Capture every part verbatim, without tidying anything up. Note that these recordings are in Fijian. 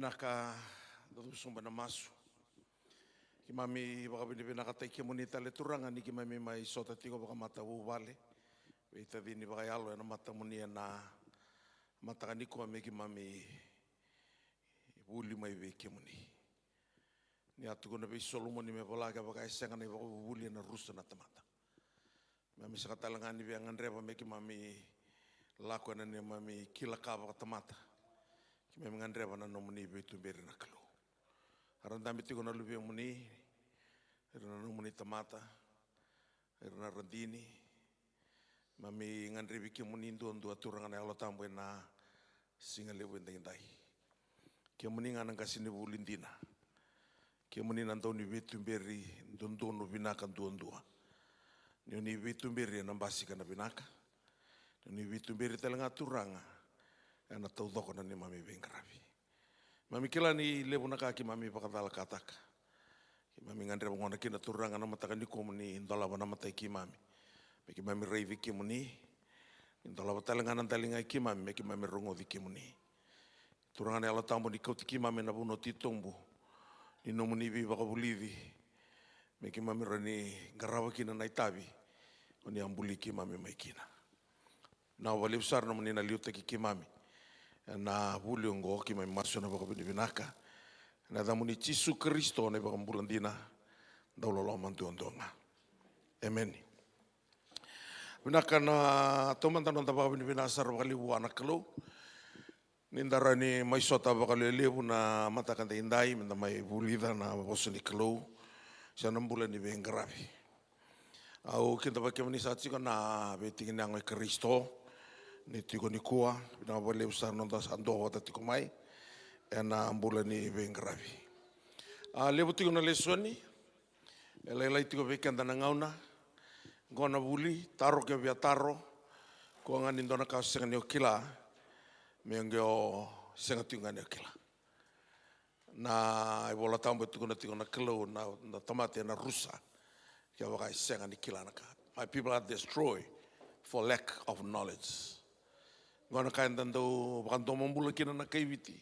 Vinaka, da cuva sobu ena masu. Keimami vakavinavinakataki kemuni tale Turaga ni keimami mai sota tiko vakamatavuvale vei tacini vakayalo ena matamuni ena mataka nikua me keimami vuli mai vei kemuni. Ni a tukuna vei Solomoni me vola kevaka e sega na ivakavuvuli ena rusa na tamata. Keimami sega tale ga ni via gadreva me keimami lako ena neimami kila ka vakatamata. Keimami gadreva na nomuni veituberi na Kalou. Era dabe tiko na luvemuni, ira na nomuni tamata, ira na radini. Keimami gadrevi kemuni duadua Turaga na Yalo Tabu ena siga levu edaidai. Kemuni ga na qasenivuli dina. Kemuni na dauniveituberi dodonu vinaka duadua. Ni oni veituberi ena basika na vinaka. Ni oni veituberi tale ga Turaga ena taucoko na neimami veiqaravi. Keimami kila ni levu na ka keimami vakacalakataka. Keimami gadreva gona kina Turaga na mataka nikua mo ni dolava na matai keimami. Me keimami raici kemuni. Ni dolava tale ga na daliga i keimami me keimami rogoci kemuni. Turaga na Yalo Tabu ni kauti keimami ena vanua titobu ni nomuni veivakavulici. Me keimami rawa ni qarava kina na itavi oni a buli keimami mai kina. Vinaka vakalevu sara nomuni na liutaki keimami ena vuli oqo, keimami masu ena vakavinavinaka ena yacamuni Jisu Karisito na iVakabula dina, dauloloma duadua ga. Emeni. Vinaka, na taumada noda vakavinavinaka sara vakalevu vua na Kalou ni da rawa ni mai sota vakalevu na mataka edaidai me da mai vulica na vosa ni Kalou se na bula ni veiqaravi. Au kidavaki kemuni sa tiko na veitiki ni yago i Karisito ni tiko nikua. Vinaka vakalevu sara noda sa dua vata tiko mai ena bula ni veiqaravi. A levu tiko na lesoni e lailai tiko vei keda na gauna. Qo na vuli, taro kevia taro. Ko ga ni dua na ka o sega ni o kila, me qo o sega tiko ga ni o kila. Na iVola Tabu e tukuna tiko na Kalou na, na tamata ena rusa kevaka e sega ni kila na ka. My people are destroyed for lack of knowledge. Qo na ka eda dau vakadomobula kina na kai Viti,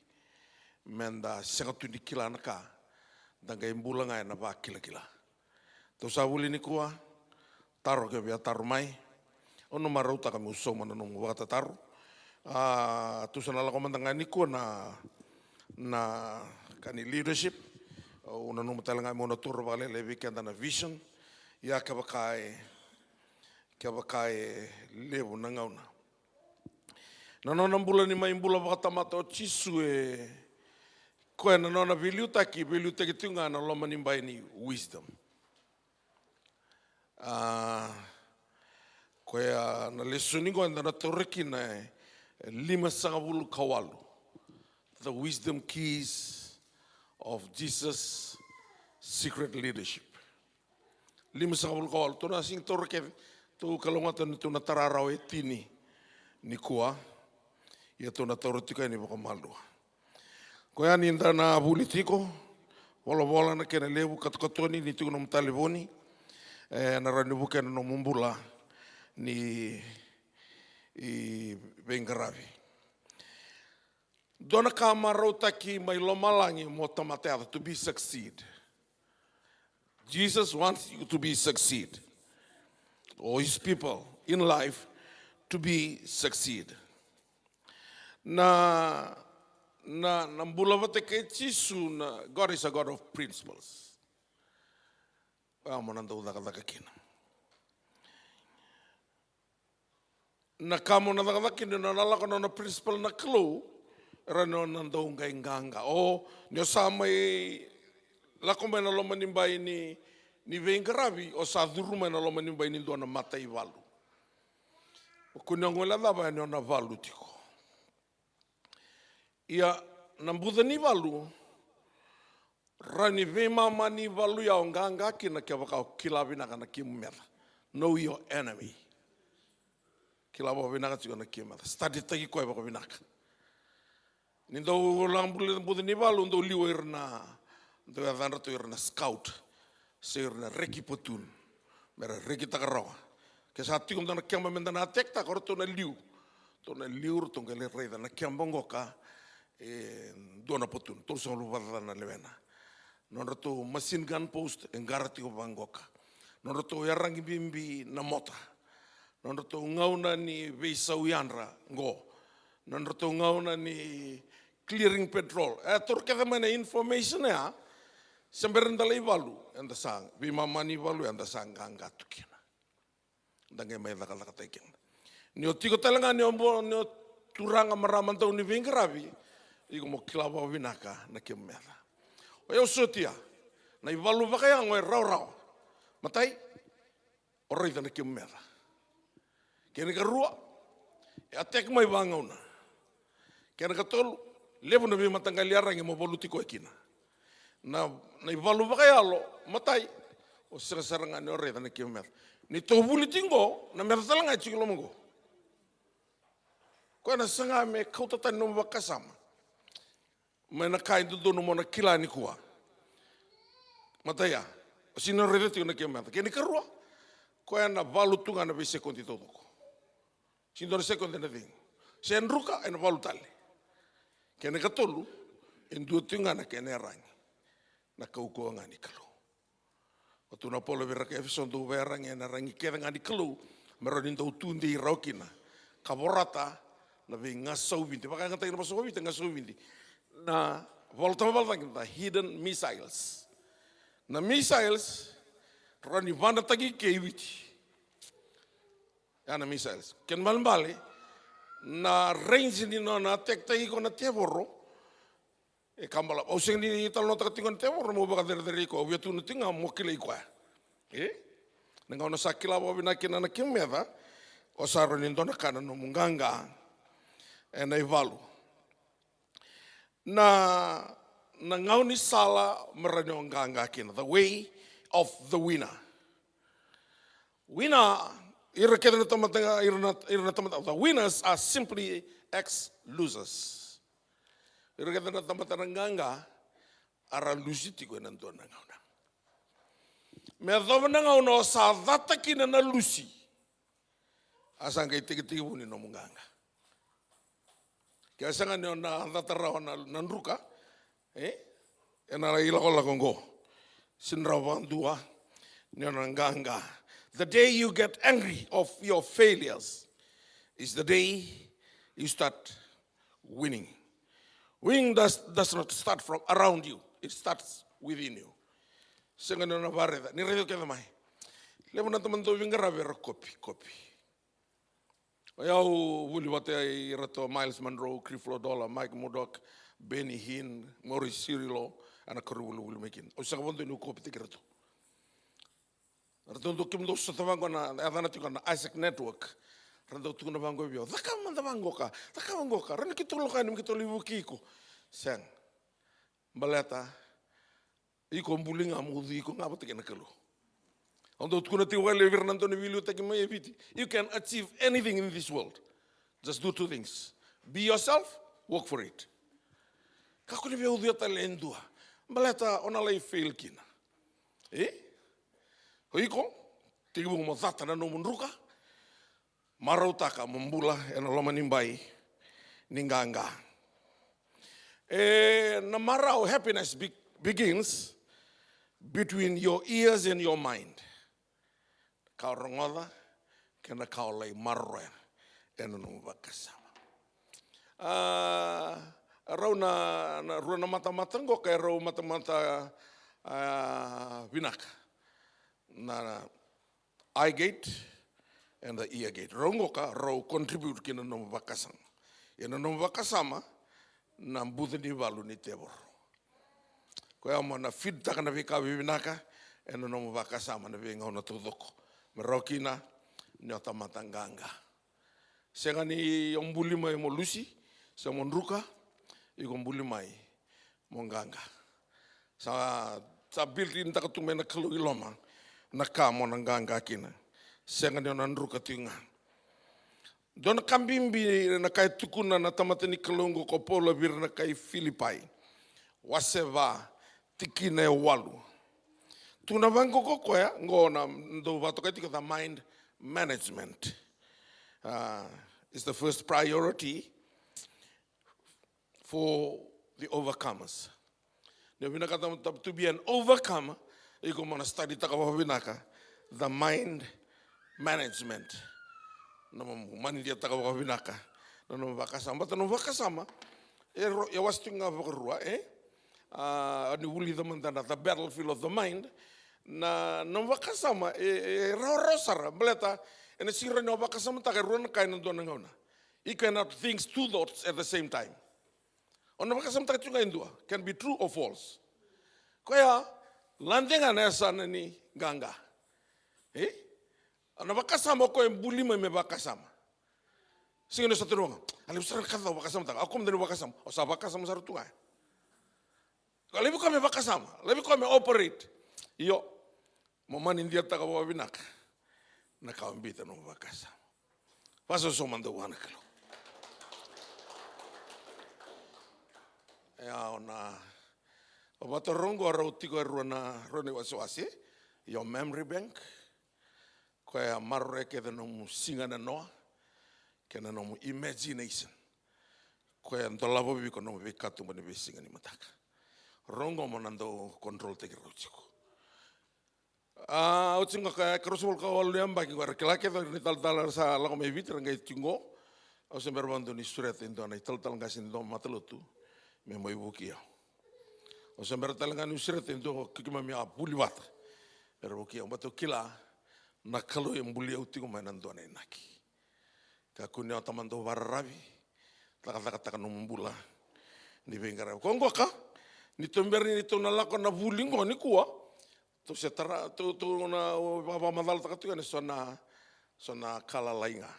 me da sega tu ni kila na ka, da qai bula ga ena vakilakila. Tou sa vuli nikua, taro kevia taro mai. Au na marautaka meu sauma na nomu vakatataro. A, tou sa na lako mada ga nikua na, na ka ni leadership. Au nanuma tale ga meu na taura vakalailai vei keda na vision. Ia kevaka e, kevaka e levu na gauna. Na nona bula ni mai bula vakatamata o Jisu, e koya na nona veiliutaki, veiliutaki tiko ga na loma ni bai ni wisdom. A, koya na lesoni qo eda na taura kina e lima sagavulu ka walu. The wisdom keys of Jesus' secret leadership. Lima sagavulu ka walu, tou na sega ni taura kece, tou kalougata ni tou na tara rawa e tini nikua. Ia tou na taura tiko yani vakamalua. Koya ni da na vuli tiko, volavola na kena levu, katokatoni ni tiko nomu talevoni, e na rawa ni vukea na nomu bula ni veiqaravi. Dua na ka marautaki mai lomalagi mo tamata yaco, to be succeed. Jesus wants you to be succeed, or his people in life to be succeed. Na, na, na bula vata kei Jisu, na, God is a God of principles. Oya mo na dau cakacaka kina. Na ka mo na cakacaka kina, na nona lako na nona principle na Kalou, era na nona dau qai qaqa. O ni o sa mai lako mai na loma ni bai ni, ni veiqaravi, o sa curu mai na loma ni bai ni dua na mataivalu. O kua ni o guilecava yani o na valu tiko. Ia na buca ni valu, rawa ni veimama ni valu ya o qaqa kina kevaka o kila vinaka na kemu meca. Know your enemy. Kila vakavinaka tiko na kemu meca. Study taki koya vakavinaka. Ni dau lako bula buca ni valu, dau liu ira na, dau yacadra tu ira na scout, se ira na reki platoon, me ra rekitaka rawa. Ke sa tiko dua na keba me da na attack-taka, o ratou na liu. Ratou na liu, ratou qai lai raica na keba qoka e dua na patuna, tolusagavulu vakacaca na lewena. Nodratou machine gun post e qara tiko vaqoka. Nodratou yaragi bibi na mota. Nodratou gauna ni veisau yadra qo. Nodratou gauna ni clearing patrol. E toro kece mai na information ya. Se bera ni da lai valu, eda sa veimama ni valu, eda sa qaqa tu kina. Da qai mai cakacakataki keda. Ni o tiko tale ga ni o bo, ni o turaga, marama, dau ni veiqaravi, iko mo kila vakavinaka na kemu meca. O yau sotia na ivalu vakayago e rawarawa. Matai, o raica na kemu meca. Kena ikarua, e attack mai vagauna. Kena ikatolu, levu na veimataqali yaragi mo valuti koya kina. Na, na ivalu vakayalo, matai, o sega sara ga ni o raica na kemu meca. Ni tou vuli tiko qo, na meca tale ga e tiko i loma qo. Koya na saga me kauta tani nomu vakasama mai na ka e dodonu mo na kila nikua. Matai ya, o sega ni o raica tiko na kemu meca. Kena ikarua, koya na valu tu ga na veisekodi taucoko. Sega ni dua na sekodi ena cegu. Se druka ena valu tale. Kena ikatolu, e dua tiko ga na kena yaragi. Na kaukauwa ga ni Kalou. Tukuna o Paula vei ira na kai Efeso, dou veiyaragi ena yaragi kece ga ni Kalou, me rawa ni dou tudei rawa kina ka vorata na veigasauvidi. Vakayagataki ena vosa Viti, gasauvidi. Na vola tamata vakacagi, the hidden missiles. Na missiles rawa ni vanataki ke i Viti. Ya na missiles. Kena ibalebale, na range ni nona attack-taki iko na tevoro, e ka balavu. Au sega ni talanoataka tiko na tevoro meu vakacerecerei iko, au via tukuna tiko ga mo kilai koya. E? Na gauna sa kila vakavinaka kina na kemu meca, o sa rawa ni dua na ka na nomu qaqa ena ivalu. Na, na gaunisala me rawa ni o qaqa kina, the way of the winner. Winner, ira kece na tamata, ira na, ira na tamata, the winners are simply ex-losers. Ira kece na tamata na qaqa, era lusi tiko ena dua na gauna. Me yacova na gauna o sa cata kina na lusi, a sa qai tekitekivu ni nomu qaqa. Ke a sega ni o na cata rawa na, na druka, e? Ena ilakolako qo. Sega ni rawa vakadua ni o na qaqa. The day you get angry of your failures is the day you start winning. Winning does, does not start from around you. It starts within you. Sega ni o na vakaraica. Ni raica kece mai. Levu na tamata dau veiqaravi era kopi, kopi. O yau vuli vata i ratou Myles Munroe, Creflo Dollar, Mike Murdoch, Benny Hinn, Maurice Cirillo, ena karua vulivuli mai kina. Au sega vakadua niu kopitaki ratou. Ratou dau, kemudou sota vaqo na, yacana tiko na Isaac Network. Ra dau tukuna vaqo vei au, cakava mada vaqoka, cakava vaqoka. Rawa ni keitou lako yani me keitou lai vukei iko. Sega. Baleta iko buli ga mo ucui iko ga vata kei na Kalou. Au dau tukuna tiko vakalevu vei ira na dau ni veiliutaki mai e Viti. You can achieve anything in this world. Just do two things. Be yourself, work for it. Kakua ni via ucuya tale e dua. Baleta o na lai fail kina. E? O iko, tekivu mo cata na nomu druka. Marautaka mo bula ena loma ni bai ni qaqa. E, na marau, happiness be-, begins between your ears and your mind. Ka o rogoca kei na ka o lai maroroya ena nomu vakasama. A, rau na, na rua na matamata qo, ka e rau matamata, a, vinaka. Na, na eye gate and the ear gate. Rau qo ka rau contribute ki na nomu vakasama. Ia na nomu vakasama na buca ni valu ni tevoro. Koya mo na feed-taka na veika vivinaka ena nomu vakasama na veigauna taucoko. Me rawa kina ni o tamata qaqa. Sega ni o buli mai mo lusi, se mo druka, iko buli mai mo qaqa. Sa, sa build-in-taka tu mai na Kalou i loma na ka mo na qaqa kina. Sega ni o na druka tiko ga. Dua na ka bibi na ka e tukuna na tamata ni Kalou qo ko Paula vei ira na kai Filipai. Wase va, tikina e walu. Tukuna vaqo ko koya, qo na dau vakatokai tiko the mind management. Uh, is the first priority. for the overcomers. Ni o vinakata mo ta-, to be an overcomer, iko mo na study taka vakavinaka the mind management. Na mo manidia taka vakavinaka na nomu vakasama. Baleta nomu vakasama e ro-, e wase tu ga vakarua, e? A, ni vulica mada na the battlefield of the mind. Na nomu vakasama e, e rawarawa sara. Baleta ena sega ni o vakasamataka e rua na ka ena dua na gauna. You cannot think two thoughts at the same time. O na vakasamataka tiko ga e dua, can be true or false. Koya, lade ga na yasana ni qaqa. E? O na vakasama o koya e buli mai me vakasama. Sega ni o sa tukuna, a levu sara na ka au vakasamataka, au kua mada ni vakasama. O sa vakasama sara tu ga. Ka laivi koya me vakasama, laivi koya me operate. Io, mo manidiataka vakavinaka na ka o biuta nomu vakasama. Vakasoso mada vua na Kalou. Ia, o na, o vata rogo rau tiko e rua na, rua na iwasewase. Your memory bank. Koya maroroya kece na nomu siga na noa kei na nomu imagination. Koya dolava vei iko na nomu veikatuba ni veisiga ni mataka. Rogo mo na dau control-taki rau tiko. A, au tiko ga ka, ka ruasagavulu ka walu na yabaki qo, era kila kece na italatala era sa lako mai Viti, ra qai tiko qo. Au se bera vakadua ni sureta e dua na italatala qase ni dua matalotu me mai vuki au. Au se bera tale ga ni sureta e dua ko keimami a vuli vata me ra vuki au, baleta au kila na Kalou e buli au tiko mai na dua na inaki. Kakua ni o tamata dau vakararavi, cakacakataka nomu bula ni veiqaravi. Ko qoka, ni tou bera ni tou na lako na vuli qo nikua, tou se tara, tou, tou na vakavakamacalataka tiko yani so na, so na ka lalai ga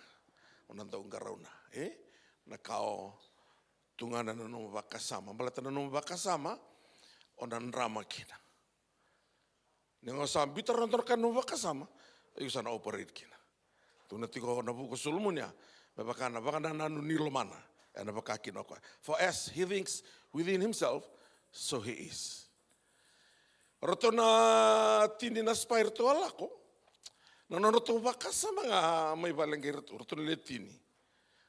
o na dau qarauna, e? Na ka o tugana na nomu vakasama, baleta na nomu vakasama o na drama kina. Ni o sa biuta rawa na dua na ka na nomu vakasama, iko sa na operate kina. Tukuna tiko na vuku o Solomoni ya, me vaka na vakanananu ni lomana, ena vaka kina o koya. For as he thinks within himself, so he is. Ratou na tini na spy ratou a lako, na nodratou vakasama ga mai vale qai ratou, ratou na le tini.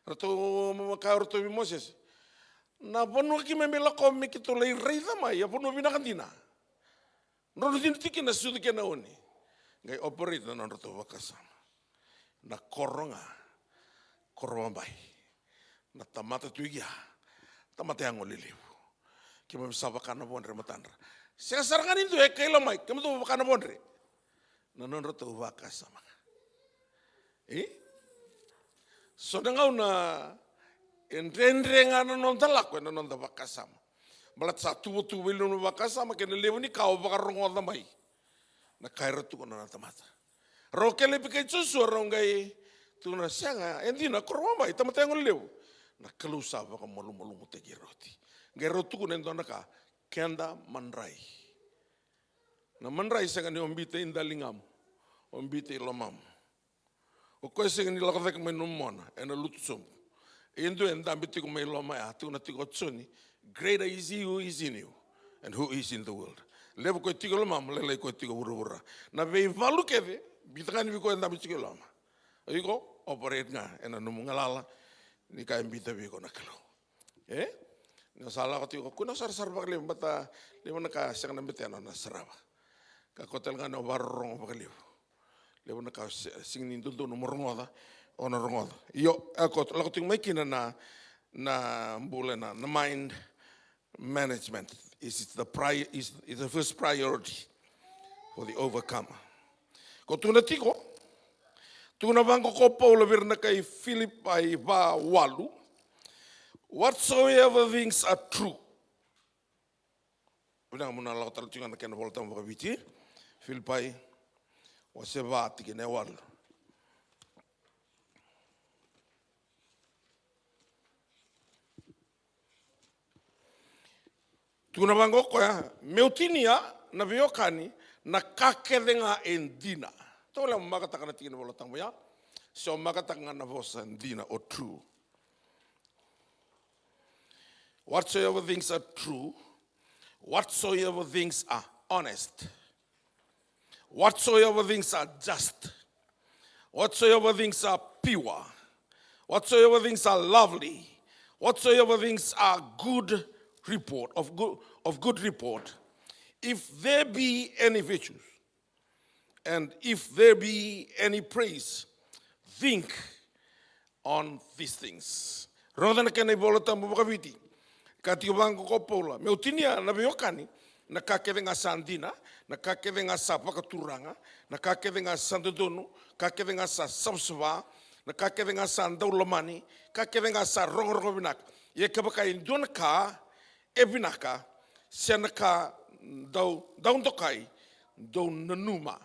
Ratou kaya ratou vei Mosese, na vanua keimami lako me keitou lai raica mai, a vanua vinaka dina. Drau na cina tiko kina, sucu kei na oni. Qai operate na nodratou vakasama. Na koro ga, koro vabai. Na tamata tu i kea, tamata yago lelevu. Keimami sa vaka na vodre e matadra. Sega sara ga ni dua e kaila mai, kemudou vaka na vodre. Na nodratou vakasama ga. E? So na gauna e dredre ga na noda lako ena noda vakasama. Baleta sa tuvatuva i liu na vakasama kei na levu ni ka o vakarogoca mai. Na ka era tukuna na tamata. Rau kelepi kei Josua rau qai tukuna, sega, e dina, koro vabai, tamata yago lelevu. Na Kalou sa vakamalumalumutaki ira oti. Qai rau tukuna e dua na ka, keda madrai. Na madrai sega ni o biuta i daligamu, o biuta i lomamu. O koya sega ni lako cake mai nomu mona, ena lutu sobu. E dua e dabe tiko mai loma ya, tukuna tiko o Joni, greater is he who is in you and who is in the world. Levu koya tiko i lomamu, lailai koya tiko i vuravura. Na veivalu kece, biuta ga ni vei koya e dabe tiko i loma. O iko, operate ga ena nomu galala, ni ka e biuta vei iko na Kalou. E? Ni o sa lako tiko, kua ni o sarasara vakalevu, baleta levu na ka sega na betena o na sarava. Kakua tale ga ni o vakarorogo vakalevu. Levu na ka se-, sega ni dodonu mo rogoca, o na rogoca. Io, e ko lako tiko mai kina na, na bula na, na mind management is the pri-, is, is the first priority for the overcomer. Ko tukuna tiko, tukuna vaqo ko Paula vei ira na kai Filipai va walu, whatsoever things are true. Vinaka mo na lako tale tiko ga na kena Vola Tabu vakaViti, Filipai wase va tikina e walu. Tukuna vaqo o koya, meu tinia na veiwekani na ka kece ga e dina. Tovolea mo makataka na tikina Vola Tabu ya, se o makataka ga na vosa dina, o true. Whatsoever things are true, whatsoever things are honest, whatsoever things are just, whatsoever things are pure, whatsoever things are lovely, Whatsoever things are good report, of good, of good report, if there be any virtues, and if there be any praise, think on these things. Rogoca na kena iVola Tabu vakaviti. Ka tiko vaqo ko Paula, meu tinia na veiwekani na ka kece ga sa dina, na ka kece ga sa vakaturaga, na ka kece ga sa dodonu, ka kece ga sa savasava, na ka kece ga sa daulomani, ka kece ga sa rogorogo vinaka. Ia kevaka e dua na ka e vinaka, se na ka dau, dau dokai, dou nanuma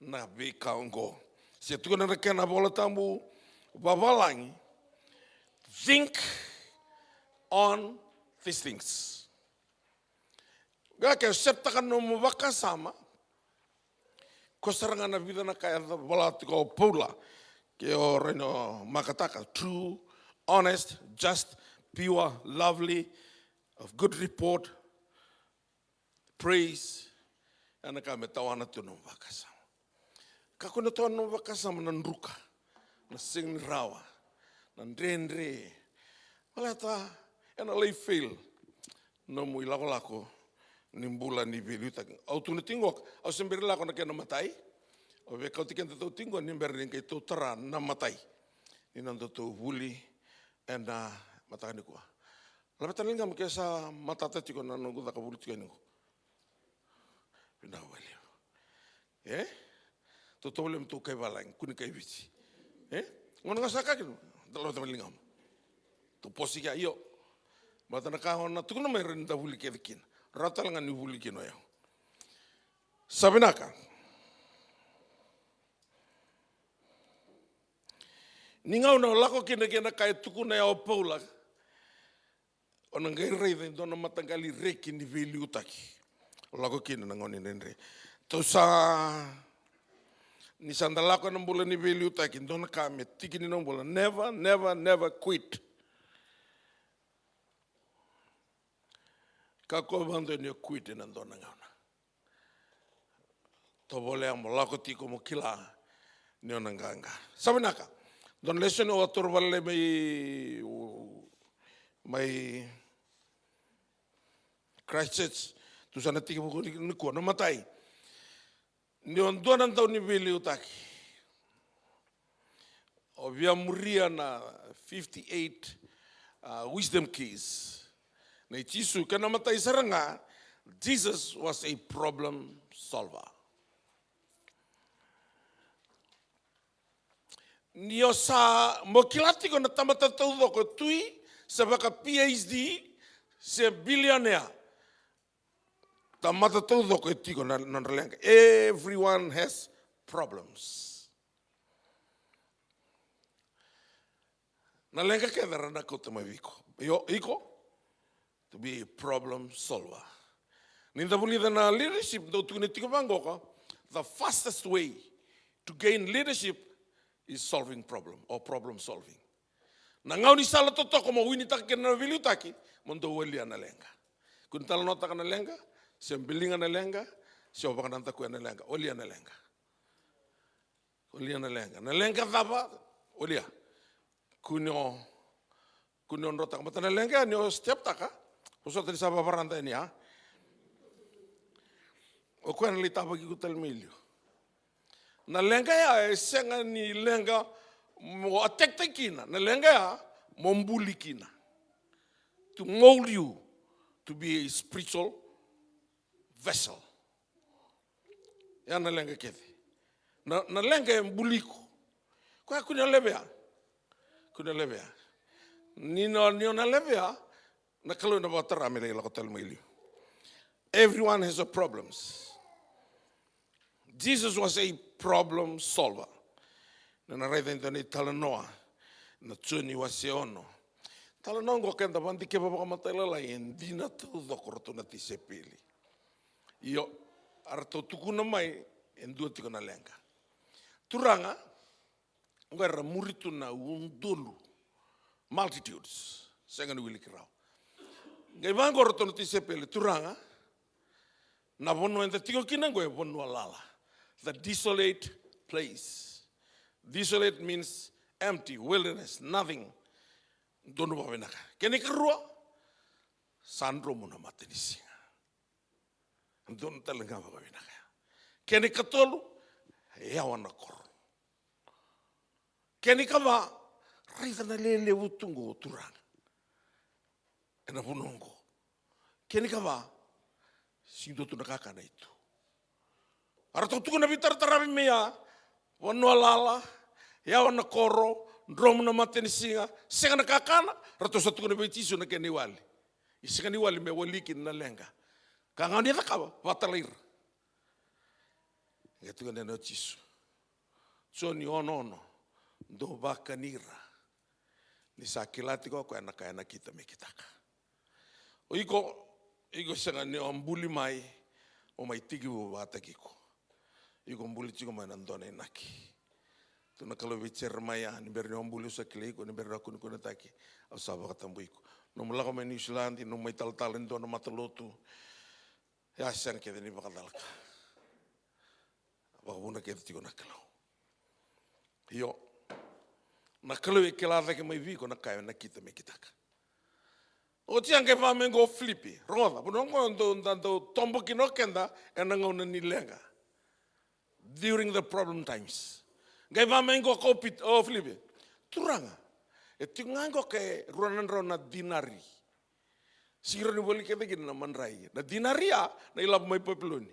na veika oqo. Se tukuna na kena iVola Tabu vavalagi, think on these things. Ga ke setaka nomu vakasama, ko sara ga na vica na ka e vola tiko o Paula, ke o rawa ni makataka, true, honest, just, pure, lovely, of good report, praise, e na ka me tawana tu nomu vakasama. Kakua ni tawana nomu vakasama na druka, na sega ni rawa, na dredre. Baleta e na lai fail nomu ilakolako ni bula ni veiliutaki. Au tukuna tiko, au se bera lako na kena imatai. Au via kauti keda tiko ni bera ni qai tou tara na imatai ni nodatou vuli e na mataka nikua. Laveta na ligamu ke sa matata tiko na noqu caka vuli tiko yani qo. Vinaka vakalevu. E? Totovolea me tou kai valagi, kua ni kai Viti. E? Gauna ga sa ka kina, da laveta mai ligamu. Tou posi kea, io. Baleta na ka o na tukuna mai, rawa ni da vuli kece kina. Rawa tale ga ni vuli kina o yau. Sa vinaka. Ni gauna o lako kina kei na ka e tukuna ya o Paula, o na qai raica e dua na mataqali reki ni veiliutaki. O lako kina na gauna ni dredre. Tou sa, ni sa da lako na bula ni veiliutaki, dua na ka me tiki ni nomu bula. Never, never, never quit. Kakua vakadua ni o quit e na dua na gauna. Tovolea mo lako tiko mo kila ni o na qaqa. Sa vinaka. Dua na lesoni au a toro vale mai, mai Christchurch. Tu sa na tiki vuku ni, nikua. Na imatai. Ni o dua na dau ni veiliutaki. O via muria na fifty-eight, uh, wisdom keys nei Jisu, kena imatai sara ga, Jesus was a problem solver. Ni o sa mo kila tiko na tamata taucoko e tui, se vaka P H D, se billionaire. Tamata taucoko e tiko na, na nodra leqa. Everyone has problems. Na leqa kece era na kauta mai vei iko. Io, iko. To be a problem solver. Ni da vulica na leadership, dau tukuni tiko vaqoka, the fastest way to gain leadership is solving problem or problem solving. Na gaunisala totoka mo winitaka kina na veiliutaki, mo dau walia na leqa. Kua ni talanoataka na leqa, se biliga na leqa, se o vakanadakuya na leqa, walia na leqa. Walia na leqa. Na leqa cava, walia. Kua ni o, kua ni o drotaka. Baleta na leqa ya ni o steptaka, vosota ni sa vavarada yani ya. O koya na lai tavaki iko tale mai liu. Na leqa ya e sega ni leqa mo attack-taki kina. Na leqa ya mo buli kina. To mold you to be a spiritual vessel. Ya na leqa kece. Na, na leqa e buli iko. Koya kua ni o levea. Kua ni o levea. Ni na, ni o na levea, na Kalou ena vakatara me lai lako tale mai liu. Everyone has a problems. Jesus was a problem solver. Na na raica e dua na italanoa na Joni wase ono. Talanoa oqo keda vadikeva vakamatailalai e dina taucoko ratou na tisaipeli. Io, a ratou tukuna mai e dua tiko na leqa. Turaga, oqo era muri tu na udolu. Multitudes. Sega ni wiliki rawa. Qai vaqo ratou na tisaipeli, Turaga, na vanua eda tiko kina oqo e vanua lala. The desolate place. Desolate means empty, wilderness, nothing. Donu vakavinaka. Kena ikarua, sa dromu na matanisiga. Donu tale ga vakavinaka. Kena ikatolu, yawa na koro. Kena ikava, raica na lelevu tu qo Turaga ena vanua qo. Kena ikava, sega ni dua tu na kakana e tu. A ratou tukuna veitarataravi mai ya, vanua lala, yawa na koro, dromu na matanisiga, sega na kakana, ratou sa tukuna vei Jisu na kena iwali. E sega ni wali me wali kina na leqa. Ka ga ni cakava, vatalai ira. Qai tukuna o Jisu. Joni ono ono, dou vakani ira. Ni sa kila tiko o koya na ka e nakita me kitaka. O iko, iko sega ni o buli mai, o mai tekivu vakataki iko. Iko buli tiko mai na dua na inaki. Tu na Kalou vei Jeremaia, ni bera ni o buli au sa kilai iko, ni bera ni o kunekunetaki, au sa vakatabui iko. Nomu lako mai Niusiladi, nomu mai talatala ni dua na matalotu. Ia sega kece ni vakacalaka. Vakavuna kece tiko na Kalou. Io. Na Kalou e kila cake mai vei iko na ka e nakita me kitaka. Oti a qai vaka mai qo o Filipi. Rogoca, vanua qo dou, da dou tobo kina o keda ena gauna ni leqa. During the problem times. Qai vaka mai qo o Pit-, o Filipi. Turaga, e tiko ga qo ke rua na drau na dinari. Sega ni rawa ni voli kece kina na madrai. Na dinari ya, na ilavo mai Papiloni.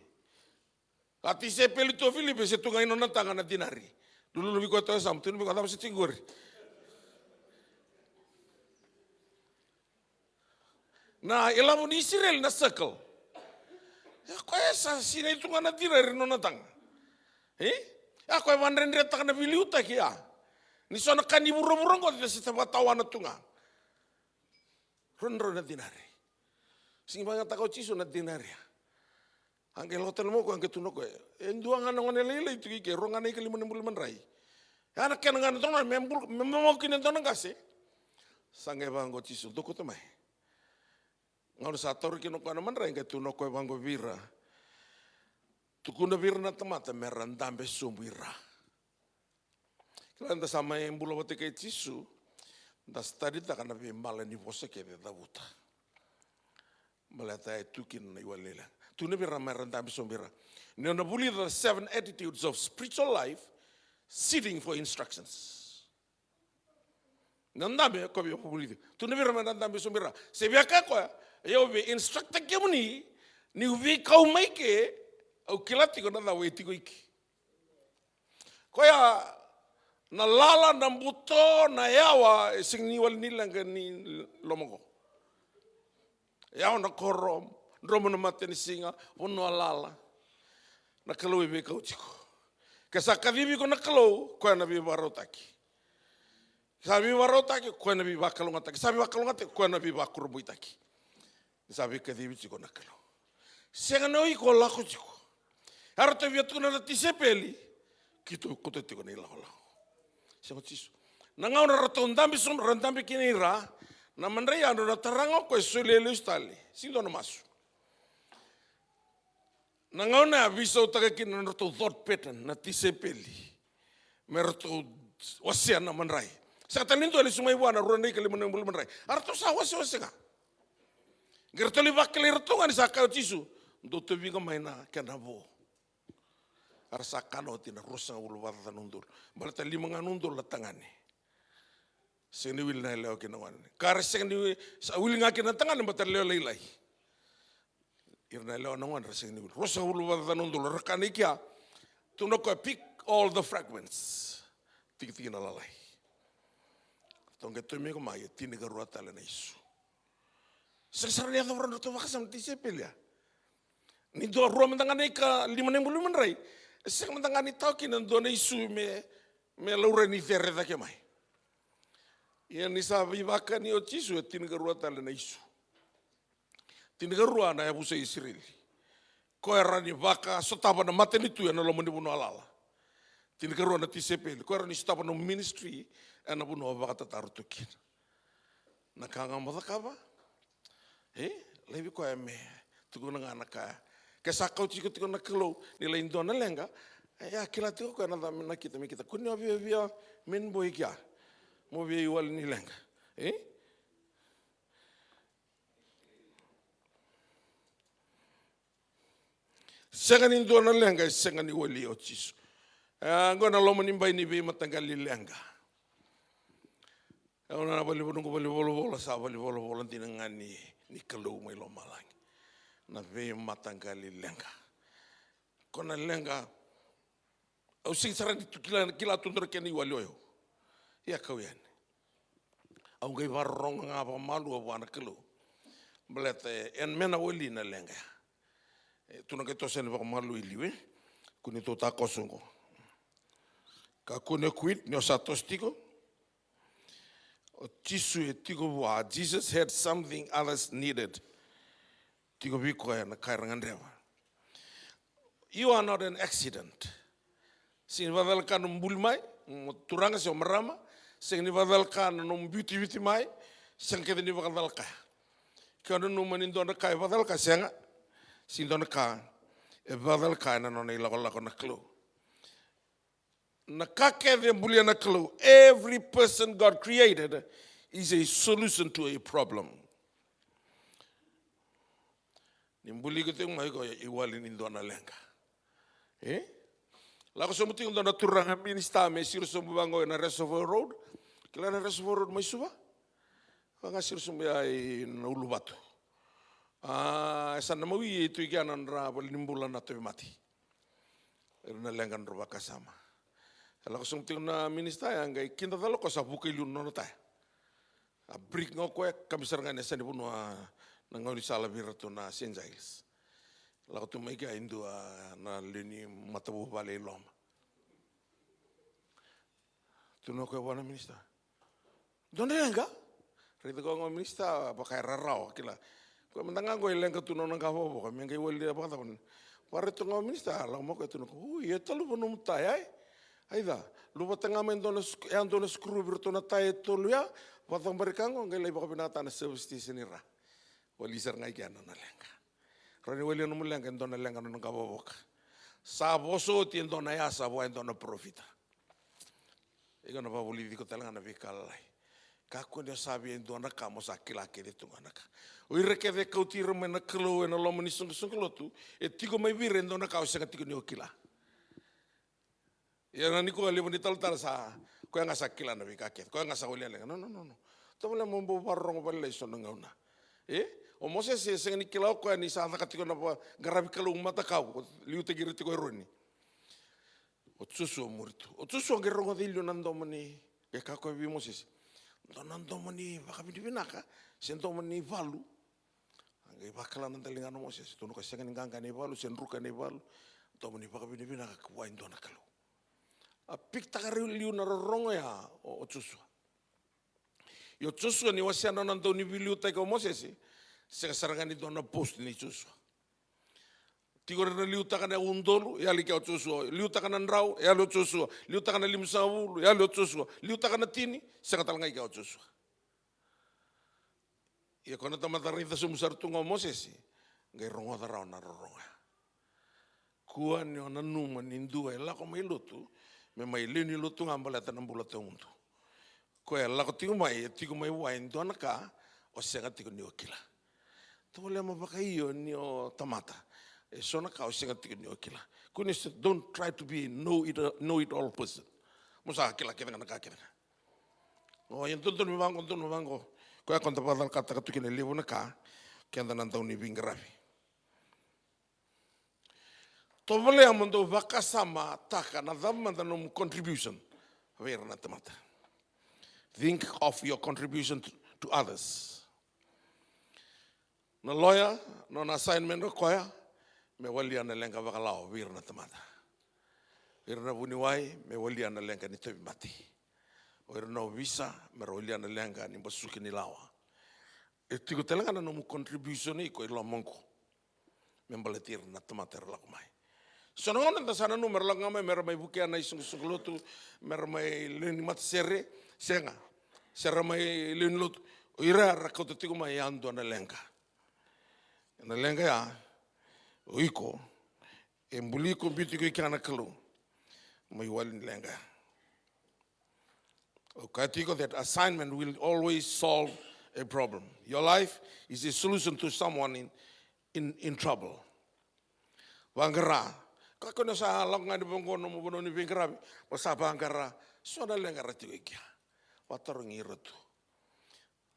A tisaipeli tu o Filipi, se tu ga i nona taga na dinari. Lululu vei koya tu e yasamu, tukuna vei koya cava se tiko qori. Na ilavo ni Isireli na shekel. E koya sa sinai tu ga na dinari i nona taga. E? A koya vakadredretaka na veiliutaki ya. Ni so na ka ni vuravura qo, se ta vakatawana tu ga. Rua na drau na dinari. Sega ni vakayagataka o Jisu na dinari ya. A qai lako tale mai o koya, a qai tukuna o koya, e dua ga na gone lailai tiko i ke, rua ga na ika, lima na ibuli madrai. Ia na kena ga na dua na, me bul-, me mamau kina e dua na qase. Sa qai vaka o Jisu, dou kauta mai. Gauna sa taura kina o koya na madrai, qai tukuna o koya vaqo vei ira. Tukuna vei ira na tamata me ra dabe sobu i ra. Kila da sa mai bula vata kei Jisu, da study-taka na veimala ni vosa kece e cavuta. Baleta e tu kina na iwali ni leqa. Tukuna vei ira me ra dabe sobu i ra. Ni o na vulica the seven attitudes of spiritual life, sitting for instructions. Na dabe ko via vulici. Tukuna vei ira me ra dabe sobu i ra. Se via kaya o koya, au via instruct-taki kemuni, niu veikau mai ke, au kila tiko na cava e tiko i ke. Koya na lala, na buto, na yawa, e sega ni wali ni leqa ni loma qo. Yawa na koro, dromu na matanisiga, vanua lala. Na Kalou e veikau tiko. Ke sa kacivi iko na Kalou, koya na veivakarautaki. Sa veivakarautaki, koya na veivakalougatataki. Sa veivakalougatataki, koya na veivakurabuitaki. Ni sa veikacivi tiko na Kalou. Sega ni o iko lako tiko. Eratou via tukuna na tisaipeli, keitou kauta tiko na ilakolako. Sega o Jisu. Na gauna ratou dabe sobu, ra dabe kina i ra, na madrai ya dou na tara ga o koya e solia lesu tale. Sega ni dua na masu. Na gauna ya veisautaka kina na nodratou thought pattern na tisaipeli. Me ratou wasea na madrai. Sega tale ni dua e lesu mai vua na rua na ika, lima na ibuli madrai. A ratou sa wasewase ga. Qai ratou lai vakilai iratou ga ni sa kaya o Jisu, dou tauvi ga mai na kena vo. A ra sa kana oti na ruasagavulu vakacaca na udolu. Baleta lima ga na udolu na tagane. Sega ni wili na yalewa kei na gone. Ka ra sega ni wi-, sa wili ga kina na tagane baleta lewe lailai. Ira na yalewa, na gone ra sega ni wili. Ruasagavulu vakacaca na udolu ra kana i kea. Tukuna o koya, pick all the fragments. Tikitiki na lalai. Ratou qai tomika mai, e tinikarua tale na isu. Sega sara ni yaco vei ratou vakasama na tisaipeli ya. Ni dua, rua mada ga na ika, lima na ibuli madrai. E sega mada ga ni tawa kina dua na isu me, me laurai ni cere cake mai. Ia ni sa veivakani o Jisu, e tinikarua tale na isu. Tinikarua na yavusa i Isireli. Koya era ni vakasotava na matanitu ena loma ni vanua lala. Tinikarua na tisaipeli. Koya era ni sotava na ministry ena vanua vakatataro tu kina. Na ka ga mo cakava. E, laivi koya me tukuna ga na ka. Ke sa kauti iko tiko na Kalou, ni lai dua na leqa. E, a kila tiko koya na cava me nakita me kitaka. Kua ni o viavia, me ni boi kea. Mo via iwali ni leqa. E? Sega ni dua na leqa e sega ni wali o Jisu. E, qo na loma ni bai ni veimataqali leqa. E, na valivo-, noqu valenivolavola sa valenivolavola dina ga ni, ni Kalou mai lomalagi. Na veimataqali leqa. Ko na leqa, au sega sara ni tu kila, kila tu dua na kena iwali oya. Ia kau yani. Au qai vakarorogo ga vakamalua vua na Kalou. Baleta e, e me na wali na leqa ya. E, tu na qai toso yani vakamalua i liu, e. Kua ni tou takoso qo. Kakua ni o quit, ni o sa toso tiko. O Jisu e tiko vua, Jesus had something others needed. Tiko vei koya na ka era gadreva. You are not an accident. Sega ni vakacalaka na nomu buli mai, mo turaga se o marama, sega ni vakacalaka na nomu biuti Viti mai, sega kece ni vakacalaka. Ke o nanuma ni dua na ka e vakacalaka, sega. Sega ni dua na ka e vakacalaka ena nona ilakolako na Kalou. Na ka kece e bulia na Kalou, every person God created is a solution to a problem. Ni buli iko tiko mai, iko iwali ni dua na leqa. E? Lako sobu tiko dua na turaga minisita me siro sobu vaqo ena Reservoir Road. Kila na Reservoir Road mai Suva? Vaka ga siro sobu ya ina Uluvatu. A, e sa na mawi e tu i kea na nodra valenibula na tauvimate. Ira na leqa nodra vakasama. E lako sobu tiko na minisita ya qai kidacala o koya sa vuka i liu na nona taya. A brake ga o koya, kabi sara ga ena yasa ni vanua na gaunisala vei iratou na Saint Giles. Lako tu mai kea e dua na lewe ni matavuvale i loma. Tukuna o koya vua na minisita. Dua na leqa? Raica koya ga o minisita, vaka e rarawa, kila. Koya mada ga qo e leqa tu na nona qavokavoka, me qai wali vakacava? Vakaraica tu ga o minisita, lako mai o koya, tukuna o koya, ui, e taluva nomu taya, e? Aica, luvata ga mai dua na suk-, e a dua na screw vei iratou na taya e tolu ya, vakacabari ka qo, qai lai vakavinakataka na service station i ra. Wali sara ga i kea na nona leqa. Rawa ni walia nomu leqa e dua na leqa na nona qavokavoka. Sa vosa oti e dua na yasa vua e dua na parofita. Iko na vakavulici iko tale ga na veika lalai. Kakua ni o sa via e dua na ka mo sa kila kece tu ga na ka. O ira kece e kauti ira mai na Kalou ena loma ni soqosoqo lotu, e tiko mai vei ira e dua na ka o sega tiko ni o kila. Ia na nikua levu ni talatala sa, koya ga sa kila na veika kece, koya ga sa walia leqa. No, no, no, no. Tovolea mo bau vakarorogo vakalailai eso na gauna. E? O Mosese e sega ni kila o koya ni sa caka tiko na vakaqaravi kalou matakau, liutaki ira tiko o Eroni. O Josua muri tu. O Josua qai rogoca i liu na domo ni, qai kaya o koya vei Mosese, dua na domo ni vakavinavinaka se domo ni valu. A qai vakila na daliga na Mosese, tukuna o koya sega ni qaqa na ivalu se druka na ivalu. Domo ni vakavinavinaka vua e dua na Kalou. A pikitaka liu na rorogo ya o, o Josua. Io Josua ni wasea na nona dau ni veiliutaki o Mosese, sega sara ga ni dua na post nei Josua. Tiko ira na liutaka na udolu, e yali kea o Josua. Liutaka na drau, e yali o Josua. Liutaka na limasagavulu, e yali o Josua. Liutaka na tini, sega tale ga i kea o Josua. Ia ko na tamata raica sobu sara tu ga o Mosese, qai rogoca rawa na rorogo ya. Kua ni o nanuma ni dua e lako mai lotu me mai lewe ni lotu ga baleta na bula tawamudu. Koya e lako tiko mai, e tiko mai vua e dua na ka o sega tiko ni o kila. Tovolea mo vakaio ni o tamata. E so na ka o sega tiko ni o kila. Kua ni se, don't try to be a know it, know it all person. Mo sa kila kece ga na ka kece ga. O, ia dodonu me vaqo, dodonu me vaqo. Koya ko da vakacalakataka tu kina e levu na ka, keda na dau ni veiqaravi. Tovolea mo dau vakasamataka na cava mada nomu contribution vei ira na tamata. Think of your contribution to, to others. Na lawyer, nona assignment o koya me walia na leqa vakalawa vei ira na tamata. Vei ira na vuniwai, me walia na leqa ni tauvimate. O ira na ovisa, me ra walia na leqa ni basuki ni lawa. E tiko tale ga na nomu contribution iko i loma qo me baleti ira na tamata era lako mai. So na gauna da sa nanuma era lako ga mai me ra mai vukea na isoqosoqo lotu, me ra mai lewe ni matasere, sega. Se ra mai lewe ni lotu. O ira era kauta tiko mai e a dua na leqa. Na leqa ya, o iko, e buli iko, biuti iko i kea na Kalou. Mai wali ni leqa ya. Au kaya tiko that assignment will always solve a problem. Your life is a solution to someone in, in, in trouble. Vaqara. Kakua ni o sa lako ga ni vaqo nomu vanua ni veiqaravi, o sa vaqara. So na leqa ra tiko i kea. Vatarogi ira tu.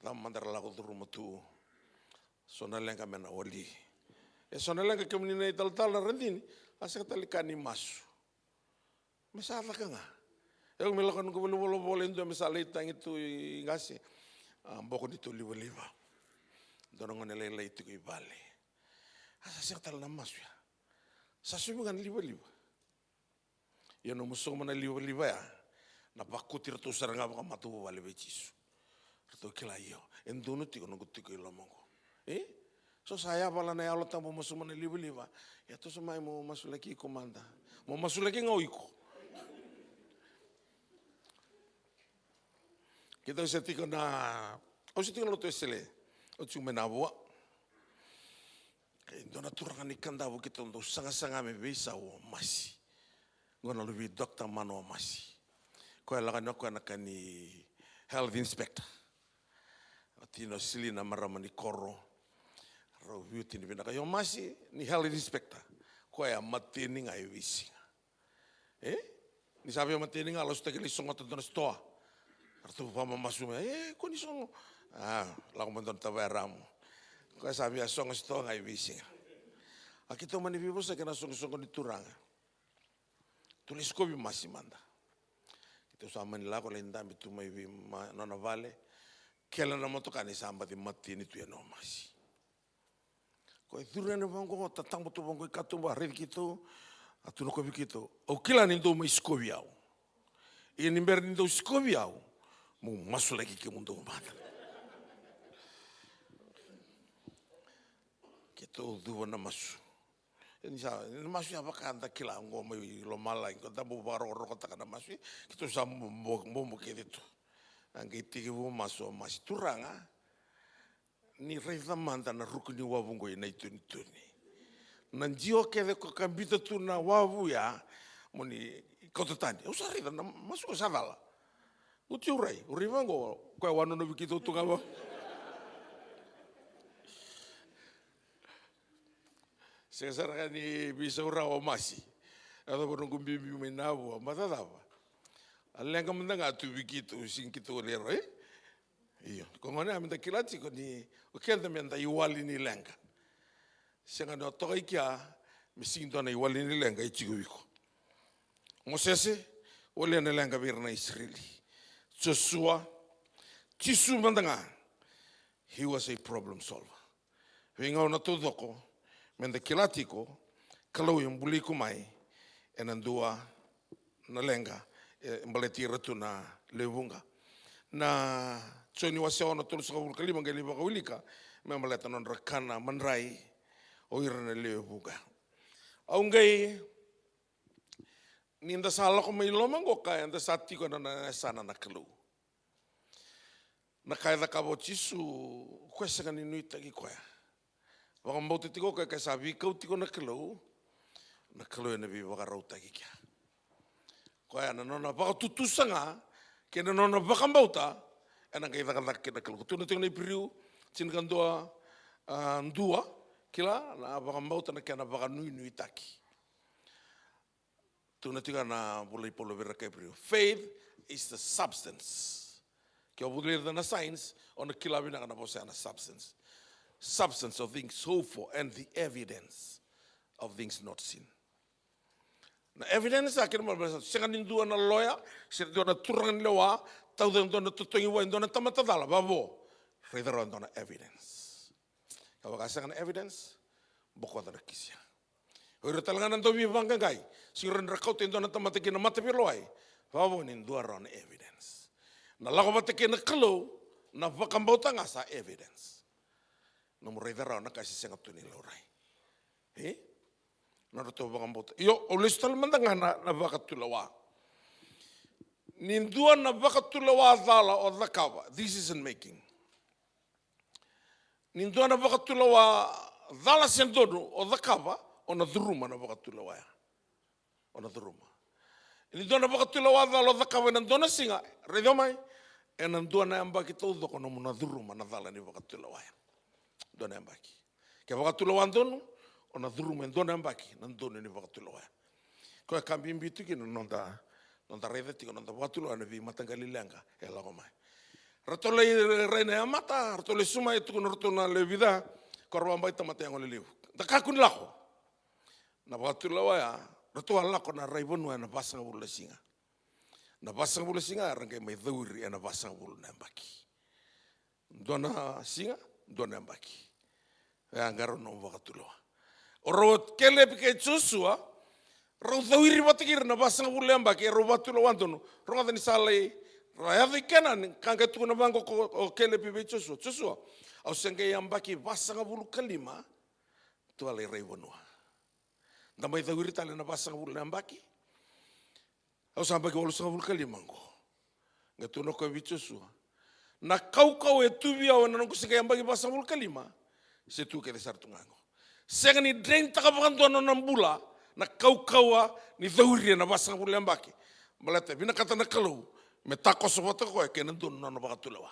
Cava mada ra lako curuma tu? So na leqa me na wali. E so na leqa kemuni na italatala na radini, a sega tale ka ni masu. Me sa caka ga. E au me lako noqu valenivolavola e dua me sa lai tagi tu i qase. A boko ni tou livaliva. Dua na gone lailai tiko i vale. A sa sega tale na masu ya. Sa suvi ga na livaliva. Ia nomu sauma na livaliva ya, na vakoti iratou sara ga vakamatavuvale vei Jisu. Ratou kila, io, e donu tiko noqu tiko i lomaqu. E? So sa yavala na Yalo Tabu mo sauma na livaliva. Ia toso mai mo masulaki iko mada. Mo masulaki ga o iko. Keitou se tiko na, au se tiko na lotu Wesele. Au tiko mai Navua. Kei dua na turaga ni Kadavu keitou dau sagasaga me veisau o Masi. Qo na luve i Doctor Mano o Masi. Koya lako yani o koya na ka ni health inspector. O tina o Silina, marama ni koro. Rau veiwatini vinaka. Io Masi ni health inspector. Koya mateni ga e veisiga. E? Ni sa via mateni ga, lasutaki lai sogota dua na sitoa. Ratou vakamamasu mai, e, ko ni sogo? A, lako mai dua na tavaya ramu. Koya sa via sogo sitoa ga e veisiga. A keitou mani veivosaki ena soqosoqo ni turaga. Tou lai sikovi Masi mada. Keitou sa mani lako lai dabe tu mai vei ma, nona vale. Kele na motoka ni sa baci mateni tu yani o Masi. Koya e curu yani vaqo, tatabu tu vaqo i katuba, a raici keitou, a tukuna o koya vei keitou, au kila ni dou mai sikovi au. Ia ni bera ni dou sikovi au, meu masulaki kemudou mada. Keitou cuva na masu. Ni sa, ni masu ya vaka da kila oqo mai lomalagi, ko da bau vakarokorokotaka na masu, keitou sa bo-, bo-, bobo kece tu. A qai tekivu masu o Masi, turaga. Ni raica mada na ruku ni wavu qo ena itunituni. Na jio kece ko ka biuta tu na wavu ya, mo ni kauta tani. Au sa raica na masu ko sa cala. Uti urai, urai vaqo, koya wa nonovi keitou tu ga va. Sega sara ga ni veisau rawa o Masi. Yacova noqu biubiu mai Navua, baleta cava? A leqa mada ga tu vei keitou, sega keitou leqa, e? Io, ko gona ya meda kila tiko ni o keda meda iwali ni leqa. Sega ni o toka i kea me sega ni dua na iwali ni leqa e tiko vei iko. Mosese, walia na leqa vei ira na Isireli. Josua, Jisu mada ga, he was a problem solver. Veigauna taucoko meda kila tiko, Kalou e buli iko mai ena dua na leqa, e baleti ira tu na lewe vuqa. Na Joni wase ono, tolusagavulu ka lima, qai lai vakawilika me baleta na nodra kana madrai o ira na lewe vuqa. Au qai, ni da sa lako mai loma qoka, eda sa tiko ena nona yasana na Kalou. Na ka e cakava o Jisu, o koya sega ni nuitaki koya. Vakabauta tiko o koya, ke sa veikau tiko na Kalou, na Kalou ena veivakarautaki kea. Koya na nona vakatutusa ga kei na nona vakabauta, ena qai cakacaka kei na Kalou. Tukuna tiko na Iperiu tinikadua, a, dua, kila, na vakabauta na kena vakanuinuitaki. Tukuna tiko na bula i Paula vei ira na kai Iperiu. Faith is the substance. Ke o vulica na science, o na kila vinaka na vosa ya na substance. Substance of things hoped for and the evidence of things not seen. Na evidence, a kena mana, sega ni dua na loya, sega ni dua na turaga ni lewa, tauca e dua na totogi vua e dua na tamata cala, vavo. Raica rawa e dua na evidence. Ka vaka sega na evidence, bokoca na kisi ya. O ira tale ga na dauveivaqaqai, sega ni rawa ni ra kauta e dua na tamata ki na mataveilewai, vavo ni dua rawa na evidence. Na lako vata kei na Kalou, na vakabauta ga sa evidence. Nomu raica rawa na ka se sega tu ni laurai. E? Na nodratou vakabauta. Io, au lesu tale mada ga na, na vakatulewa. Ni dua na vakatulewa cala o cakava, decision making. Ni dua na vakatulewa cala se donu o cakava, o na curuma na vakatulewa ya. O na curuma. Ni dua na vakatulewa cala o cakava ena dua na siga, raica mai, ena dua na yabaki taucoko nomu na curuma na cala ni vakatulewa ya. Dua na yabaki. Ke vakatulewa donu, o na curuma e dua na yabaki na donu ni vakatulewa. Koya ka bibi tu kina na noda, noda raica tiko na noda vakatulewa ena veimataqali leqa e lako mai. Ratou lai rai na yamata, ratou lai sumai, e tukuna ratou na lewe vica, ko ra vakabai tamata yago lelevu. Da kakua ni lako. Na vakatulewa ya, ratou a lako na rai vanua ena vasagavulu na siga. Na vasagavulu na siga, era qai mai cauri ena vasagavulu na yabaki. Dua na siga, dua na yabaki. E a qai rau na vakatulewa. O rau o Kelepi kei Josua, rau cauri vata kei ira na vasagavulu na yabaki, e rau vakatulewa donu. Rogoca ni sa lai, ra yaco i Kenani, ka qai tukuna vaqo ko, o Kelepi vei Josua. Josua, au se qai yabaki vasagavulu ka lima, tou a lai rai vanua. Da mai cauri tale na vasagavulu na yabaki. Au sa yabaki walusagavulu ka lima qo. Qai tukuna o koya vei Josua. Na kaukauwa e tu vei au ena noqu se qai yabaki vasagavulu ka lima. Se tu kece sara tu ga qo. Sega ni drain taka vakadua na nona bula. Na kaukauwa ni cauri ena vasagavulu na yabaki. Baleta vinakata na Kalou. Me takoso vata koya kei na donu na nona vakatulewa.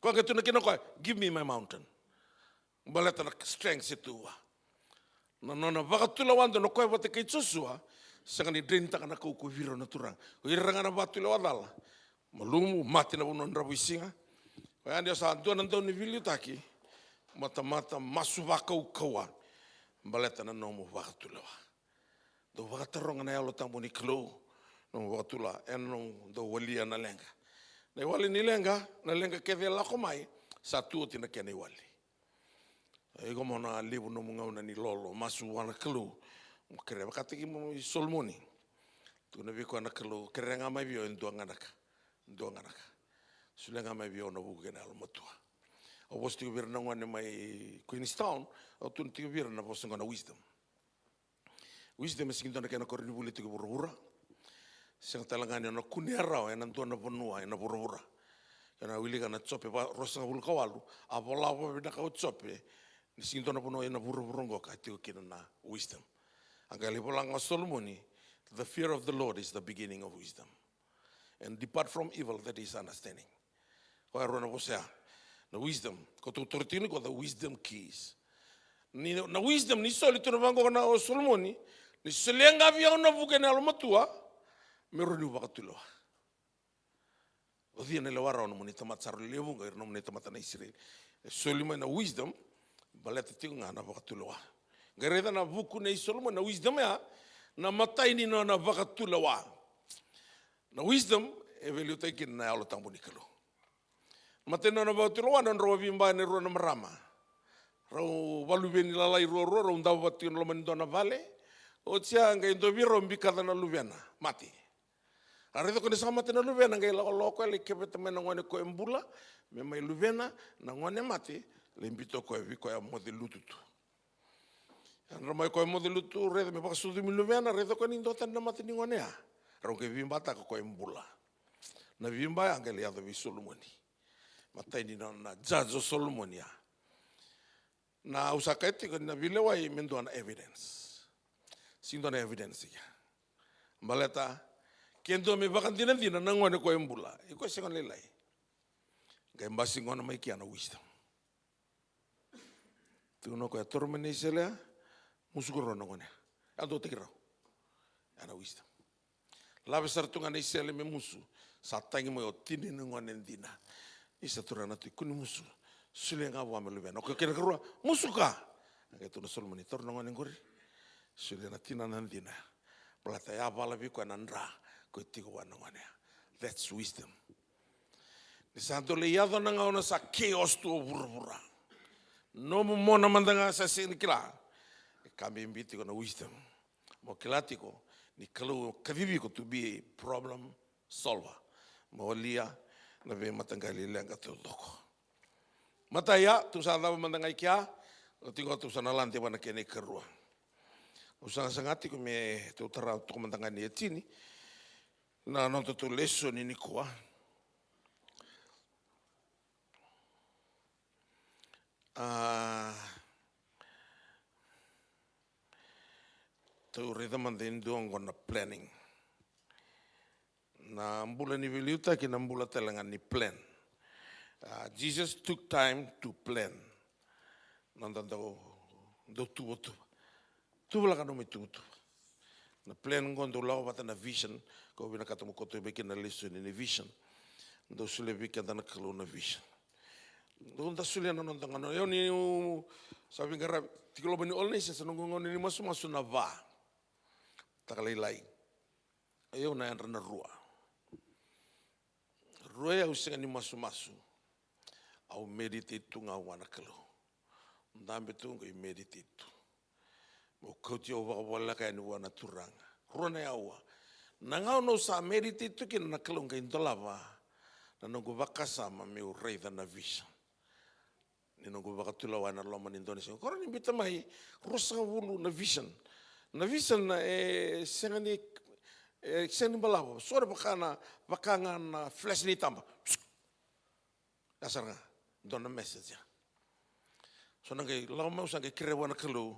Koya qai tukuna kina o koya, "Give me my mountain." Baleta na strength se tu vua. Na nona vakatulewa donu o koya vata kei Josua, sega ni drainitaka na kaukauwa vei rau na turaga. O ira ga na vakatulewa cala. Malumu, mate na vanua dravuisiga. Koya ni o sa dua na dau ni veiliutaki. Matamata, masu vakaukauwa. Baleta na nomu vakatulewa. Dau vakataroga na Yalo Tabu ni Kalou, nomu vakatulewa, ena nomu dau walia na leqa. Na iwali ni leqa, na leqa kece e lako mai, sa tu oti na kena iwali. Iko mo na levu nomu gauna ni lolo, masu vua na Kalou, mo kerea vakataki mo i Solomoni. Tukuna vei koya na Kalou, kerea ga mai vei au e dua ga na ka, dua ga na ka. Solia ga mai vei au na vuku kei na yalomatua. Au vosa tiko vei ira na gone mai Queenstown, au tukuna tiko vei ira na vosa qo na wisdom. Wisdom e sega ni dua na kena koronivuli e tiko e vuravura. Sega tale ga ni o na kunea rawa ena dua na vanua ena vuravura. Ke na wilika na Jope va, ruasagavulu ka walu, a vola vakavinaka o Jope, ni sega ni dua na vanua ena vuravura oqo ka tiko kina na wisdom. A qai lai vola ga o Solomoni, "The fear of the Lord is the beginning of wisdom. And depart from evil, that is understanding." Koya rua na vosa ya. Na wisdom. Ko tou toro tiko ni ko the wisdom keys. Ni, na wisdom ni soli tu na vaqo na o Solomoni. Ni solia ga vei au na vuku ena yalomatua. Me rawa niu vakatulewa. O cei na lewa rawa nomuni tamata sa rau lewe vuqa, ira nomuni tamata na Isireli. E soli mai na wisdom. Baleta tiko ga na vakatulewa. Qai raica na vuku nei Solomoni na wisdom ya. Na imatai ni nona vakatulewa. Na wisdom, e veiliutaki kina na Yalo Tabu ni Kalou. Matai ni nona vakatulewa, na nodrau a veiba na rua na marama. Rau vakaluveni lalai ruarua, rau davo vata tiko ena loma ni dua na vale. Oti ya qai dua vei rau bikaca na luvena, mate. A raica ko ni sa mate na luvena, qai lakolako, e lai keveta mai na gone ko e bula, me mai luvena, na gone mate, lai biuta o koya vei koya moce lutu tu. Yadra mai koya moce lutu, raica me vakasucumi luvena, raica koya ni dua tani na mata ni gone ya. Rau qai veibataka koya e bula. Na veiba ya qai lai yaco vei Solomoni. Matai ni nona judge o Solomoni ya. Na au sa kaya tiko na veilewai me dua na evidence. Sega ni dua na evidence ya. Baleta, ke dua me vakadinadina na gone koya e bula. Iko e sega ni lailai. Qai basi gona mai kea na wisdom. Tukuna o koya, toro mai na isele ya, musuka rau na gone ya. Yadoutaki rau. Ya na wisdom. Lave sara tu ga na isele me musu, sa tagi mai o tina ni gone dina. Isa, turaga na tui, kua ni musu. Solia ga vua me luvena. O koya kei na karua, musuka. A qai tukuna o Solomoni, toro na gone qori. Solia na tina na dina. Baleta yavala vei koya na dra ko e tiko vua na gone ya. That's wisdom. Ni sa dau lai yaco na gauna sa chaos tu o vuravura. Nomu mona mada ga sa sega ni kila. E ka bibi tiko na wisdom. Mo kila tiko ni Kalou kacivi iko to be a problem solver. Mo walia na veimataqali leqa taucoko. Matai ya, tou sa cava mada ga i kea, oti qo tou sa na lade vua na kena ikarua. Au sagasaga tiko me tou tara toka mada ga ni e tini. Na noda tou lesoni nikua. A, tou raica mada e dua oqo na planning. Na bula ni veiliutaki na bula tale ga ni plan. A, Jesus took time to plan. Noda dau Dou tuvatuva. Tuvalaka na nomu ituvatuva. Na plan qo dau lako vata na vision. Ko vinakata mo koto vei kina na lesoni ni vision. Dau solia vei keda na Kalou na vision. Dau da solia na noda gauna. Au ni sa veiqaravi tiko loma ni All Nations, sa noqu gauna ni masumasu na va. Taka lailai. Au na yadra na rua. Rua au sega ni masumasu. Au meditate tu ga vua na Kalou. Dabe tu qai meditate tu. Mo kauti au vakavoleka yani vua na Turaga. Rua na aua. Na gauna au sa meditate tu kina na Kalou qai dolava na noqu vakasama meu raica na vision. Ni noqu vakatulewa ena loma ni dua na siga. Koro ni biuta mai, ruasagavulu na vision. Na vision e sega ni, e sega ni balavu. So na vaka na, vaka ga na flash ni taba. Ya sara ga, dua na message ya. So na qai lako mai au sa qai kerea vua na Kalou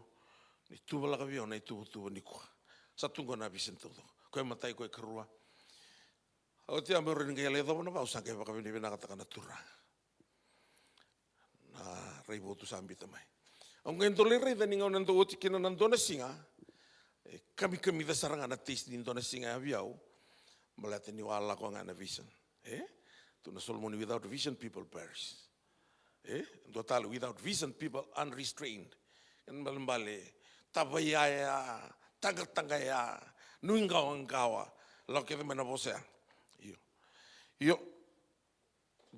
ni tuvalaka vei au na ituvatuva nikua. Sa tu qo na vision taucoko. Koya matai, koya karua. Oti ya meu rai ni qai yacova na va, au sa qai vakavinavinakataka na Turaga. Na raivotu sa biuta mai. Au qai dau lai raica ni gauna dau oti kina na dua na siga. E kamikamica sara ga na taste ni dua na siga vei au. Baleta niu a lako ga na vision. E? Tu na Solomoni, without vision people perish. E? Dua tale, without vision people unrestrained. Kena ibalebale, tavaiyaya, taqataqaya, nuiqawaqawa. Lako kece mai na vosa ya. Io. Io.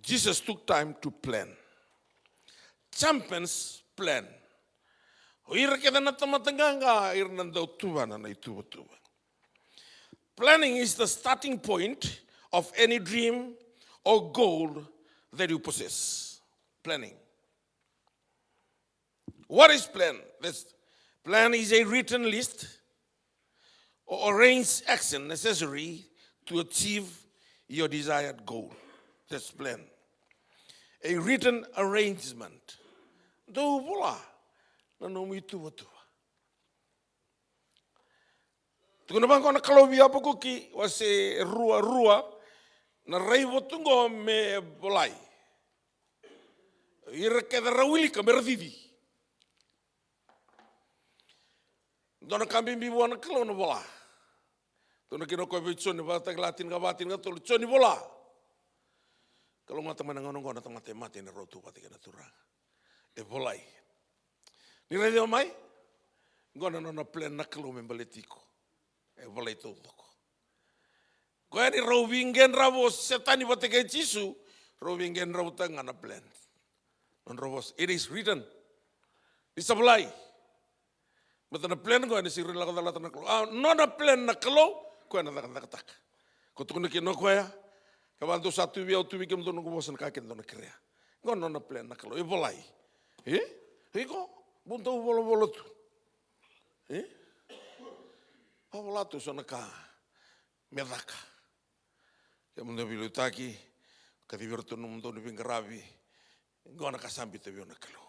Jesus took time to plan. Champions plan. O ira kece na tamata qaqa, ira na dau tuvana na ituvatuva. Planning is the starting point of any dream or goal that you possess. Planning. What is plan? This plan is a written list or arranged action necessary to achieve your desired goal. That's plan. A written arrangement. Dou vola na nomu ituvatuva. Tukuna vaqo na Kalou vei Apakuki, wase rua, rua, na raivotu qo me volai. Ira kece ra wilika me ra cici. Dua na ka bibi vua na Kalou na vola. Tukuna kina o koya vei Joni, Vakatakila tinikava, tinikatolu, Joni, vola. Kalougata mai na gauna oqo na tamata e mate ena rau tu vata kei na Turaga. E volai. Ni raica mai, oqo na nona plan na Kalou me baleti iko. E volai taucoko. Koya ni rau veiqedravu o Setani vata kei Jisu, rau veiqedravutaka ga na plan. Nodrau vosa, it is written. Ni sa volai. Baleta na plan koya ni sa rui lako calata na Kalou. A, nona plan na Kalou, koya na cakacakataka. Ko tukuna kina o koya, kevaka dou sa tu vei au, tu vei kemudou noqu vosa, na ka kece dou na kerea. Qo na nona plan na Kalou, e volai. E? Iko, bau dau volavola tu. E? Vavola tu so na ka me caka. Kemudou veiliutaki, kacivi iratou na nomudou na veiqaravi. Qo na ka sa biuta vei au na Kalou.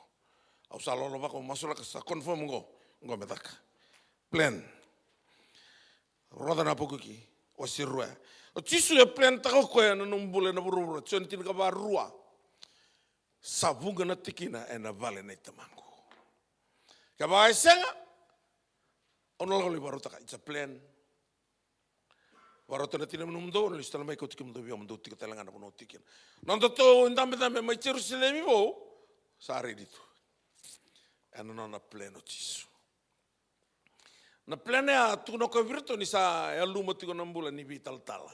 Au sa lolovaka, au masulaka, sa confirm qo. Qo me caka. Plan. Rogoca na Apakuki, wase rua. O Jisu e plantaka o koya na nomu bula ena vuravura, Joni tinikava, rua. Sa vuqa na tikina ena vale nei Tamaqu. Kevaka e sega, au na lako lai vakarautaka. It's a plan. Vakarauta na tikina me nomudou, na lesu tale mai, kauti kemudou vei au, mo dou tiko tale ga na vanua au tiko kina. Nodatou idabedabe mai Jerusalemi vou, sa ready tu. Ena nona plan o Jisu. Na plan ya, tukuna o koya vei iratou ni sa yaluma tiko na bula ni veitalatala.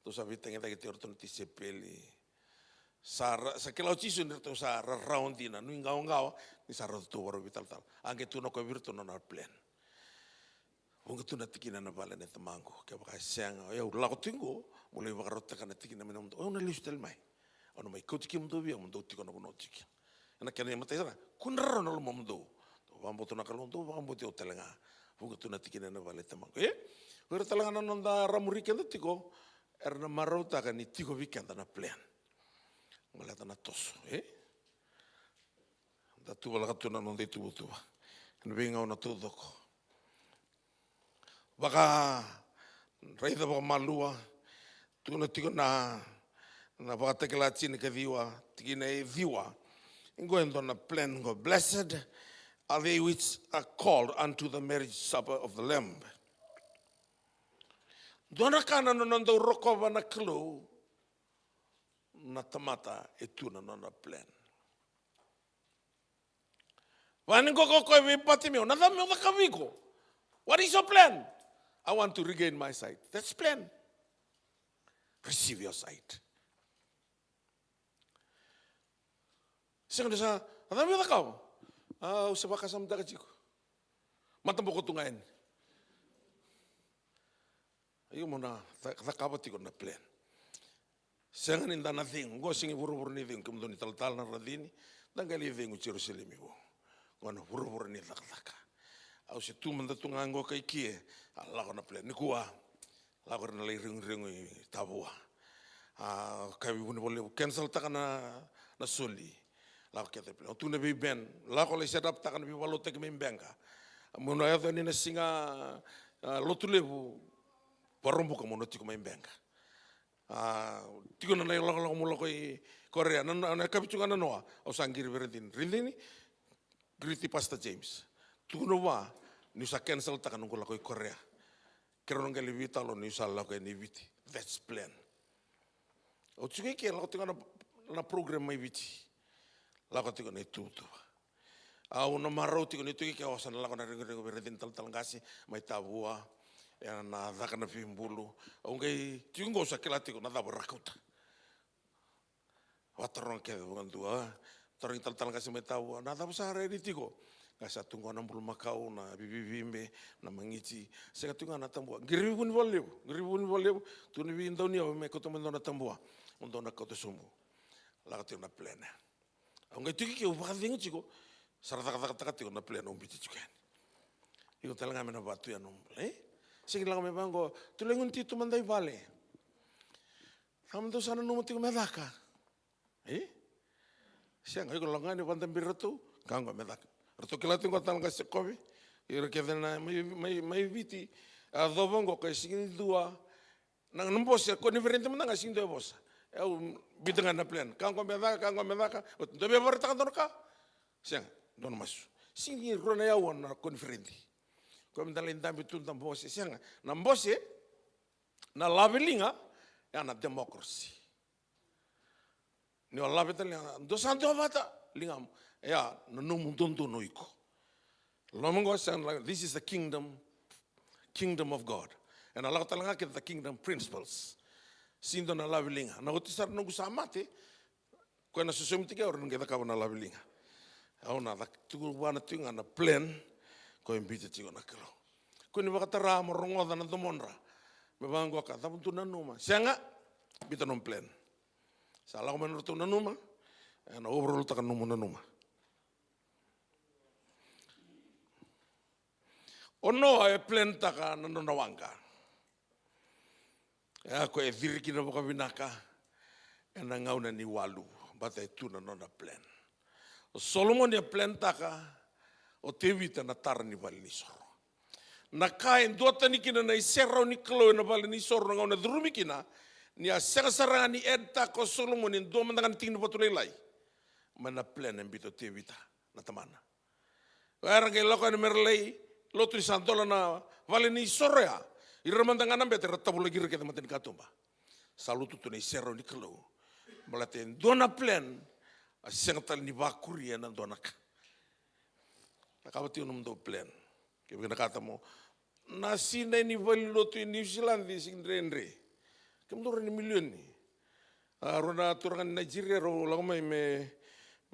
Tou sa veitagicaki tiko iratou na tisaipeli. Sa ra-, sa kila o Jisu ni ratou sa rarawa dina, nuiqawaqawa, ni sa ratou vakarau veitalatala. A qai tukuna o koya vei iratou na nona plan. Vuqa tu na tikina ena vale nei Tamaqu, kevaka e sega, o yau lako tiko qo, mo lai vakarautaka na tikina me nomudou. Au na lesu tale mai. Au na mai kauti kemudou vei au, mo dou tiko na vanua au tiko kina. Ena kena imatai sara, kua ni rarawa na lomamudou. Dou vakabauta na Kalou, dou vakabauti au tale ga. Vuqa tu na tikina ena vale nei Tamaqu. E? O ira tale ga na noda ra muri keda tiko, era na marautaka ni tiko vei keda na plan. Baleta na toso, e? Da tuvalaka tu na noda ituvatuva ena veigauna taucoko. Vaka, raica vakamalua, tukuna tiko na, na Vakatakila tinikaciwa, tikina e ciwa. Qo e dua na plan qo. Blessed are they which are called unto the marriage supper of the Lamb. Dua na ka na nona dau rokova na Kalou na tamata e tu na nona plan. Vani qo ko koe vei Patimeo, na cava meu cakava vei iko? What is your plan? I want to regain my sight. That's plan. Receive your sight. Sega ni sa, na cava meu cakava? Au se vakasamataka tiko. Mataboko tu ga yani. Io, mo na ca-, cakava tiko na plan. Sega ni da na cegu, qo sega ni vuravura ni cegu, kemudou ni talatala na Racini, da qai lai cegu Jerusalemi vou. Qo na vuravura ni cakacaka. Au se tu mada tu ga qo kai ke, a lako na plan. Nikua, lako ira na lai reguregu i Tavua. A, kavi Vunivolevu, cancel taka na, na soli. Lako kece plan. Au tukuna vei Ben, lako lai set up taka na veivakalotutaki mai Beqa. Mo na yaco yani na siga, a, Lotulevu, Vakaraubuka mo na tiko mai Beqa. A, tiko na lai lakolako mo lako i Korea. Na, na, na kavi tu ga na noa, au sa qiri vei Radini. Radini, greet Pastor James. Tukuna vua niu sa cancel taka noqu lako i Korea. Keirau na qai lai veitalanoa niu sa lako yani i Viti. That's plan. Au tiko i ke, lako tiko na, na program mai Viti. Lako tiko na ituvatuva. Au na marau tiko ni tiko i ke, au sa na lako na regorego vei Radini talatala qase mai Tavua. Ena caka na veibulu. Au qai tiko qo, au sa kila tiko na cava ra kauta. Vataroga kece vakadua. Tarogi talatala qase mai Tavua, na cava sa rairai tiko? Qai sa tu qo na bulumakau, na vivivibe, na magiti. Sega tu ga na tabua. Qiri vei Vunivolevu, qiri vei Vunivolevu. Tu na veidauniyau me kauta mai dua na tabua. Mo dua na kauta sobu. Lako tiko na plan. Au qai tiko i ke, au vakacegu tiko. Sa ra cakacakataka tiko na plan, au biuta tiko yani. Iko tale ga me na vatu ya nomu, e? Sega ni lako me vaqo, tu lai gunu tiko tu mada i vale. Sa mada sa nanuma tiko me caka. E? Sega, iko lako ga ni vadaberi ratou, ka qo me caka. Ratou kila tiko qo talatala qase Kovi. Ira kece na mai, mai, mai Viti. A cova qo ka e sega ni dua. Na, na bose, koniferedi mada ga sega ni dua e vosa. E au biuta ga na plan. Ka qo me caka, ka qo me caka. Oti, dua via vakaraitaka dua na ka. Sega, dua na masu. Sega ni rua na yaua na koniferedi. Koya meda lai dabe tu da bose. Sega, na bose, na laveliga, ya na democracy. Ni o lave tale ga, dua sa dua vata, ligamu. Ya, na nomu dodonu o iko. Loma qo sa na, this is the kingdom, kingdom of God. Ena lako tale ga kece the kingdom principles. Sega ni dua na laveliga. Na oti sara noqu sa mate, koya na sosomi tiko, au na qai cakava na laveliga. Au na cak-, tuku vana tiko ga na plan, koya e biuta tiko na Kalou. Kua ni vakatara mo rogoca na domodra. Me vaqo ka, cava dou nanuma? Sega, biuta nomu plan. Sa lako mai na nodratou nanuma, ena overrule taka nomu nanuma. O Noa e plan taka na nona waqa. E a koya e ciri kina vakavinaka ena gauna ni walu, baleta e tu na nona plan. O Solomoni e plan taka o Tevita na tara ni valenisoro. Na ka e duatani kina na iserau ni Kalou ena valenisoro na gauna e curumi kina, ni a sega sara ga ni add taka o Solomoni e dua mada ga na tiki ni vatu lailai mai na plan e biuta o Tevita na tamana. Era qai lako yani mera lai lotu ni sa dola na valenisoro ya. Ira mada ga na bete era tavulaki ira kece matanikatuba. Sa lutu tu na iserau ni Kalou. Baleta e dua na plan, a sega tale ni vakuria ena dua na ka. Cakava tiko nomudou plan. Kevaka na ka tamo, na sinai ni valenilotu e Niusiladi e sega ni dredre. Kemudou rai ni milioni. A, rua na turaga ni Nigeria rau lako mai me,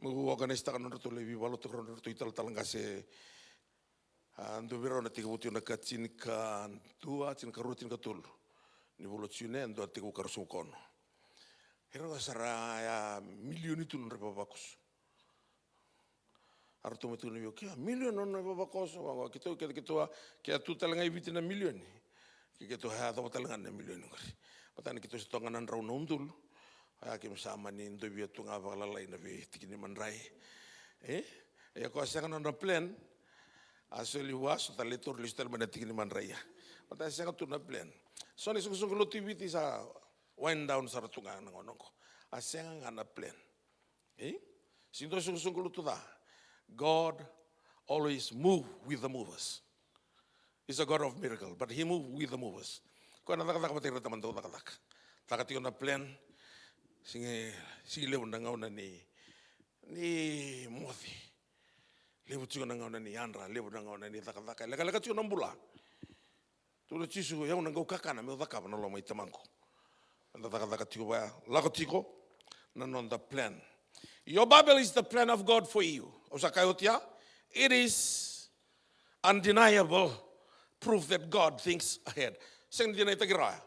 meu organise taka nodratou lai veivakalotutaki rau nodratou italatala qase. A, dua vei rau na tekivu tiko na ka tinikadua, tinikarua, tinikatolu ni vula o June, dua tekivu ka ruasagavulu ka ono. Era qo sa ra ya milioni tu nodra ivavakoso. A ratou mai tukuna vei au, ke a milioni nona ivavakoso, vaqo, keitou, keitou, keitou a, ke a tu tale ga i Viti na milioni. Ke keitou a yacova tale ga na milioni qori. Baleta ni keitou se toka ga na drau na udolu. Oya keimami sa mani dovia tu ga vakalalai na veitiki ni madrai. E? Ia ko a sega nona plan. A soli vua, so tale tauri lesu tale mai na tiki ni madrai ya. Baleta a sega tu na plan. So na isoqosoqo lotu i Viti sa wind down sara tu ga na gauna qo. A sega ga na plan. E? Sega ni dua soqosoqo lotu ca. God always move with the movers. He's a God of miracle, but he move with the movers. Koya na cakacaka vata ira tamata dau cakacaka. Caka tiko na plan, sigi, sigi levu na gauna ni, ni moce. Levu tiko na gauna ni yadra, levu na gauna ni cakacaka. Lekaleka tiko na bula. Tukuna o Jisu, au na qai kakana meu cakava na loma i Tamaqu. Eda cakacaka tiko vaya, lako tiko na noda plan. Your Bible is the plan of God for you. Au sa kaya oti ya, it is undeniable proof that God thinks ahead. Sega ni dinaitaki rawa ya.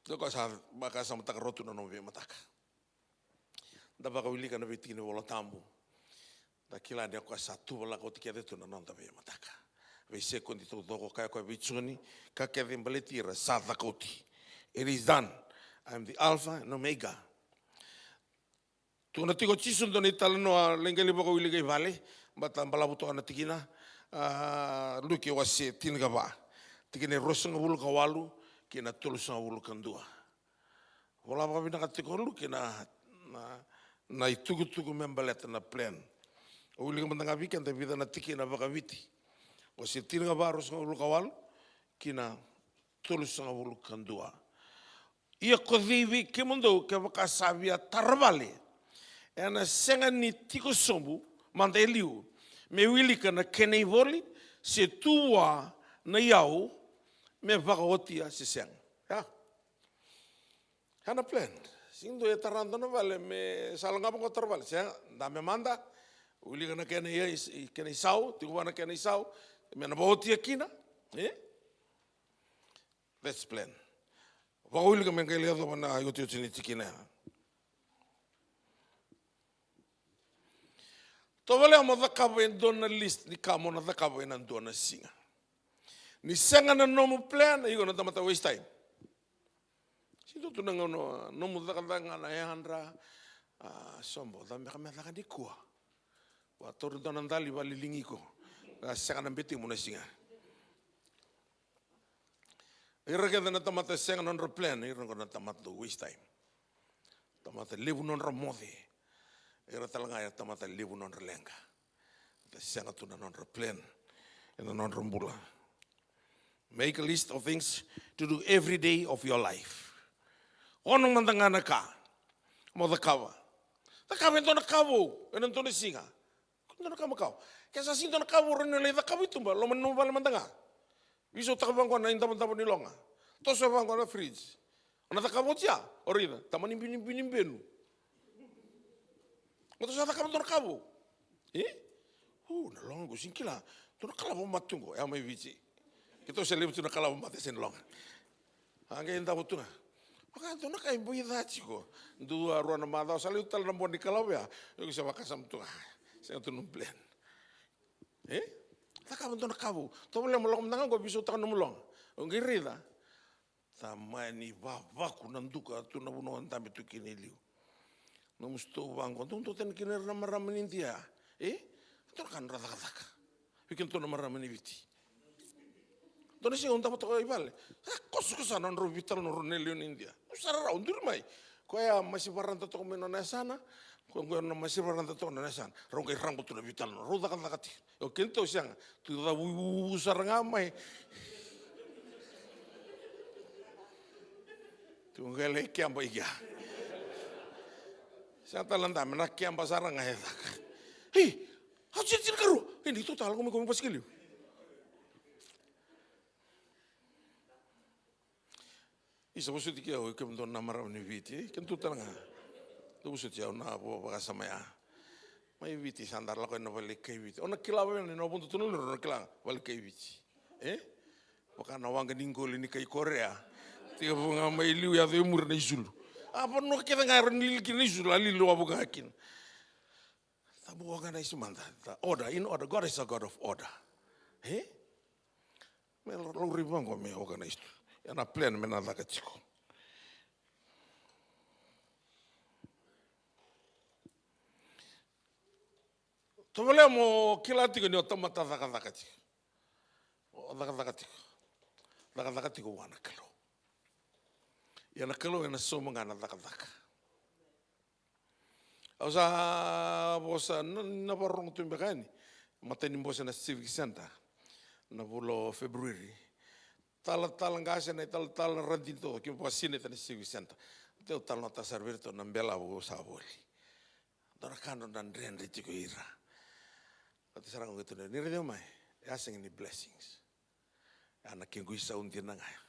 Dua koya sa vakasamataka rawa tu na nomu veimataka. Da vakawilika na veitiki ni Vola Tabu. Da kila ni o koya sa tuvalaka oti kece tu na noda veimataka. Veisekodi taucoko, kaya o koya vei Joni, ka kece baleti ira sa caka oti. It is done. I am the Alpha and Omega. Tukuna tiko o Jisu dua na italanoa, lai qai lai vakawilika i vale, baleta balavu toka na tikina, a, Luke wase tinikava. Tikina e ruasagavulu ka walu, kei na tolusagavulu ka dua. Vola vakavinaka tiko o Luke na, na, na itukutuku me baleta na plan. Au wilika mada ga vei keda e vica na tikina vakaviti. Wase tinikava, ruasagavulu ka walu, kei na tolusagavulu ka dua. Ia ko cei vei kemudou kevaka sa via tara vale, ena sega ni tiko sobu mada e liu, me wilika na kena ivoli, se tu vua na iyau, me vakaotia se sega. Ya. Ya na plan. Sega ni dua e tara dua na vale me sa lako ga vaqo tara vale. Sega, dabe mada, wilika na kena i-, i-, kena isau, tiko vua na kena isau, me na vakaotia kina. E? That's plan. Vakawilika me qai lai yacova na iotioti ni tikina ya. Tovolea mo cakava e dua na list ni ka mo na cakava ena dua na siga. Ni sega na nomu plan, iko na tamata waste time. Sega ni dua tu na gauna nomu cakacaka ga na yadra, a, sobo, cabe ka me caka nikua. Vatauri dua na dali, vakaliligi iko. Ka sega na bete mo na siga. Ira kece na tamata sega nodra plan, ira qo na tamata dau waste time. Tamata levu nodra moce. Ira tale ga era tamata levu nodra leqa. Da sega tu na nodra plan ena nodra bula. Make a list of things to do every day of your life. Ono mada ga na ka mo cakava. Cakava e dua na ka vou ena dua na siga. Dua na ka makawa. Ke sa sega ni dua na ka vou rawa ni o lai cakava i tuba, loma ni nomu vale mada ga. Veisautaka vaqo na idavodavo ni loga. Toso vaqo na fridge. O na cakava oti ya, o raica, tamani binibini benu. Mo toso cakava dua na ka vou. E? U, na loga qo sega ni kila. Dua na kalavo mate tu qo, ya mai Viti. Keitou se levu tu na kalavo mate se na loga. A qai davo tu ga. Vaka dua na ka e boi ca tiko. Dua, rua na macawa, sa levu tale na bogi ni kalavo ya. Io, sa vakasama tu ga. Sega tu nomu plan. E? Cakava dua na ka vou. Tovolea mo lako mada ga qo, veisautaka nomu loga. O qai raica. Tamani vavaku na duka tu na vanua o dabe tu kina e liu. Nomu sitoa vaqo, dau dua tani kina ira na marama ni Idia. E? Dua na ka nodra cakacaka. Vei kedatou na marama ni Viti. Dua na siga au davo toka i vale. Sa kosokoso na nodrau veitalanoa rau na lewe ni Idia. Au sa rarawa, au duri mai. Koya masi varada toka mai nona yasana. Koya qo na masi varada toka nona yasana. Rau qai rabo tu na veitalanoa. Rau cakacaka tiko. O kedatou sega. Tu cavuvu sara ga mai. Tu qai lai keba i kea. Sega tale na dabe, na keba sara ga e caka. Ei, au se tinikarua. Ei, ni tu tale, lako mai ko me basikeli. Isa vosoti ke au, kemudou na marama ni Viti, e, kemudou tale ga. Dou vosoti au na vo vakasama ya. Mai Viti sa da lako ena vale kai Viti. O na kila vei na, na vodo tu na lura, o na kila vale kai Viti. E? Vaka na waqa ni qoli ni kai Korea. Tekivu ga mai liu, yaco i muri na isulu. A vanua kece ga era ni lili kina na isulu, a lili wavoki ga kina. Tabu organize mada. The order, in order. God is a God of order. E? Me laurai vaqo me organize tu. Ia na plan me na caka tiko. Tovolea mo kila tiko ni o tamata cakacaka tiko. O cakacaka tiko. Cakacaka tiko vua na Kalou. Ia na Kalou ena sauma ga na cakacaka. Au sa vosa na, na vakarorogo tu beka yani. Matai ni bose na Civic Center na vula o February. Talatala qase na italatala na radini taucoko, keimami vakasinaita na Civic Center. Deu talanoataka sara vei iratou na belavu sa voli. Dua na ka dredre tiko ira. Oti sara ga qai tukuna, ni raici au mai, e a sega ni blessings. A na kequ isau dina ga ya.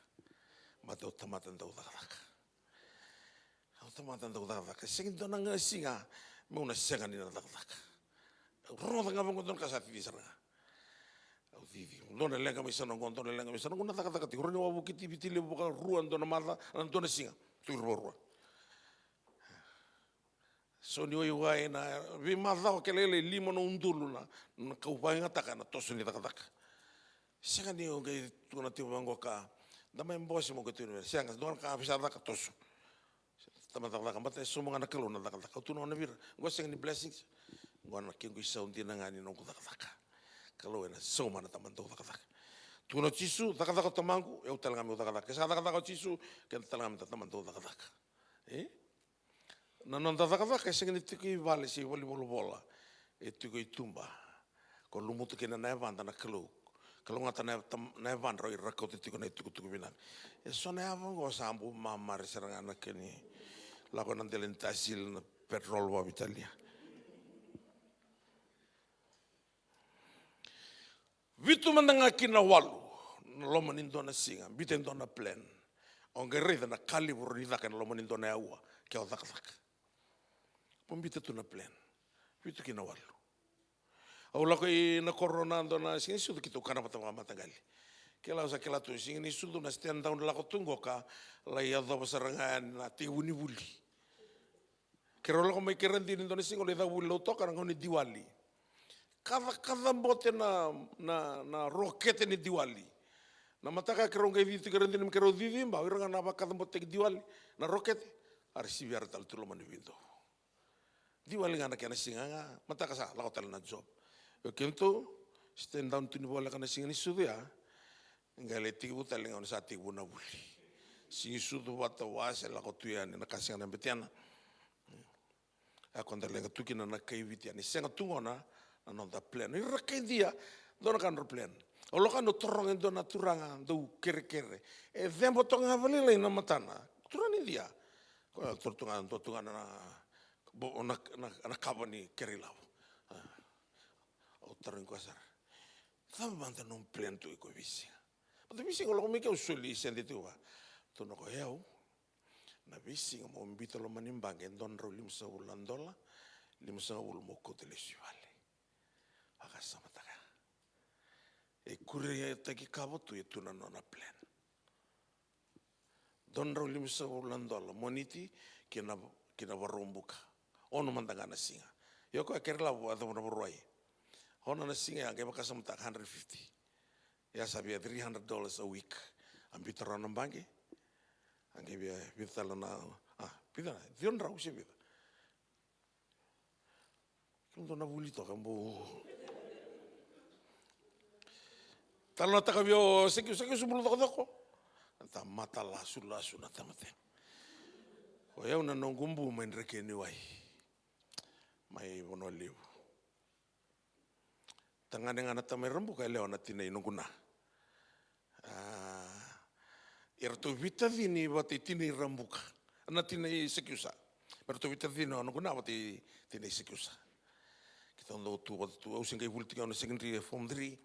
Baleta au tamata dau cakacaka. Au tamata dau cakacaka. E sega ni dua na gauna siga meu na sega ni na cakacaka. Au rogoca ga vaqo dua na ka sa cici sara ga. Au cici. Dua na leqa mai sa noqu, dua na leqa mai sa noqu, na cakacaka tiko. Rawa ni wavoki ti Viti Levu vakarua dua na macawa, na dua na siga. Tu ira vakarua. So ni waiwai na veimacawa kei lailai lima na udolu na, na kau vakayagataka na toso ni cakacaka. Sega ni o qai tukuna tiko vaqo ka, da mai bose mo qai tukuna, sega, dua na ka vei sa caka toso. Tama cakacaka, baleta e sauma ga na Kalou na cakacaka. Au tukuna gona vei ira, qo sega ni blessings. Qo na kequ isau dina ga ni noqu cakacaka. Kalou ena sauma na tama dau cakacaka. Tukuna o Jisu, cakacaka o tamaqu, au tale ga meu cakacaka. Ke sa cakacaka o Jisu, keda tale ga meda tama dau cakacaka. E? Na noda cakacaka e sega ni tiko i vale se i valenivolavola. E tiko i tuba. Ko lumuta kina na yavada na Kalou. Kalougata na, na yavadra o ira kauta tiko na itukutuku vinaka. E so na yava oqo sa bau mamare sara ga na kena lako na dela ni tasili na petrol vakaveitalia. Vitu mada ga ki na walu na loma ni dua na siga, biuta e dua na plan. Au qai raica na ka levu rawa ni caka ena loma ni dua na aua ke o cakacaka. Mo biuta tu na plan. Vitu ki na walu. Au lako i na koro na dua na siga ni sucu keitou kana vata vakamataqali. Kila, au sa kila tu siga ni sucu na stand down lako tu qo ka lai yacova sara ga yani na tekivu ni vuli. Keirau lako mai Kairadini dua na siga, au lai caka vuli lautoka na gauna ni Diwali. Kacakaca bote na, na, na rokete ni Diwali. Na mataka keirau qai cici tu Kairadini me keirau cici ba, o ira ga na vakacabotaki Diwali, na rokete. A ra sivi, a ra tale tu loma ni widovu. Diwali ga na kena siga ga, mataka sa lako tale na job. Io keitou, stand down tu ni voleka na siga ni sucu ya. Qai lai tekivu tale ga, gauna sa tekivu na vuli. Siga ni sucu vata, wase, lako tu yani na ka sega na betena. A koya da leqa tu kina na kai Viti yani, sega tu gona na noda plan. Ira kai Idia, dua na ka nodra plan. Au lako yani au taroga e dua na turaga dau kerekere. E ceba toka ga vakalailai na matana. Turaga ni Idia. Koya taroga tu ga, dua tu ga na, bo-, na, na, na kava ni kere ilavo. A. Au tarogi koya sara. Cava mada nomu plan tu iko veisiga? Baleta veisiga au lako mai ke au soli sede tiko vua. Tukuna o koya, o yau, na veisiga mo biuta loma ni baqe e dua na drau limasagavulu na dola, limasagavulu mo kauta lesu i vale. Vakasamataka. E kuretaki kava tu, e tu na nona plan. Dua na drau limasagavulu na dola, Moniti ki na, ki na Vakaraubuka. Ono mada ga na siga. Ia o koya kere ilavo, yacova na Vakarauwai. Ono na siga ya qai vakasamataka hundred fifty. Ia sa via three hundred dollars a week. A biuta rawa na baqe. A qai via, vica tale na, a, vica na, ciwa na drau se vica. Kila dua na vuli toka, bau. Talanoataka vei au o Sekiu, Sekiu, se bula cokocoko. Tamata lasulasu na tamata ya. O yau na noqu bu mai Drekeniwai. Mai Vanua Levu. Tagane ga na tamai Rabuka, yalewa na tinai noqu na. A, eratou veitacini vata i tinai Rabuka. Na tinai Sekiusa. Me ratou veitacini o noqu na vata i tinai Sekiusa. Keitou dau tu vata tu, au se qai vuli tiko au na secondary, form three.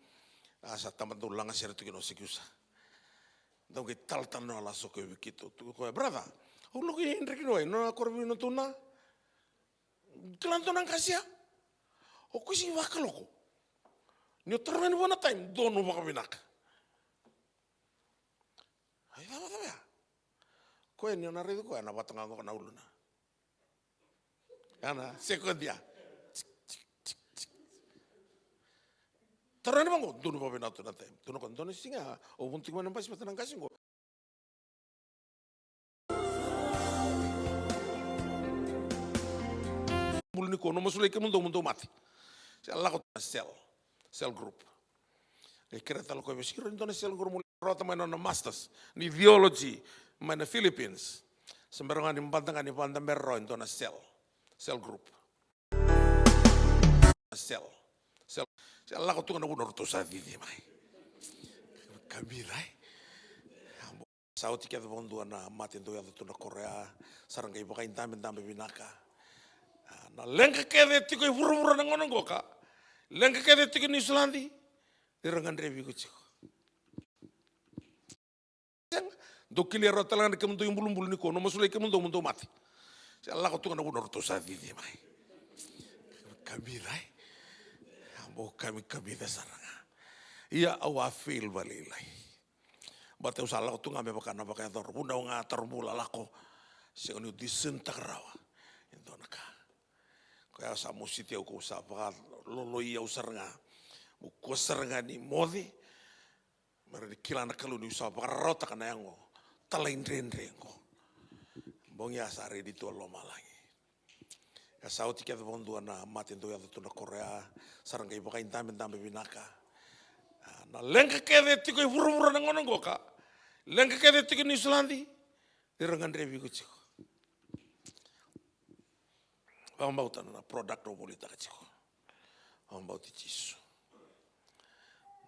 A sa tama dau lagasere tu kina o Sekiusa. Dau qai talatala na laso koya vei keitou. Tukuna o koya, brother, au lako i Drekeniwai, nona koro vei notou na. Kila dua na qase ya. O koya sega ni vakaloko. Ni o taroga yani vua na time, donu vakavinaka. Ai, cava, cava ya? Koya ni o na raici koya, na vata ga qo na uluna. Ya na, second ya. Taroga yani vaqo, donu vakavinaka tu na time. Donu ko, donu siga, au vodo tiko mai na basi vata na qase qo. Bula nikua, au na masulaki kemudou, mo dou mate. Se lako na cell, cell group. Qai kerea tale o koya vei au, sega ni dua na cell group, mo rawata mai na nona masters ni theology mai na Philippines. Se bera ga ni bada ga ni vakadabera rawa e dua na cell, cell group. Cell. Se, se lako tu ga na vuna ratou sa cici mai. Kamica, e? Sa oti kece vakadua na mate dau yaco tu na koro ya, sa ra qai vakaidabedabe vinaka. A, na leqa kece tiko e vuravura na gauna qoka, leqa kece tiko e Niusiladi, ni ra gadrevi iko tiko. Sega. Dou kelia rawa tale ga na kemudou ibulubulu nikua, au na masulaki kemudou mo dou mate. Se lako tu ga na vuna ratou sa cici mai. Kamica, e? A, bau kami, kamica sara ga. Ia au a fail vakalailai. Baleta au sa lako tu ga me vaka na vakayacora. Vunau ga, taro bula, lako. Sega niu discern-taka rawa e dua na ka. Koya sa mositi au, ko sa vakaloloi au sara ga. Au kua sara ga ni moce. Me rawa ni kila na Kalou niu sa vakararawataka na yago talaidredre qo. Bogi ya sa ready tu o lomalagi. Ia sa oti kece vakadua na mate dau yaco tu na koro ya, sa ra qai vakaidabedabe vinaka. A, na leqa kece tiko e vuravura na gauna qoka, leqa kece tiko e Niusiladi, ni ra gadrevi iko tiko. Vakabauta na product au volitaka tiko. Vakabauti Jisu.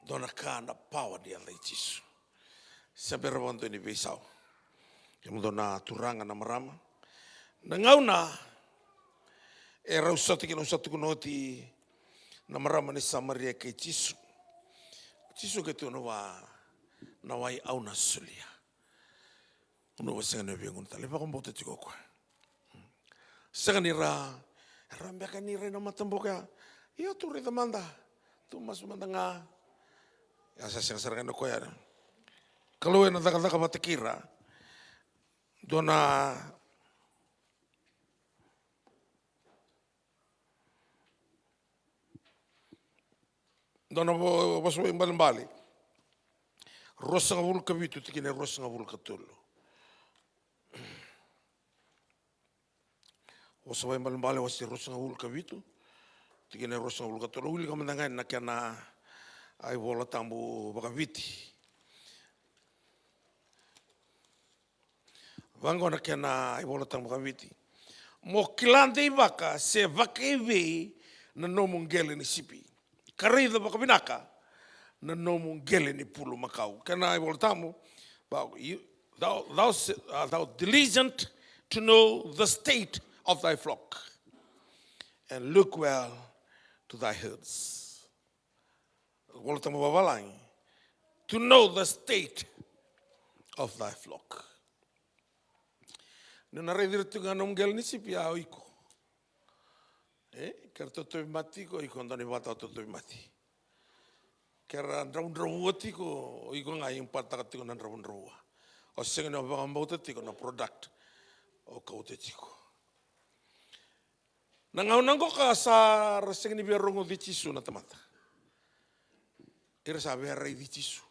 Dua na ka na power ni yaca i Jisu. Se bera vakadua ni veisau. Kemudou na turaga, na marama. Na gauna e rau sota kina, au sa tukuna oti, na marama ni Samaria kei Jisu. Jisu kaya tu na wa, na wai au na solia. Au na sega ni via gunu tale, vakabauta tiko o koya. Sega ni ra, ra beka ni rai na mataboko ya. Io, tu raica mada. Tu masu mada ga. Ia sa sega sara ga na koya. Kalou ena cakacaka vata kei ira. Dua na Dua na vo-, Vosa Vakaibalebale ruasagavulu ka vitu, tikina e ruasagavulu ka tolu. Vosa Vakaibalebale wase ruasagavulu ka vitu, tikina e ruasagavulu ka tolu. Wilika mada ga na kena iVola Tabu vakaviti. Vaqo na kena iVola Tabu vakaviti. Mo kila deivaka se vakaevei na nomu qele ni sipi, ka raica vakavinaka na nomu qele ni bulumakau. Kena iVola Tabu, va-, you, thou, thou, se-, uh, thou diligent to know the state of thy flock, and look well to thy herds. Vola Tabu vavalagi, to know the state of thy flock. Ni na raici ira tiko ga na nomu qele ni sipi, a o iko. E, ke ra tauvi mate tiko, o iko dau ni vakatauvi mate. Ke ra dravudravua tiko, o iko ga e impataka tiko na dravudravua. O sega ni vakabauta tiko na product o kauta tiko. Na gauna qoka sa ra sega ni via rogoci Jisu na tamata. Ira sa via raici Jisu.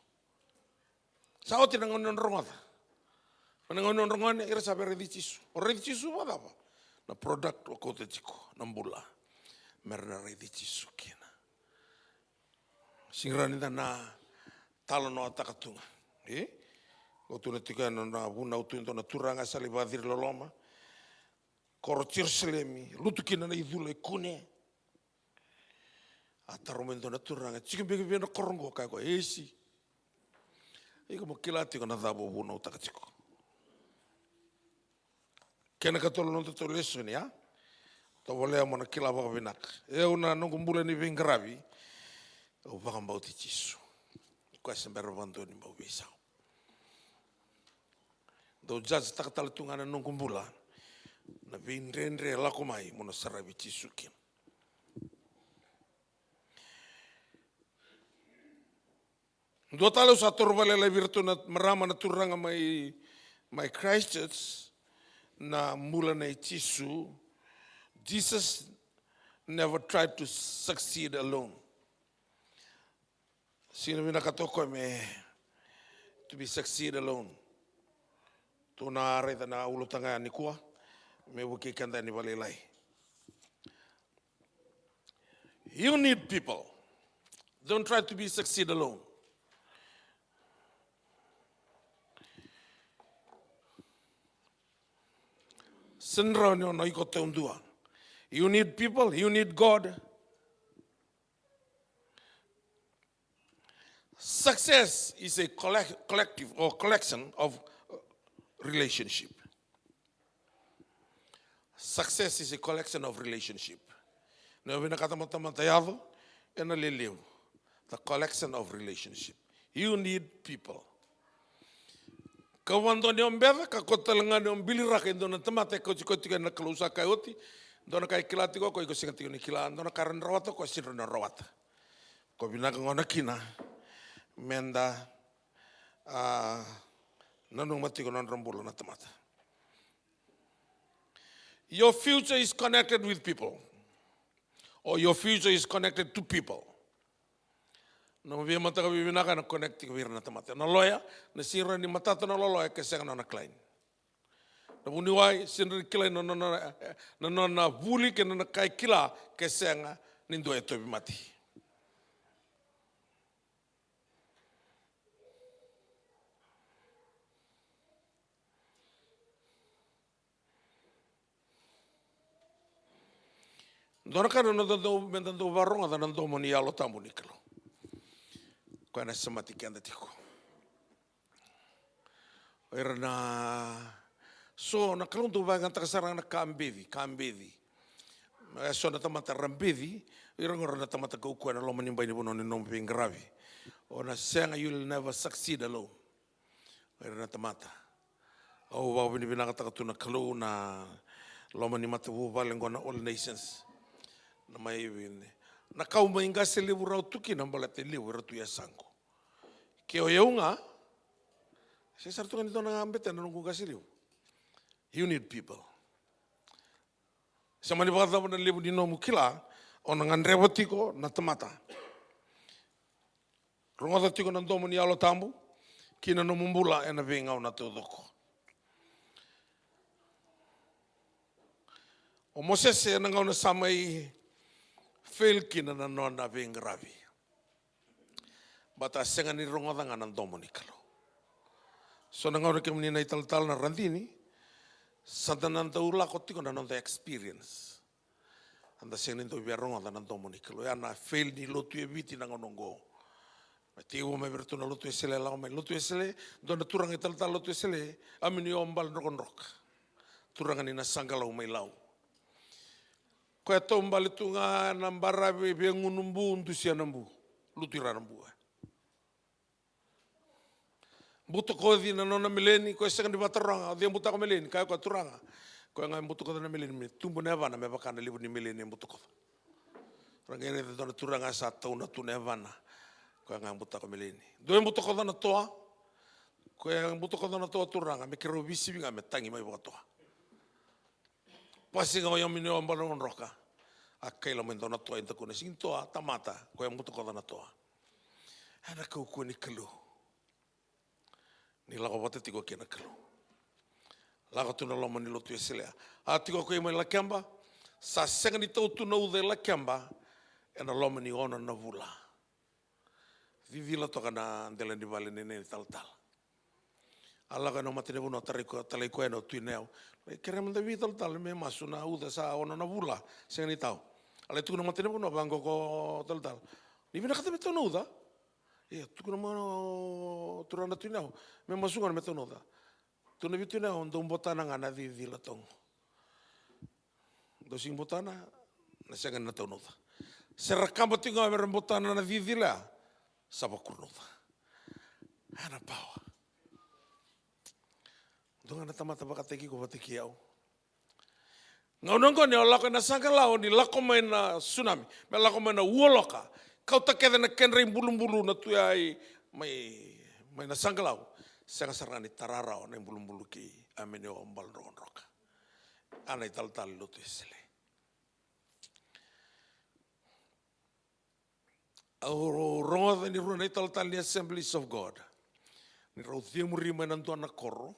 Sa oti na gauna ni nodra rogoca. Na gauna ni nodra gone, ira sa via raici Jisu. O raici Jisu vakacava? Na product o kauta tiko, na bula. Me ra na raici Jisu kina. Sega ni rawa ni da na talanoataka tu ga. E? O tu na tiko ya na, na vunau tu e dua na turaga sa lai vakaciri loloma. Koro Jerusalemi, lutu kina na icula e kune. A taro mai dua na turaga, tiko beka vei na koro qo, kaya ko, esi. Iko mo kila tiko na cava o vunautaka tiko. Kena ikatolu na nodatou lesoni, a? Tovolea mo na kila vakavinaka. E, au na noqu bula ni veiqaravi, au vakabauti Jisu. Koya se bera vakadua ni bau veisau. Dau judge taka tale tu ga na noqu bula. Na veidredre e lako mai, mo na saravi Jisu kina. Dua tale au sa toro vakalailai vei iratou na marama, na turaga mai, mai Christchurch, na bula nei Jisu. Jesus never tried to succeed alone. Sega ni vinakata o koya me to be succeed alone. Tou na raica na ulutaga nikua me vukei keda yani vakalailai. You need people. Don't try to be succeed alone. Sega ni rawa ni o na iko taudua. You need people, you need God. Success is a collect, collective or collection of, uh, relationship. Success is a collection of relationship. Na vinakata mo tamata yaco ena lelevu. The collection of relationship. You need people. Ka vua dua ni o beca, ka koto tale ga ni o biliraka e dua na tamata e kauti koya tiko ena Kalou, sa kaya oti, dua na ka e kila tiko o koya iko sega tiko ni kila, dua na ka e rawa ni rawata o koya sega ni rawa ni rawata. Ko vinaka gona kina meda, a, nanuma tiko na nodra bula na tamata. Your future is connected with people, or your future is connected to people. Na veimataka vivinaka ena connect tiko vei ira na tamata. Na loya, na sega ni matata na loloya ke sega na nona client. Na vuniwai, sega ni kilai na nona, na nona vuli kei na nona ka e kila ke sega ni dua e tauvimate. Dua na ka na noda dau, meda dau vakarogoca na domo ni Yalo Tabu ni Kalou. Koya na semati keda tiko. O ira na, so na Kalou dau vakayagataka sara ga na ka beci, ka beci. E so na tamata ra beci, ira qo ra na tamata kaukauwa ena loma ni bai ni vanua ni nomu veiqaravi. O na sega, you will never succeed alone. O ira na tamata. Au vakavinavinakataka tu na Kalou na loma ni matavuvale qo na All Nations. Na mai vine. Na kau mai qase levu rau tu kina baleta e levu era tu e yasaqu. Ke o yau ga, se sara tu ga ni dua na ga bete na noqu qase levu. You need people. Se mani vakacava na levu ni nomu kila, o na gadreva tiko na tamata. Rogoca tiko na domo ni Yalo Tabu ki na nomu bula ena veigauna taucoko. O Mosese ena gauna sa mai fail kina na nona veiqaravi. Baleta a sega ni rogoca ga na domo ni Kalou. So na gauna kemuni na italatala na radini, sa da na dau lako tiko na noda experience. Eda sega ni dau via rogoca na domo ni Kalou. Ya na fail ni lotu e Viti na gauna oqo. Mai tekivu mai vei iratou na Lotu Wesele, lako mai Lotu Wesele, dua na turaga italatala Lotu Wesele, Aminiobala Drokadroka. Turaga ni Nasaqalau mai Lau. Koya taubale tu ga na baravi, via gunu bu, dusia na bu. Lutu i ra na bu. Butakoci na nona meleni, koya sega ni vakataroga, o cei e butako meleni, kaya koya, turaga. Koya ga e butakoca na meleni, me tubu na yavana, me vaka na levu ni meleni e butakoca. Ra qai raica e dua na turaga sa tauna tu na yavana, koya ga e butako meleni. Dua e butakoca na toa, koya e butakoca na toa, turaga, me keirau veisivi ga me tagi mai vakatoa. Pasi ga o Aminiobala Drokadroka. A kaila mai dua na toa, e dakuna, sega ni toa, tamata, koya e butakoca na toa. Ena kaukauwa ni Kalou. Ni lako vata tiko kei na Kalou. Lako tu na loma ni Lotu Wesele. A tiko o koya mai Lakeba, sa sega ni tau tu na uca i Lakeba, ena loma ni ono na vula. Cicila toka na dela ni vale nei na italatala. A lako ena mata ni vanua, tarai koya, talai koya na Tui Nayau. Lai kerea mada vei italatala me masu, na uca sa ono na vula, sega ni tau. A lai tukuna na mata ni vanua, vaqo ko talatala. Ni vinakata me tau na uca? Ia, tukuna mai o turaga na Tui Nayau, me masu gona me tau na uca. Tukuna vei Tui Nayau, dou botana ga na cicila toka qo. Dou sega ni botana, na sega ni na tau na uca. Se ra kaba tiko ga me ra botana na cicila, sa vakuru na uca. Ena power. Dua ga na tamata vakataki iko, vakataki au. Gauna oqo ni o lako ena saqalau, ni lako mai na tsunami, me lako mai na ualoka, kauta kece na kedra ibulubulu na tu ya i, mai, mai na saqalau. Sega sara ga ni tara rawa na ibulubulu kei Aminiobala Drokadroka. A na italatala ni Lotu Wesele. Au rogoca ni rua na italatala ni Assemblies of God. Ni rau cemuri mai na dua na koro.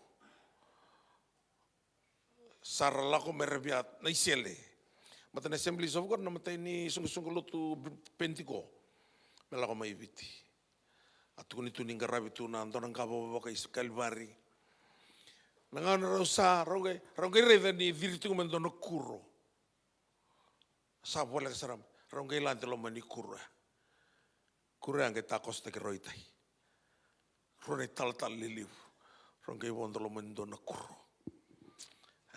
Sa ra lako me ra via na isele. Mata na Assemblies of God, na matai ni soqosoqo lotu Penitiko. Me lako mai Viti. A tukuni tu ni qaravi tu na dua na qavokavoka i Kalivari. Na gauna rau sa, rau qai, rau qai raica ni ciri tiko mai dua na kuro. Sa voleka sara mai, rau qai lade loma ni kuro ya. Kuro ya qai takosotaki rau i tai. Rua na italatala lelevu, rau qai vodo loma ni dua na kuro.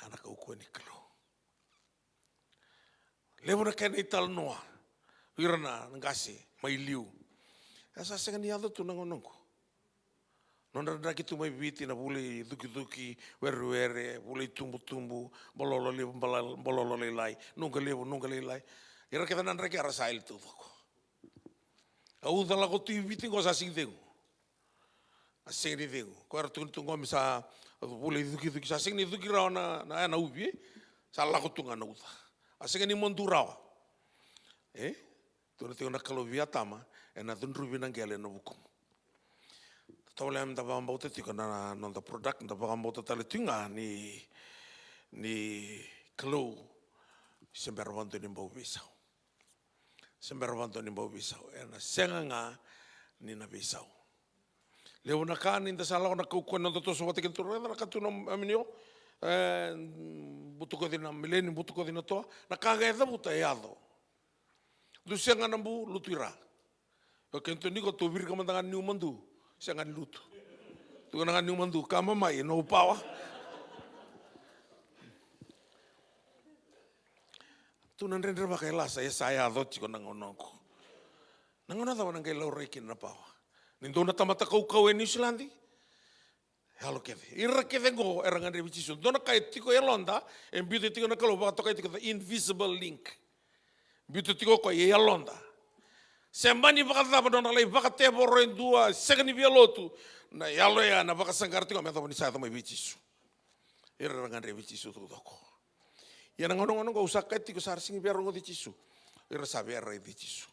A na kaukauwa ni Kalou. Levu na kena italanoa o ira na qase mai liu. E sa sega ni yaco tu na gauna oqo. Nodra draki tu mai Viti na vula i cukicuki, werewere, vula i tubutubu, balolo levu, bala-, balolo lailai, nuqa levu, nuqa lailai. Ira kece na draki era sa yali taucoko. A uca lako tu i Viti qo sa sega ni cegu. A sega ni cegu. Ko era tukuni tu qo me sa vula i cukicuki, sa sega ni cuki rawa na, na, na uvi, e? Sa lako tu ga na uca. A sega ni madu rawa. E? Tukuna tiko na Kalou vei Atama, ena cudruvi na qele ena vukumu. Tovolea me da vakabauta tiko na, na noda product, da vakabauta tale tiko ga ni, ni Kalou se bera vakadua ni bau veisau. Se bera vakadua ni bau veisau. Ena sega ga ni na veisau. Levu na ka ni da sa lako na kaukauwa ni noda toso vata kei na Turaga, na ka tu na aminio, e, butakoci na mileni, butakoci na toa, na ka ga e cavuta e yaco. Dou sega na bu, lutu i ra. Io, keitou ni ko tou virika mada ga niu madu, sega ni lutu. Tukuna ga niu madu, kama mai, no power. Tu na dredrevaka e lasa, e sa yaco tiko na gauna oqo. Na gauna cava na qai laurai kina na power? Ni dou na tamata kaukauwa e Niusiladi, yalo kece. Ira kece qo era gadrevi Jisu. Dua na ka e tiko e yaloda, e biuta tiko na Kalou, vakatokai tiko the invisible link. Biuta tiko o koya e yaloda. Se mani vakacava nona lai vakatevoro e dua, sega ni via lotu, na yalo ya na vakasaqara tiko me yacova ni sa yaco mai vei Jisu. Ira era gadrevi Jisu taucoko. Ia na gauna, gauna qo au sa kaya tiko sa ra sega ni via rogoci Jisu. Ira sa via raici Jisu.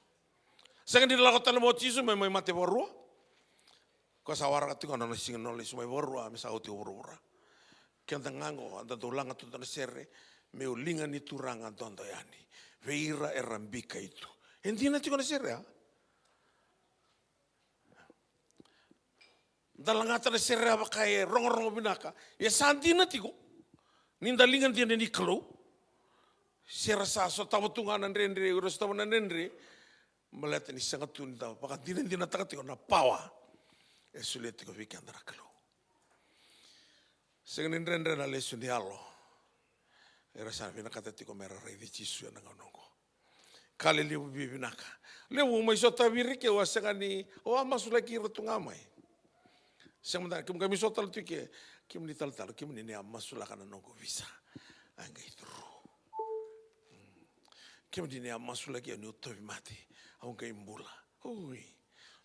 Sega ni lako tale mai o Jisu me mai mate vakarua. Ko sa waraka tiko na nona siga ni nona lesu mai vakarua me sa oti o vuravura. Keda ga qo, da dau laga tu dua na sere, meu liga ni Turaga dodo yani vei ira era bikai tu. E dina tiko na sere, a? Da lagata na sere vaka e rogorogo vinaka. Ia sa dina tiko ni da liga dina ni Kalou. Se ra sa sotava tu ga na dredre, ira sotava na dredre. Baleta ni sega tu ni da vakadinadinataka tiko na pawa e solia tiko vei keda na Kalou. Sega ni dredre na lesu ni yalo. Era sa vinakata tiko me ra raici Jisu ena gauna oqo. Ka lelevu via vinaka. Levu mai sotavi ira ke, au a sega ni, au a masulaki ira tu ga mai. Sega mada, kemu qai mai sota tale tu ke, kemuni talatala, kemuni ni a masulaka na noqu visa. A qai curu. Kemuni ni a masulaki au niu tauvimate, au qai bula. Ui.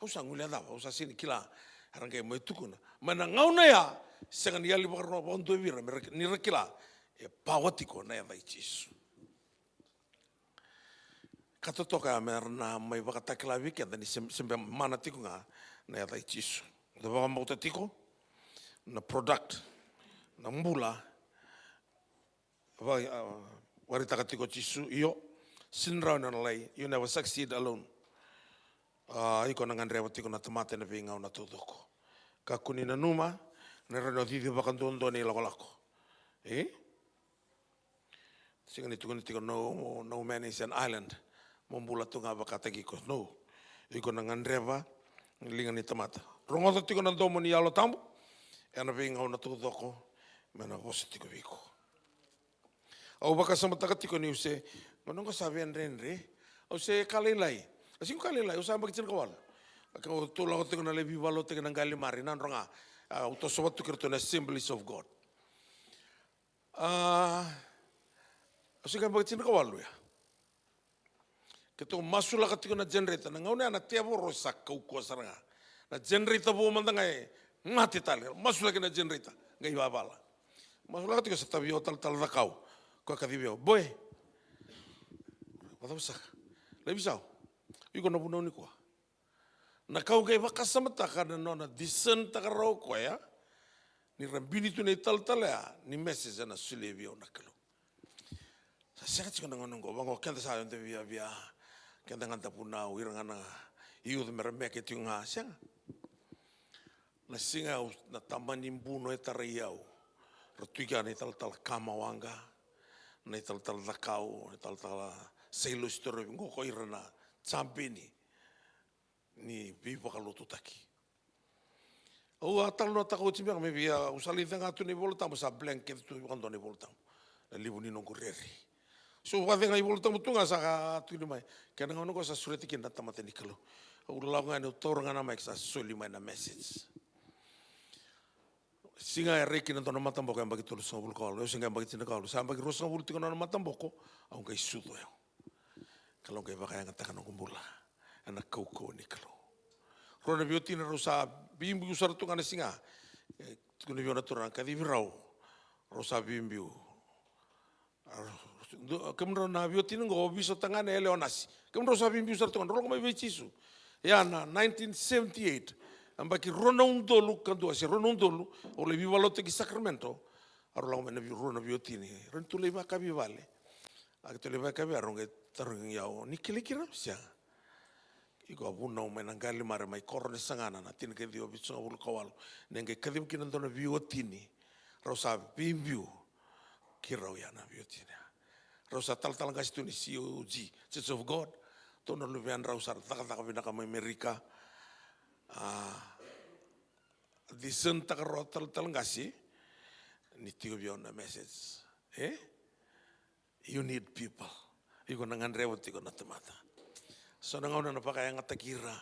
Au sa guilecava, au sa sega ni kila. Era qai mai tukuna. Mai na gauna ya, sega ni yali vakarorogo vakadua vei ira, me ra, ni ra kila. E pawa tiko na yaca i Jisu. Ka totoka ya me ra na mai vakatakila vei keda ni se, se bera mana tiko ga na yaca i Jisu. Da vakabauta tiko na product, na bula, va, a, vakaraitaka tiko o Jisu, io, sega ni rawa ni o na lai, you never succeed alone. A, iko na gadreva tiko na tamata ena veigauna taucoko. Kakua ni nanuma ni rawa ni o cici vakaduadua na ilakolako. E? Sega ni tukuni tiko no, no man is an island. Mo bula tu ga vakataki iko. No. Iko na gadreva na liga ni tamata. Rogoca tiko na domo ni Yalo Tabu ena veigauna taucoko me na vosa tiko vei iko. Au vakasamataka tiko niu se, gauna qo sa via dredre. Au se ka lailai. Au se ka lailai, au sa yabaki tinikawalu. Au tou lako tiko na lai veivakalotutaki na Galimari, Nadroga. Au tosova tu kei ratou na Assemblies of God. A, au se ka yabaki tinikawalu ya. Keitou masulaka tiko na generator, na gauna ya na tevoro sa kaukauwa sara ga. Na generator vou mada ga e mate tale, masulaki na generator, qai vavala. Masulaka tiko sa tavi au talatala Cakau. Ko kacivi au, boy. Vacava saka? Laivi sau. Iko na vunau nikua. Na ka au qai vakasamataka na nona discern-taka rawa o koya, ni ra bini tu na italatala ya, ni message ena solia vei au na Kalou. Sa sega tiko na gauna oqo, vaqo keda sa da viavia, keda ga da vunau, ira ga na youth me ra meke tiko ga, sega. Na siga au, na tabana ni buno e tarai au. Ra tu i kea na italatala Kama Waqa, na italatala Cakau, na italatala Sailosi Torovi, qo ko ira na champion ni veivakalotutaki. Au a talanoataka oti beka mai vei au, au sa lai cega tu na iVolatabu, sa blank kece tu vakadua na iVolatabu. Na levu ni noqu rere. So au a cega iVolatabu tu ga sa ka tukuni mai. Kena gauna qo sa sureti kina na tamata ni Kalou. Au lako ga ni au taura ga na mike sa soli mai na message. Siga e rai kina dua na mataboko yabaki tolusagavulu ka walu. Au se qai yabaki tinikawalu. Sa yabaki ruasagavulu tiko na nona mataboko. Au qai sucu o yau. Kalou qai vakayagataka noqu bula ena kaukauwa ni Kalou. Rua na veiwatini rau sa veibiu sara tu ga na siga. E, tukuna vei au na turaga, kacivi rau. Rau sa veibiu. Kemudrau na veiwatini qo, Viso tagane, Yale o Nasi. Kemudrau sa veibiu sara tu ga, drau lako mai vei Jisu. Ia na nineteen seventy-eight, yabaki rua na udolu ka dua se rua na udolu, au lai veivakalotutaki Sacramento. Au lako mai na vei, rua na veiwatini. Rau ni tu lai vakavivale. A keitou lai vakavivale, rau qai tarogi au, ni kilai keirau se sega? Iko a vunau mai na Galimare mai Koronesagana na tinikaciwa vitusagavulu ka walu. Ni qai kaciva kina dua na veiwatini. Rau sa veibiu keirau ya na veiwatini. Rau sa talatala qase tu ni C O G, Church of God. Tou na luvedrau sa cakacaka vinaka mai Amerika. A, discern-taka rau talatala qase ni tiko vei au na message. E? You need people. Iko na gadreva tiko na tamata. So na gauna na vakayagataki ira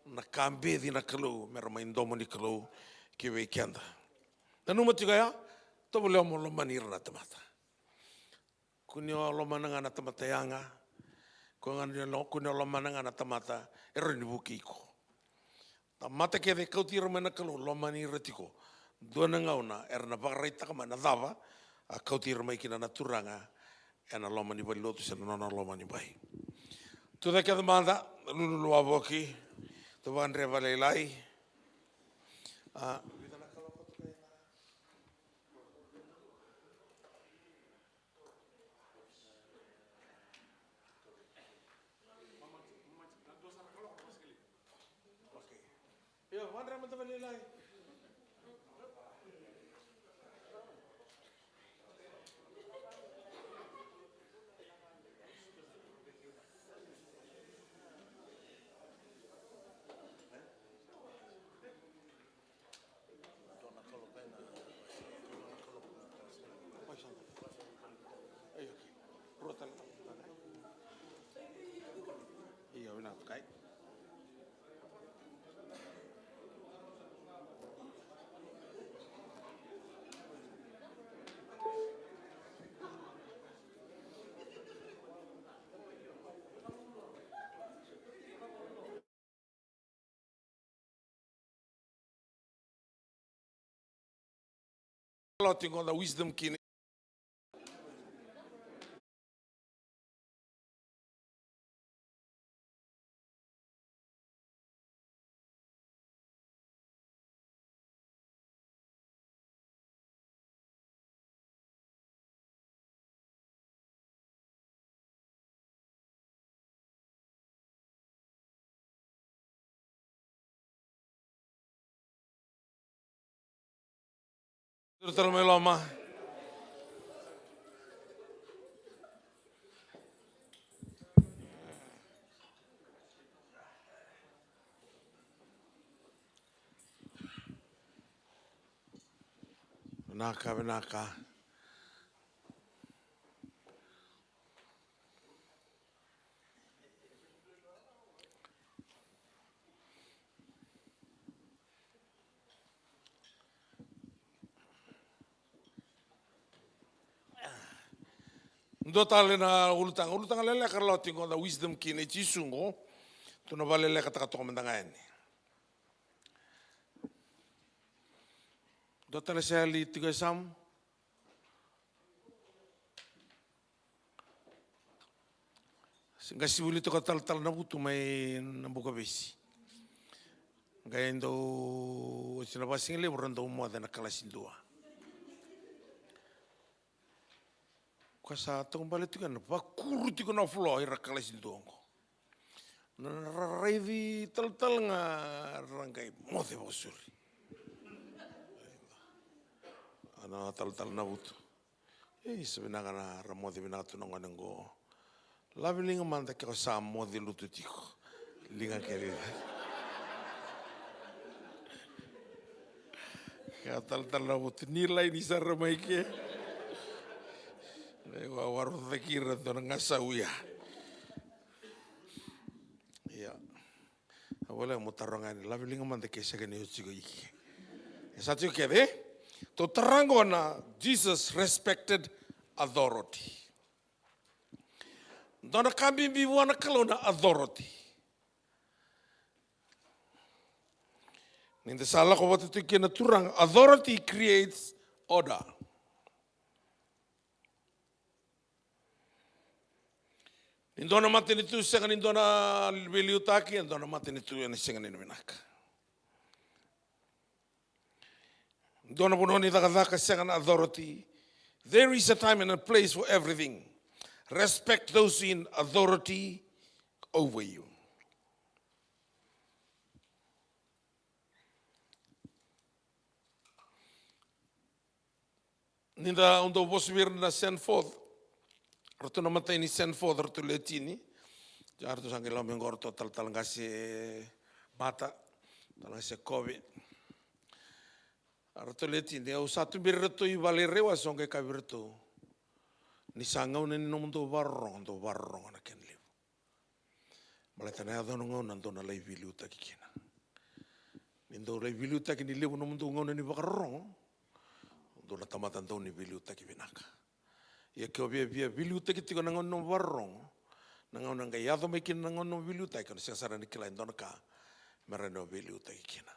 na ka beci na Kalou mera mai domo ni Kalou ki vei keda. Nanuma tiko ya, tovolea mo lomani ira na tamata. Kua ni o lomana ga na tamata yaga. Kua ga ni o lo-, kua ni o lomana ga na tamata e rawa ni vukei iko. Tamata kece e kauti ira mai na Kalou, lomani ira tiko. Dua na gauna era na vakaraitaka mai na cava a kauti ira mai kina na Turaga ena loma ni valenilotu se na nona loma ni bai. Tucake kece mada, lululu wavoki, tou vakadre vakalailai. A. Io, vinaka, kai. Loti qo na wisdom kina. Turu tale mai loma. Vinaka, vinaka. Dua tale na ulutaga, ulutaga leleka ra lako tiko na wisdom kina i Jisu qo. Tou na vakalelekataka toka mada ga yani. Dua tale sa yali tiko e Samu. Qai sivuli toka talatala Navutu mai na Bukavesi. Qai dau oti na vasigalevu ra dau moce na kalasi dua. Ka sa tau bale tiko na vakuru tiko na floor ira kalasi dua qo. Na raraici talatala ga ra qai moce vakasuri. Na talatala Navutu. Ei, sa vinaka na ra moce vinaka tu na gone qo. Lave liga mada ke o sa moce lutu tiko. Liga kece. Ia talatala na votu ni laini sara mai ke. Ua warocaki ira dua na gasau ia. Ia. A wale mo taro ga ni lavi liga mada ke sega ni o tiko iki. E sa tiko kece. Tou tara qo na Jesus respected authority. Dua na ka bibi vua na Kalou na authority. Ni da sa lako vata tiko kina na Turaga, authority creates order. Ni dua na matanitu sega ni dua na veiliutaki, e dua na matanitu ena sega ni vinaka. Dua na vanua ni cakacaka sega na authority. There is a time and a place for everything. Respect those in authority over you. Ni da, au dau vosa vei ira na send forth. Ratou na matai ni send forth, ratou le tini. Ia ratou sa qai lako mai qo, ratou talatala qase Bata, talatala qase Kove. Ratou le tini, au sa tuberi ratou i vale i Raiwase, au qai kaya vei ratou, ni sa gauna ni nomudou vakarorogo, dou vakarorogo na kena levu. Baleta na yaco na gauna dou na lai veiliutaki kina. Ni dou lai veiliutaki ni levu nomudou gauna ni vakarorogo, dou na tamata dau ni veiliutaki vinaka. Ia ke o via, via veiliutaki tiko na gauna ni nomu vakarorogo, na gauna qai yaco mai kina na gauna ni nomu veiliutaki, o na sega sara ni kila e dua na ka me rawa ni o veiliutaki kina.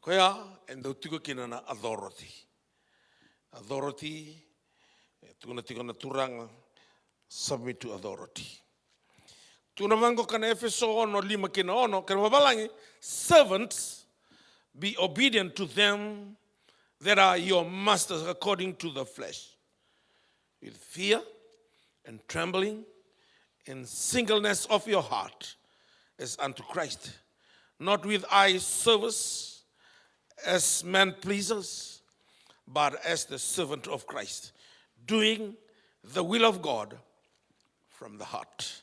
Koya e dau tiko kina na authority. Authority, e tukuna tiko na Turaga, submit to authority. Tukuna vaqo ka na Efeso ono, lima kei na ono, kena vavalagi, "Servants, be obedient to them that are your masters according to the flesh, with fear and trembling, in singleness of your heart, as unto Christ, not with eye service, as men pleasers, but as the servant of Christ, doing the will of God from the heart."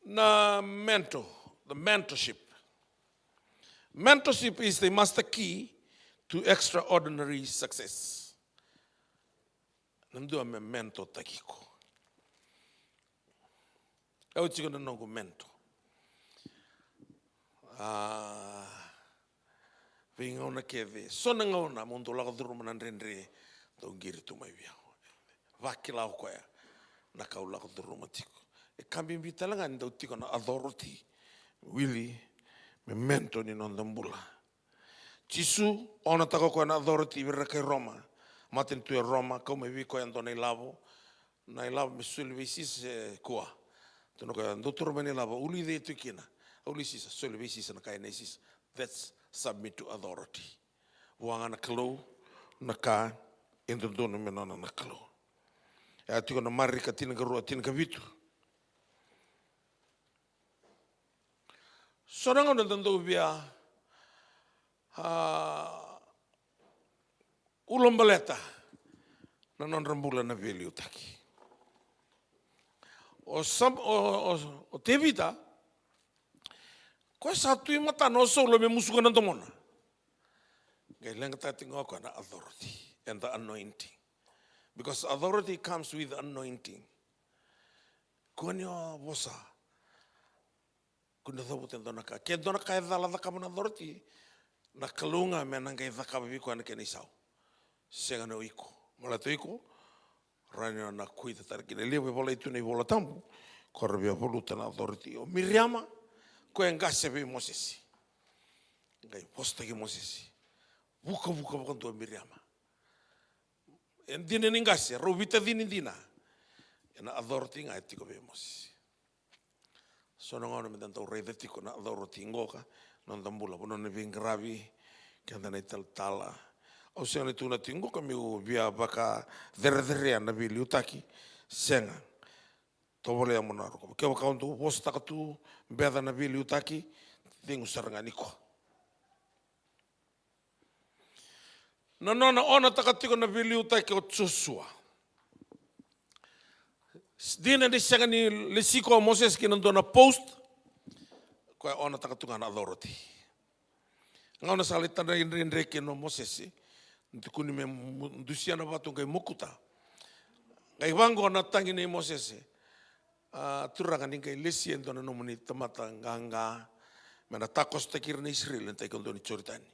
Na mentor, the mentorship. Mentorship is the master key to extraordinary success. Na dua me mentortaki iko. Au tiko na noqu mentor. A, veigauna kece, so na gauna mo dou lako curuma na dredre, dau qiri tu mai vei au. Vakila o koya na ka au lako curuma tiko. E ka bibi tale ga ni dau tiko na authority. Wili me mentor ni noda bula. Jisu, onataka o koya na authority vei ira kai Roma. Matanitu e Roma, kau mai vei koya e dua na ilavo. Na ilavo me soli vei Sisa se kua. Tukuna o koya, dou taura mai na ilavo, uli cei tu kina. A uli Sisa, soli vei Sisa na ka e nei Sisa. That's submit to authority. Vua ga na Kalou, na ka e dodonu me nona na Kalou. E a tiko na Marika tinikarua, tinikavitu. So na gauna da dau via, a, ulabaleta na nodra bula na veiliutaki. O Sam-, o, o, o Tevita, koya sa tu i matana o Saula me musuka na domona. Qai leqataka tiko ga o koya na authority and the anointing. Because authority comes with anointing. Kua ni o vosa. Kua ni o cavuta e dua na ka. Ke dua na ka e cala cakava na authority, na Kalou ga me na qai cakava vei koya na kena isau. Sega ni o iko. Baleta o iko, rawa ni o na kuita tale kina. E levu e volai tu na iVola Tabu, ko ra via valuta na authority. O Miriama, koya e qase vei Mosese. Qai vosataki Mosese. Vukavuka vakadua o Miriama. E dina ni qase, rau veitacini dina. Ena authority ga e tiko vei Mosese. So na gauna meda dau raica tiko na authority qoka, noda bula, vanua na veiqaravi, keda na italatala. Au sega ni tukuna tiko qoka meu via vakacerecerea na veiliutaki. Sega. Tovolea mo na rokovi. Kevaka o dau vosataka tu, beca na veiliutaki, cegu sara ga nikua. Na nona onataka tiko na veiliutaki o Josua. Dina ni sega ni lesi koya o Mosese ki na dua na post, koya e onataka tu ga na authority. Gauna sa lai tadra dredre kina o Mosese, tukuni me mu-, dusia na vatu qai mokuta. Qai vaqo na tagi nei Mosese. A, Turaga, ni qai lesia e dua na nomuni tamata qaqa me na takosotaki ira na Isireli ena tai kadua ni Joritani.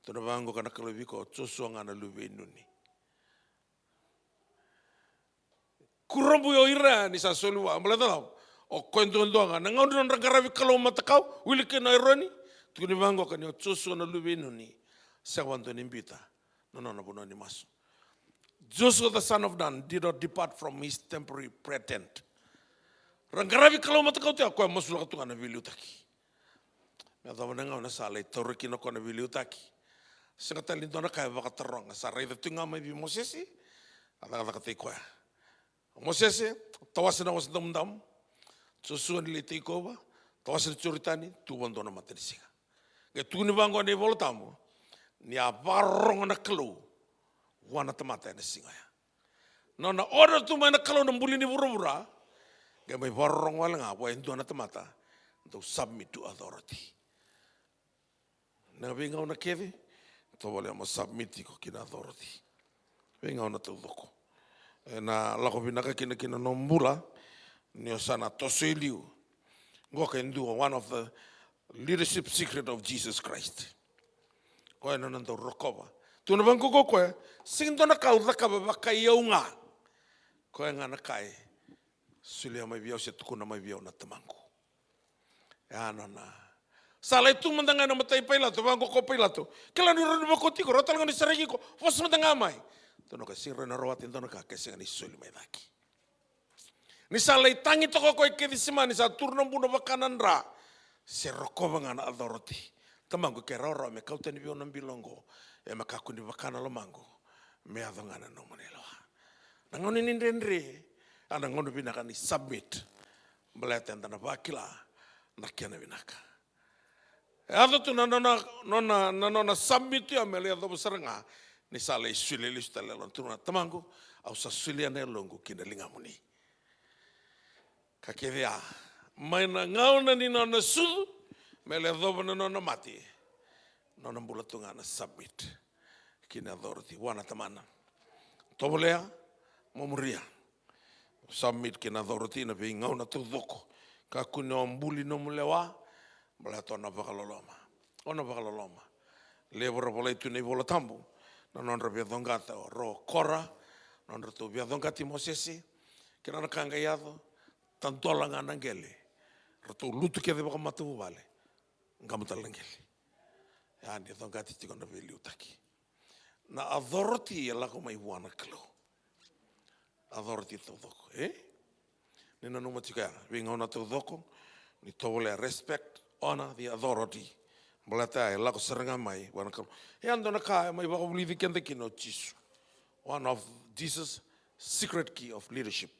Tukuna vaqo na Kalou vei koya, o Josua ga na luve i Nuni. Kurabui o ira ni sa soli vua, baleta na cava? O koya duadua ga. Na gauna ni nodra qaravi Kalou matakau, wili kina o Eroni, tukuni vaqo ka ni o Josua na luve i Nuni, sega vakadua ni biuta na nona vanua ni masu. Joshua the son of Nun did not depart from his temporary prayer tent. Ra qaravi Kalou matakau tu ya, koya masulaka tu ga na veiliutaki. Me yacova na gauna sa lai taura kina o koya na veiliutaki. Sega tale ni dua na ka e vakataroga, sa raica tu ga mai vei Mosese, a cakacakataki koya. Mosese, tawase na Wasa Damudamu. Josua, ni lai take over, tawase na Joritani, tu vakadua na matanisiga. Qai tukuni vaqo na iVola Tabu, ni a vakarorogo na Kalou vua na tamata ena siga oya. Nona order tu mai na Kalou na buli ni vuravura, qai mai vakarorogo wale ga vua e dua na tamata, dau submit to authority. Na veigauna kece, tovolea mo submit tiko ki na authority. Veigauna taucoko. Ena lako vinaka kina ki na nomu bula, ni o sa na toso i liu. Qo ka e dua, one of the leadership secret of Jesus Christ. Koya na nona dau rokova. Tukuna vaqo o koya, sega ni dua na ka au cakava vakai au ga. Koya ga na ka e solia mai vei au se tukuna mai vei au na Tamaqu. E a nona. Sa lai tu mada ga ena mata i Pailato, vaqo ko Pailato. Kila ni rawa ni vakoti iko, rawa tale ga ni sereki iko, vosa mada ga mai. Tukuna o koya, sega ni rawa ni rawata e dua na ka ke sega ni soli mai cake. Ni sa lai tagi toka o koya i Kecisemani, sa turu na buna vaka na dra. Se rokova ga na authority. Tamaqu, ke rawarawa me kau tani vei au na bilo oqo, ia me kakua ni vaka na lomaqu, me yaco ga na nomuni lewa. Na gauna ni dredre, a na gauna vinaka ni submit. Baleta eda na vakila na kena vinaka. E yaco tu na nona, nona, na nona submit ya me lai yacova sara ga ni sa lai solia lesu tale na yalona. Tukuna, Tamaqu, au sa solia na yaloqu ki na ligamuni. Ka kece ya, mai na gauna ni nona sucu me lai yacova na nona mate, nona bula tu ga na submit ki na authority vua na Tamana. Tovolea mo muria. Submit ki na authority na veigauna taucoko. Kakua ni o buli nomu lewa, baleta o na vakaloloma. O na vakaloloma. Levu era volai tu na iVola Tabu na nodra via cogata o rau o Kora, nodratou via cogati Mosese. Kena na ka qai yaco, tadola ga na qele. Ratou lutu kece vakamatavuvale. Qamu tale na qele. Ya ni cogati tiko na veiliutaki. Na authority e lako mai vua na Kalou. Authority taucoko, e? Ni nanuma tiko ya, veigauna taucoko, ni tovolea, respect, honor the authority. Baleta e lako sara ga mai vua na Kalou. E a dua na ka e mai vakavulici keda kina o Jisu. One of Jesus' secret key of leadership.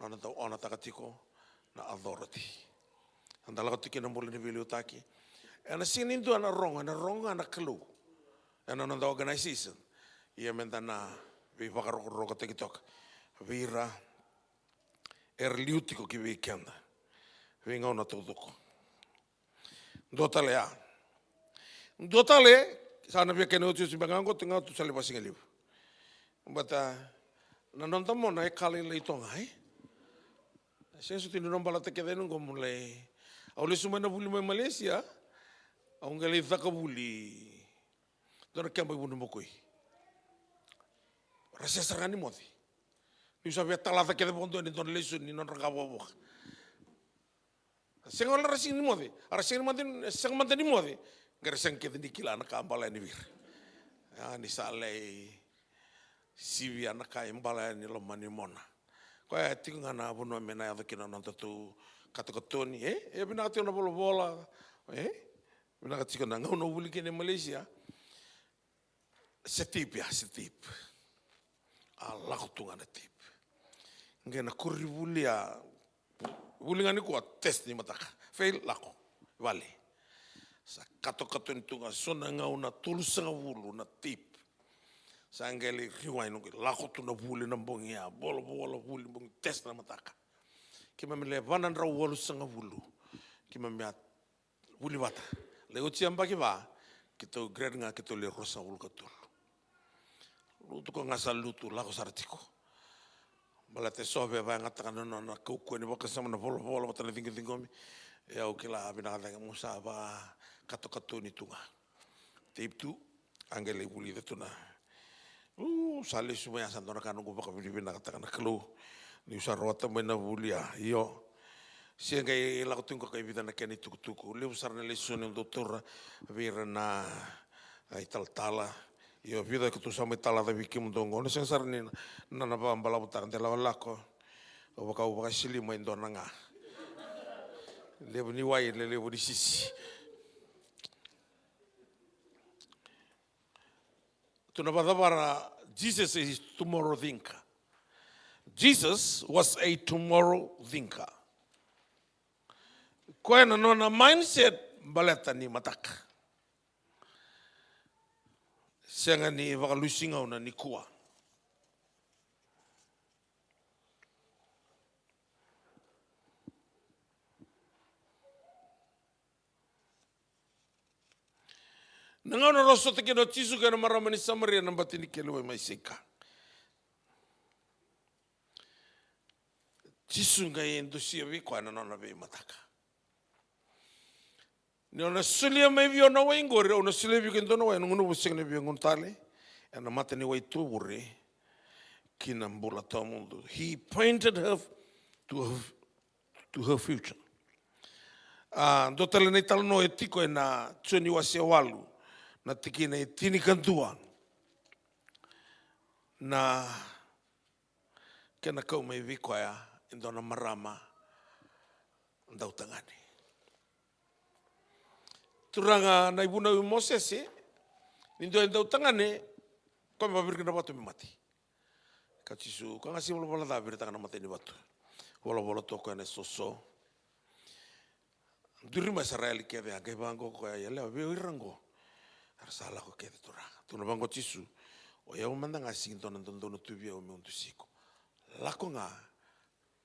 Nona dau onataka tiko na authority. Eda lako tiko ena bula ni veiliutaki. Ena sega ni dua na rogo, ena rogo ga na Kalou. Ena noda organization. Ia meda na veivakarokorokotaki toka vei ira era liu tiko ki vei keda. Veigauna taucoko. Dua tale ya. Dua tale, sa na via kena otioti beka ga oqo, tu ga tu sa lai vasigalevu. Baleta na noda mona e ka lailai toka ga, e? Sega soti ni na baleta kece yani oqo mo lai. Au lesu mai na vuli mai Malaysia, au qai lai caka vuli. Dua na keba i Vunibokoi. Ra sega sara ga ni moce. Niu sa via talaca kece vakadua ni dua na lesoni ni nodra qavokavoka. Sega wale ra sega ni moce, a ra sega ni mada, sega mada ni moce. Qai ra sega kece ni kila na ka bala yani vei ira. A, ni sa lai sivia na ka e bala yani loma ni mona. Koya e tiko ga na vanua me na yaco kina na nodatou katokatoni, e? E vinaka tiko na volavola, e? Vinaka tiko na gauna au vuli kina e Malaysia. Se tape ya, se tape. A lako tu ga na tape. Qai na koronivuli ya, vuli ga nikua, test ni mataka. Fail, lako vale. Sa katokatoni tu ga so na gauna tolusagavulu na tape. Sa qai lai rewind, qai lako tu na vuli na bogi ya, volavola vuli bogi, test na mataka. Keimami le vanadrau walusagavulu. Keimami a vuli vata. Lai oti yabaki va, keitou grade ga, keitou lai ruasagavulu ka tolu. Lutu ko ga sa lutu, lako sara tiko. Baleta eso via vakayagataka na nona kaukauwa ni vakasama, na volavola vata na ciqociqomi. E, au kila vinaka cake, meu sa vakatokatoni tu ga. Tape two, a qai lai vulica tu na. U, sa lesu mai, a sa dua na ka noqu vakavinavinakataka na Kalou. Niu sa rawata mai na vuli ya. Io. Se qai lako tiko qo e vica na kena itukutuku. Levu sara na lesoni au dau taura vei ira na, a, italatala. Io, vica keitou sa mai talaca vei kemudou qo. Na sega sara ni na, na, na vakabalavutaka, de lakolako. Au vaka, au vakasili mai dua na ga. Levu ni wai, le-, levu ni sisi. Tu na vakacavara, Jesus is tomorrow thinker. Jesus was a tomorrow thinker. Koya na nona mindset baleta ni mataka. Sega ni vakalusi gauna nikua. Na gauna rau sota kina o Jisu kei na marama ni Samaria na bati ni kele wai mai Saika. Jisu qai dusia vei koya na nona veimataka. Ni o na solia mai vei au na wai qori, au na solia vei iko e dua na wai, na gunuva sega ni via gunu tale, ena mata ni wai tovure, ki na bula tawamudu. He pointed her to her, to her future. A, dua tale na italanoa e tiko ena Joni wase walu, na tikina e tinikadua. Na kena kau mai vei koya e dua na marama dautagane. Turaga, na ivunau i Mosese, ni dua e dautagane, koya me vavirika na vatu me mate. Ka Jisu, ka ga se valavala ca viritaka na mata ni vatu. Volavola tu o koya na soso. Duri mai sa ra yali kece, a qai vaqo koya, yalewa, vei ira qo. Era sa lako kece, Turaga. Tukuna vaqo Jisu, o yau mada ga sigi dua na dodonu tu vei au meu dusi iko. Lako ga,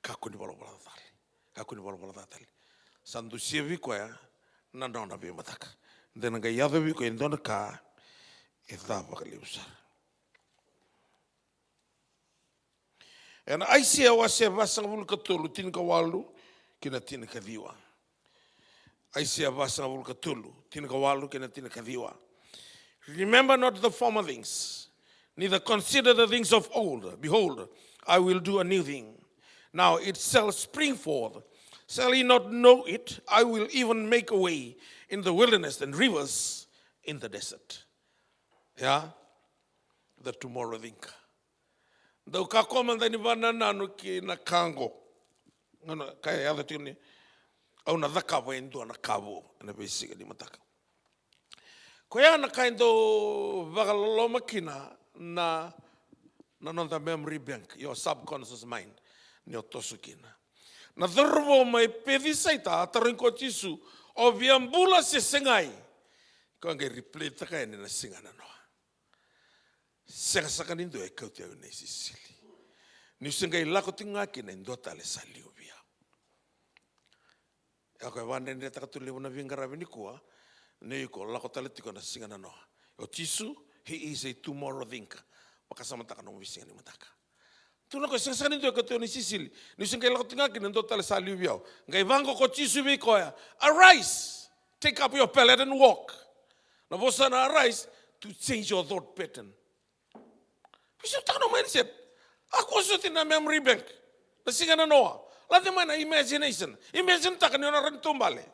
kakua ni valavala ca tale. Kakua ni valavala ca tale. Sa dusia vei koya na nona veimataka. De na qai yaco vei koya e dua na ka e ca vakalevu sara. Ena Aisea wase vasagavulu ka tolu, tinikawalu kei na tinikaciwa. Aisea vasagavulu ka tolu, tinikawalu kei na tinikaciwa. Remember not the former things, neither consider the things of old. Behold, I will do a new thing. Now it shall spring forth. Shall ye not know it? I will even make a way in the wilderness and rivers in the desert. Yeah? The tomorrow thinker. Dau kakua mada ni vakanananu ki na ka oqo. Gauna ka e yaco tiko ni au na cakava e dua na ka vou ena veisiga ni mataka. Koya na ka e dau vakaloloma kina na, na noda memory bank, your subconscious mind, ni o toso kina. Na cauravou mai Pecisaita a tarogi koya o Jisu, o via bula se segai? Koya qai reply-taka yani na siga nanoa. Sega saka ni dua e kauti au ena isisili. Niu se qai lako tiko ga kina e dua tale sa liu vei au. Ia ko e vakadredretaka tu levu na veiqaravi nikua, ni ko lako tale tiko na siga nanoa. O Jisu, he is a tomorrow thinker. Vakasamataka nomu veisiga ni mataka. Tukuna o koya, sega saka ni dua e kauti au ena isisili. Niu se qai lako tiko ga kina e dua tale sa liu vei au. Qai vaqo ko Jisu vei koya, "Arise, take up your pallet and walk." Na vosa na arise, to change your thought pattern. Veisautaka na mindset. A kua soti na memory bank. Na siga nanoa. Lade mai na imagination. Imagine-taka ni o na rawa ni taubale.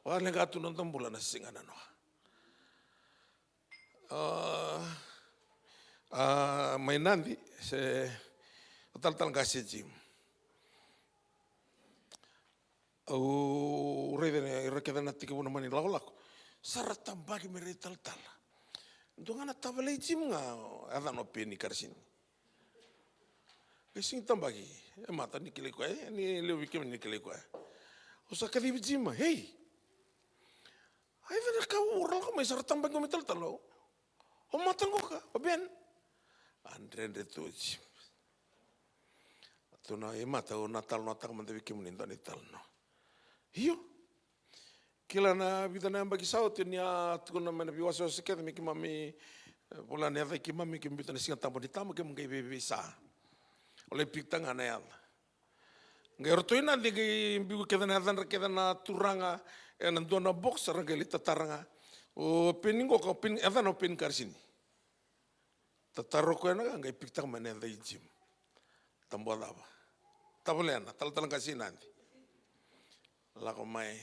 Vakaleqa tu na noda bula na siga nanoa. A, a, mai Nadi, se, o talatala qase Jim. Au raica ni ira kece na tekivu na mani lakolako. Sa ra tabaki me ra italatala. Dua ga na tavalei Jim ga, yacana o Peni Karisini. Qai sigi tabaki, e mata ni kilai koya, e, ni levu vei kemuni ni kilai koya. Au sa kacivi Jim, "Hei. Ai, cava na ka vou ra lako mai, sa ra tabaki me italatala." O mata qoka, o Ben. A dredre tu o Jim. Tukuna, "E mata, au na talanoataka mada vei kemuni e dua na italanoa." Io. Kila na vica na yabaki sa oti ni a tukuna mai na veiwasewase kece me keimami, e, vola na yaca i keimami, keimami biuta na Siga Tabu ni Tama, keimami qai veiveisa. O lai pikita ga na yaca. Qai ratou i Nadi qai biu kece na yacadra kece na turaga ena dua na box, ra qai lai tatara ga. O peni qo ka peni, yacana o Peni Karisini. Tatara o koya na ka, qai pikitaka mai na yaca i Jim. Tabua cava? Tavalena, talatala qase i Nadi. Lako mai.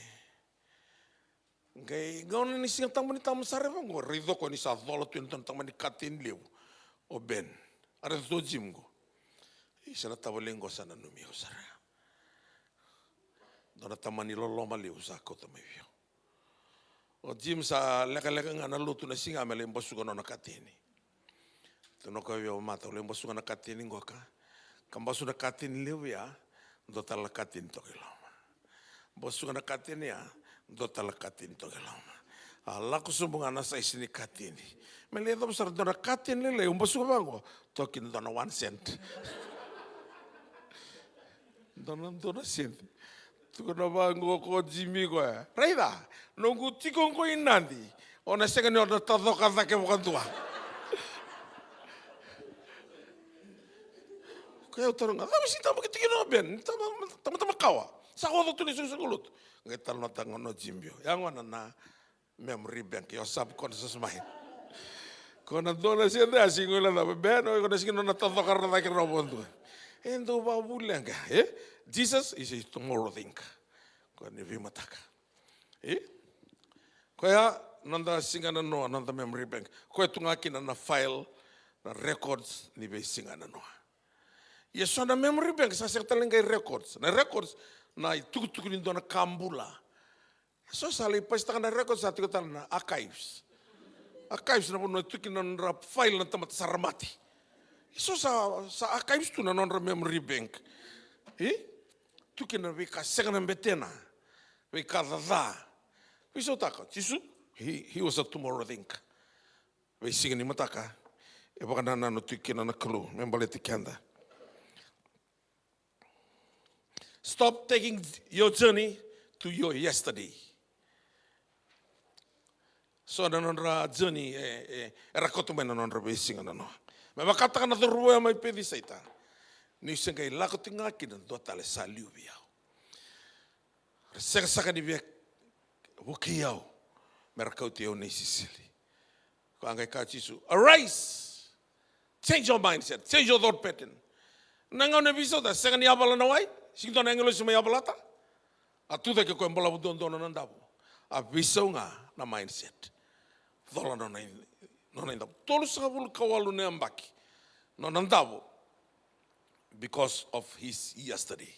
Qai gauna ni Siga Tabu ni Tama sara e vaqo, raica o koya ni sa cola tu e dua na tamani kateni levu. O Ben. A raica tu o Jim qo. Isa, na tavale qo sa nanumi au sara. Dua na tamani loloma levu sa kauta mai vei au. O Jim sa lekaleka ga na lotu na siga me lai basuka nona kateni. Tukuna o koya vei au, mata, au lai basuka na kateni qo ka, ka basu na kateni levu ya, dua tale na kateni toka i loma. Basuka na kateni ya, dua tale na kateni toka i loma. A lako sobu ga na saisi ni kateni. Me lai yacova sara dua na kateni lailai, au basuka vaqo, toki dua na one cent. Dua na, dua na senti. Tukuna vaqo ko Jimi koya. Raica, noqu tiko qo i Nadi. O na sega ni o na tacoka cake vakadua. Koya au taroga, cava si tama ke tiko na Ben? Tama, tama, tama kawa. Sa oca tu ni sukusuku lotu. Qai talanoataka gona o Jimi. Ya gona na memory bank, your subconscious mind. Ko na dua na sede a sigi ila cava, Ben, o iko na sigi nona tacoka ra cake ra vakadua. E dau vakavuleqa, e? Jesus is a tomorrow thing. Ko ni veimataka. E? Koya, noda siga nanoa, noda memory bank. Koya tu ga kina na file, na records, ni veisiga nanoa. Ia so na memory bank, sa sega tale ni qai records. Na records, na itukutuku ni dua na ka bula. So sa lai pasitaka na records, sa tiko tale na archives. Archives na vanua e tu kina nodra file na tamata sa ra mate. So sa, sa archives tu na nodra memory bank. E? Tu kina veika sega na betena. Veika caca. Veisautaka, Jisu, he, he was a tomorrow thing. Veisiga ni mataka, e vakanananu tu kina na Kalou, me baleti keda. Stop taking your journey to your yesterday. So na nodra journey, e, e, era kauta mai na nodra veisiga nanoa. Me vakataka na cauravou ya mai Pecisaita. Niu se qai lako tiko ga kina dua tale sa liu vei au. Ra sega saka ni via vukei au. Me ra kauti au na isisili. Ko a qai kaya o Jisu, arise! Change your mindset, change your thought pattern. Na gauna e veisau ta, sega ni yavala na wai, sega ni dua na agilosi mai yavalata. A tu cake koya balavu duadua nona davo. A veisau ga na mindset. Cola nona i, nona idavo. Tolusagavulu ka walu na yabaki. Nona davo. Because of his yesterday.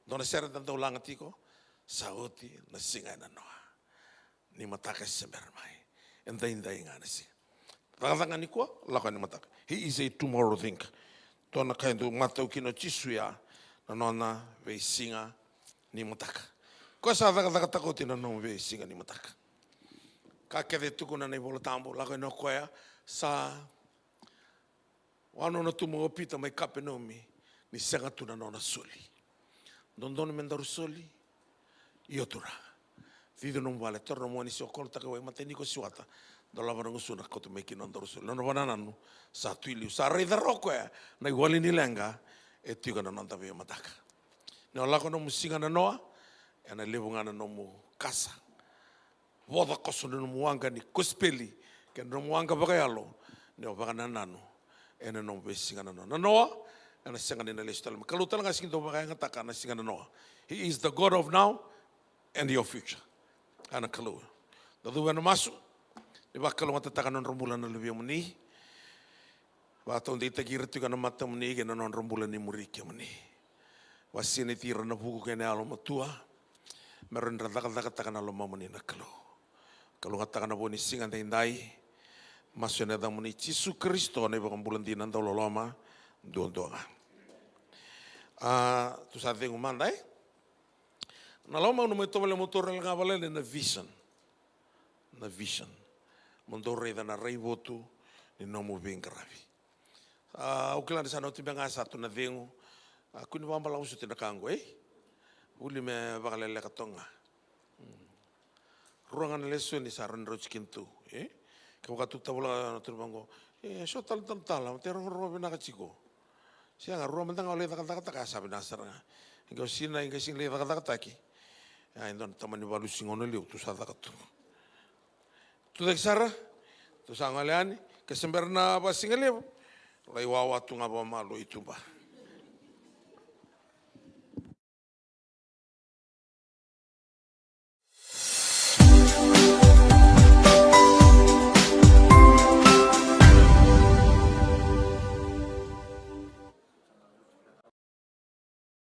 Dua na sere da dau laga tiko, sa oti na siga e nanoa. Ni mataka e se bera mai. E daidai ga na siga. Cakacaka nikua, lako ni mataka. He is a tomorrow thing. Dua na ka e dau matau kina o Jisu ya, na nona veisiga ni mataka. Koya sa cakacakataka oti na nomu veisiga ni mataka. Ka kece e tukuna na iVola Tabu, lako ina o koya, sa Wanona tu mai o Pita mai Kapenaumi, ni sega tu na nona soli. Dodonu me daru soli, io Turaga. Cici nomu vale, taura nomu anisi, o kolotaka e wai, matai ni ko siwata, dolava na gusuna, kauta mai kina nodaru soli. Nona vakanananu, sa tu i liu, sa raica rawa o koya na iwali ni leqa e tiko ena noda veimataka. Ni o lako nomu siga nanoa, ena levu ga na nomu kasa. Voca koso na nomu waqa ni kosipeli kei na nomu waqa vakayalo, ni o vakanananu ena nomu veisiga nanoa. Nanoa, ena sega ni na lesu tale mai. Kalou tale ga sega ni dau vakayagataka na siga nanoa. He is the God of now and your future. A na Kalou. Da cuva ena masu, ni vakalougatataka na nodra bula na luvemuni. Vakataudeitaki ira tiko ena matamuni kei na nodra bula ni muri kemuni. Vakasinaiti ira na vuku kei na yalomatua. Me rawa ni ra cakacakataka na lomamuni na Kalou. Kalougataka na vo ni siga daidai. Masu ena yacamuni Jisu Karisito na iVakabula dina dauloloma duadua ga. A, tou sa cegu mada, e? Na loma au na mai tovolea mo taura ga vakalailai na vision. Na vision. Mo dou raica na raivotu ni nomu veiqaravi. A, au kila ni sa na oti beka ga, sa tu na cegu. A, kua ni vakabalavu soti na ka oqo, e? Vuli me vakaleleka toka ga. Rua ga na lesoni sa rawa ni rauti kina tu, e? Kevaka tu tavula na turaga qo, e, so talatala, talatala, me te rogorogo vinaka tiko. Sega, rua mada ga o lai cakacakataka, sa vinaka sara ga. Qai o sinai, qai sega ni lai cakacakataki. A, e dua na tamani valu siga ono levu tu sa caka tu. Tucake sara, tu sa gole yani, ke se bera na vakasigalevu, lai wawa tu ga vakamalua i tuba.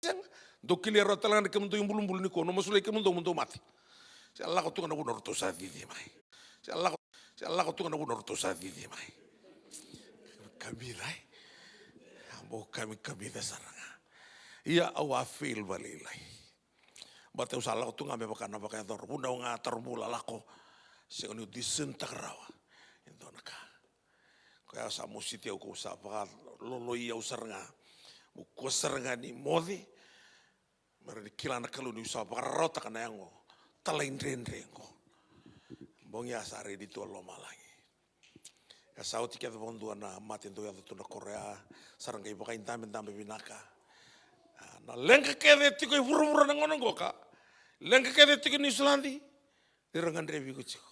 Sega. Dou kilia rawa tale ga na kemudou ibulubulu nikua, na masulaki kemudou mo dou mate. Se lako tu ga na vuna ratou sa cici mai. Se lako, se lako tu ga na vuna ratou sa cici mai. Kamica, e? A bau kami, kamica sara ga. Ia au a fail vakalailai. Baleta au sa lako tu ga me vaka na vakayacora. Vunau ga, taro bula, lako. Sega niu discern-taka rawa e dua na ka. Koya sa mositi au, ko sa vakaloloi au sara ga. Au kua sara ga ni moce. Me rawa ni kila na Kalou niu sa vakararawataka na yago talaidredre qo. Bogi ya sa ready tu a lomalagi. Ya sa oti kece vakadua na mate dau yaco tu na koro ya, sa ra qai vakaidabedabe vinaka. A, na leqa kece tiko e vuravura na gauna qo ka leqa kece tiko e Niusiladi, ni ra gadrevi iko tiko.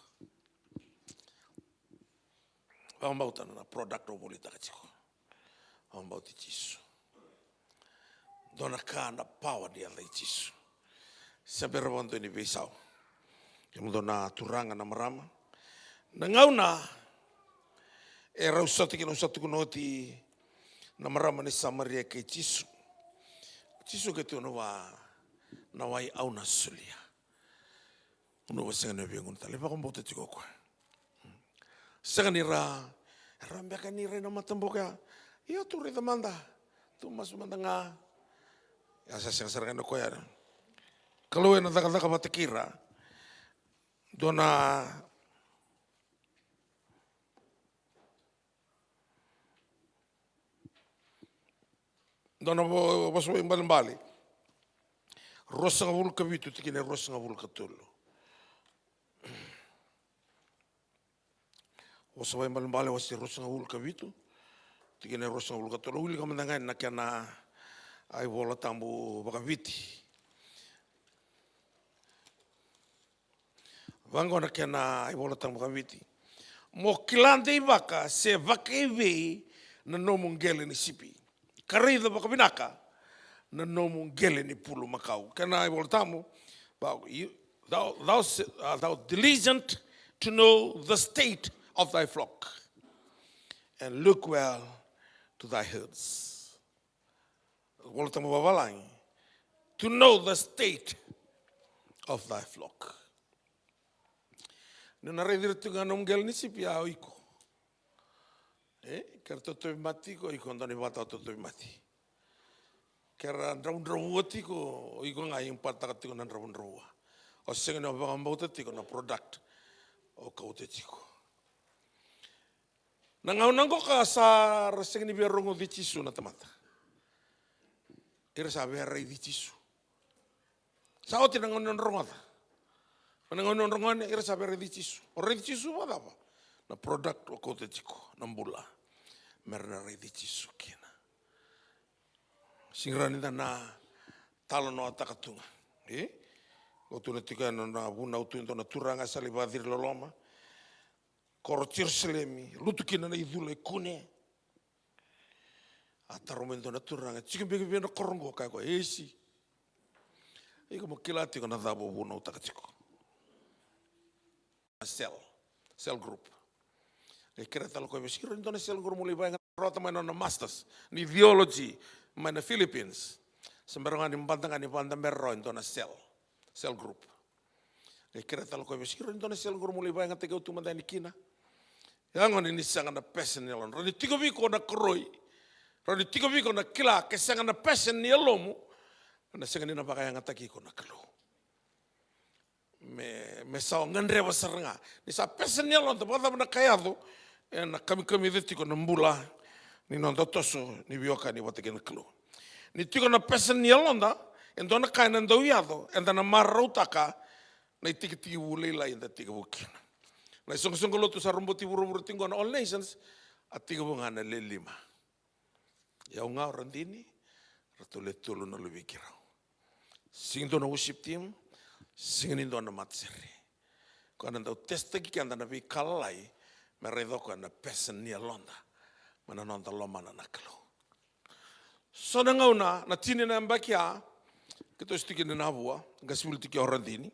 Vakabauta na product au volitaka tiko. Vakabauti Jisu. Dua na ka na power ni yaca i Jisu. Se bera vakadua ni veisau. Kemudou na turaga, na marama. Na gauna e rau sota kina, au sa tukuna oti, na marama ni Samaria kei Jisu. Jisu kei tu na wa, na wai au na solia. Au na sega ni via gunu tale, vakabauta tiko o koya. Sega ni ra, ra beka ni rai na mataboko ya. Io, tu raica mada. Tu masu mada ga. Ya sa sega sara ga na koya. Kalou ena cakacaka vata kei ira. Dua na, dua na vo-, vosa Vakaibalebale ruasagavulu ka vitu, tikina e ruasagavulu ka tolu. Vosa Vakaibalebale wase ruasagavulu ka vitu, tikina e ruasagavulu ka tolu. Wilika mada ga na kena iVola Tabu vakaviti. Vaqo na kena iVola Tabu vakaviti. Mo kila deivaka se vakaevei na nomu qele ni sipi, ka raica vakavinaka na nomu qele ni pulumokau. Kena iVola Tabu, but you, thou, thou, se-, uh, thou diligent to know the state of thy flock, and look well to thy herds. Vola Tabu vavalagi, to know the state of thy flock. Ni na raici ira tiko ga na nomu qele ni sipi, a o iko. E, ke ra tauvi mate tiko, o iko dua na ivakatauvi mate. Ke ra dravudravua tiko, o iko ga e impataka tiko na dravudravua. O sega ni vakabauta tiko na product o kauta tiko. Na gauna qo ka sa ra sega ni via rogoci Jisu na tamata. Ira sa via raici Jisu. Sa oti na gauna ni nodra rogoca. Na gauna ni nodra gone, ira sa via raici Jisu. O raici Jisu vakacava? Na product o kauta tiko, na bula. Me ra na raici Jisu kina. Sega ni rawa ni da na talanoataka tu ga. E? O tu na tiko ya na, na vunau tu e dua na turaga sa lai vakaciri loloma. Koro Jerusalemi, lutu kina na icula e kune. A taro mai e dua na turaga, tiko beka vei na koro qo, kaya o koya, e si. Iko mo kila tiko na cava o vunautaka tiko. Na cell, cell group. Qai kerea tale o koya vei, sega ni dua na cell group mo lai vakayagataka, rawata mai na nona masters ni theology mai na Philippines. Sa bera ga ni bada ga ni vakadabera rawa e dua na cell, cell group. Qai kerea tale o koya vei, sega ni dua na cell group mo lai vakayagataki au tu mada yani kina. Ya gona ni sega na passion ni yalodra. Rawa ni tiko vei iko na koroi. Rawa ni tiko vei iko na kila, ke sega na passion ni yalomu, na sega ni na vakayagataki iko na Kalou. Me, me sa o gadreva sara ga. Ni sa passion ni yaloda, vakacava na ka yaco, ena kamikamica tiko na bula ni noda toso ni veiwekani vata kei na Kalou. Ni tiko na passion ni yaloda, E dua na ka ena dau yaco, eda na marautaka na itikitiki vu lailai eda tekivu kina. Na isoqosoqo lotu sa roboti vuravura tiko qo na All Nations, a tekivu ga na le lima. Yau ga o Radini, ratou le tolu na luvei keirau. Sega ni dua na worship team, sega ni dua na matasere. Koya na dau testaki keda na veika lalai, me raica o koya na passion ni yaloda, mai na noda lomana na Kalou. So na gauna, na tini na yabaki ya, keitou se tiko i Navua, qai se vuli tiko o Radini.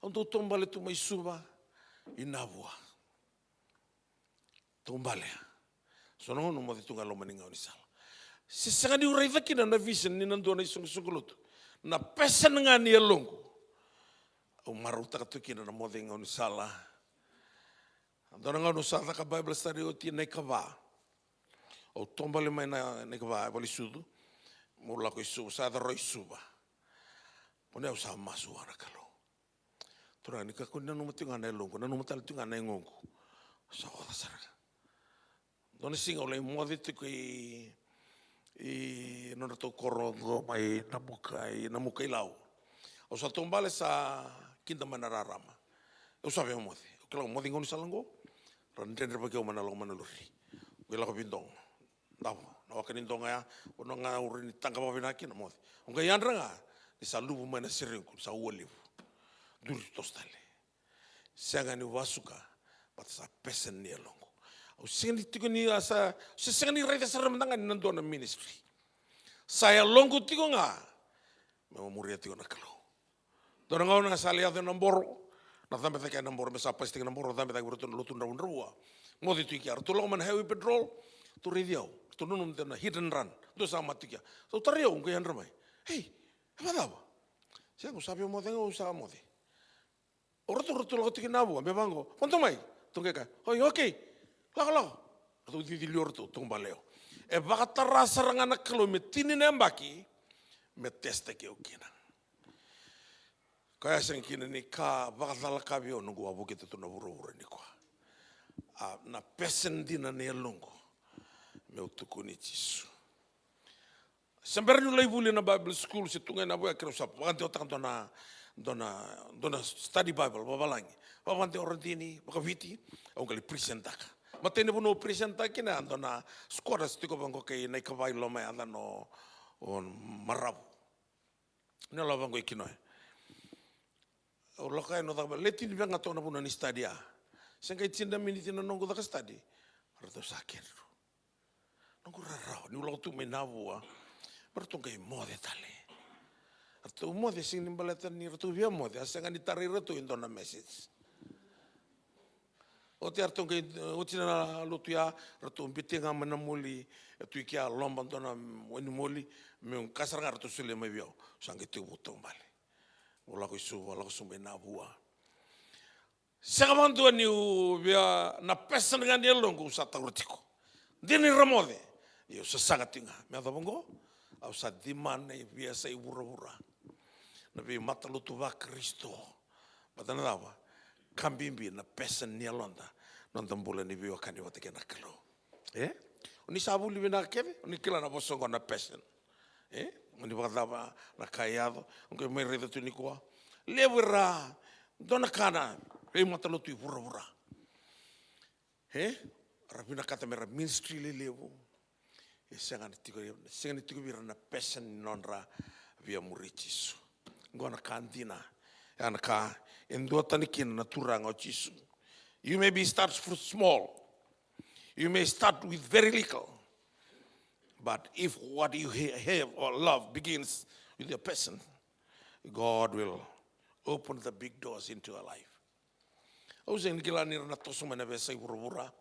Au dau taubale tu mai Suva i Navua. Taubale. So na gauna moce tu ga loma ni gaunisala. Se sega niu raica kina na vision ni na dua na isoqosoqo lotu. Na passion ga ni yaloqu. Au marautaka tu kina na moce i gaunisala. Dua na gauna au sa caka Bible study oti na ikava. Au taubale mai na, na ikava, e valenisucu. Meu lako i Suva, sa yaco rawa i Suva. Mo ni au sa masu vua na Kalou. Turaga, ni kakua ni nanuma tiko ga na yaloqu, nanuma tale tiko ga na yagoqu. Sa oca sara ga. Dua na siga au lai moce tiko i, i nodratou koro qo mai Namuka, i Namuka i Lau. Au sa taubale sa kida mai na rarama. Au sa via moce. Au kila moce gaunisala qo. Ra dredrevaki au mai na lako mai na lori. Au lako veidogo. Davo, na waka ni dogo ya, au na ga ure ni taqa vakavinaka kina moce. Au qai yadra ga, ni sa luvu mai na serequ, ni sa ua levu. Duri toso tale. Sega ni vasuka, baleta sa passion ni yaloqu. Au sega ni tiko ni a sa, se sega ni raica sara mada ga ni na dua na ministry. Sa yaloqu tiko ga, meu muria tiko na Kalou. Dua na gauna sa lai yaco ena Boro, na cabe cake ena Boro, me sa pasitaki na Boro, cabe cake vei ratou na lotu dravudravua. Moce tu i kea, ratou lako mai na highway patrol, ratou raici au, ratou nanuma de na hit and run, dua sa mate tu i kea. Ratou tarai au, qai yadra mai. Ei, e vakacava? Sega, au sa via moce ga, au sa moce. O ratou, ratou lako tiko i Navua, me vaqo, vado mai. Ratou qai kaya, oi, okay, lako, lako. Ratou cici liu, ratou taubale au. E vakatara sara ga na Kalou me tini na yabaki, me testaki au kina. Koya sega kina ni ka vakacalaka vei au noqu a vukita tu na vuravura nikua. A, na passion dina na yaloqu meu tukuni Jisu. Se bera niu lai vuli na Bible school se tu ga ena vua, keirau sa vakadewataka dua na, dua na, dua na study Bible vakavalagi. Vakadewa, Radini, vakaviti, au qai lai presentaka. Matai ni vanua au presentaka kina, dua na squatters tiko vaqo kei na ikava i loma, yacana o, o Maravu. Ni lako vaqo i Kinoya. Au lako yani, au caka, le tini vei ga toka na vanua ni study ya. Se qai tini na miniti na noqu caka study, ratou sa kedru. Noqu rarawa niu lako tu mai Navua, me ratou qai moce tale. Ratou moce, sega ni baleta ni ratou via moce, a sega ni tarai ratou e dua na message. Oti ya ratou qai, oti na lotu ya, ratou biuti ga mai na moli, e tu i kea, loba dua na wainimoli, meu qai sara ga ratou solia mai vei au. Sa qai tekivu taubale. Au lako i Suva, lako sobu i Navua. Sega vakadua niu via, na passion ga ni yaloqu au sa taura tiko. Dina ni ra moce, ia au sasaga tiko ga. Me yacova oqo, au sa demand na veiyasai vuravura, na veimatalotu vaKarisito. Baleta na cava? Ka bibi na passion ni yaloda, noda bula ni veiwekani vata kei na Kalou. E? O ni sa vuli vinaka kece, o ni kila na vosa oqo na passion. E? O ni vakacava na ka e yaco, o qai mai raica tu nikua. Levu era dua na ka na veimatalotu i vuravura. E? Ra vinakata me ra ministry lelevu. E sega ni tiko, sega ni tiko vei ira na passion ni nodra via muri Jisu. Oqo na ka dina. Ya na ka e duatani kina na Turaga o Jisu. You may be start f-, small. You may start with very little. But if what you ha-, have or love begins with your passion, God will open the big doors into your life. Au sega ni kila ni ra na toso mai na veiyasai vuravura.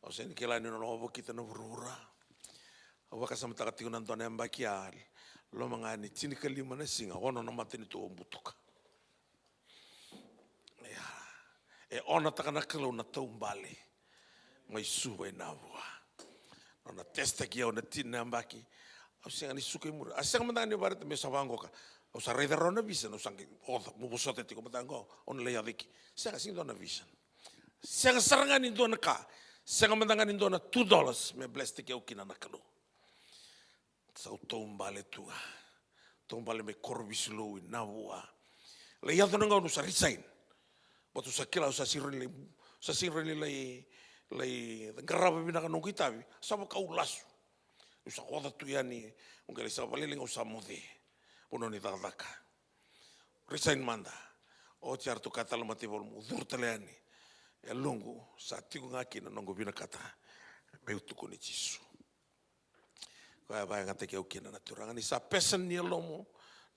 Au sega ni kila ni na lako vakita na vuravura. Au vakasamataka tiko na dua na yabaki ya, loma ga ni tinikalima na siga, ono na matanitu au butuka. Ia, e onataka na Kalou na taubale mai Suva i Navua. Nona testaki au na tini na yabaki. Au sega ni suka i muri. A sega mada ga ni vareta meu sa vaqoka. Au sa raica rawa na vision, au sa qai oca, meu vosota tiko mada ga, au na lai yaco eke. Sega, sega ni dua na vision. Sega sara ga ni dua na ka. Sega mada ga ni dua na two dollars me bless taki au kina na Kalou. Sa au taubale tu ga. Taubale mai Korovisilou i Navua. Lai yaco na gauna au sa resign. But au sa kila au sa sega ni lai, sa sega ni lai, lai qarava vinaka noqu itavi. Sa vaka au lasu. Au sa oca tu yani, au qai lai sa valelei ga au sa moce. Vanua ni cakacaka. Resign mada. Oti a ratou kaya tale mata i valu meu curu tale yani. E yaloqu sa tiko ga kina noqu vinakata meu tukuni Jisu. Koya e vakayagataki au kina na Turaga ni sa passion ni yalomu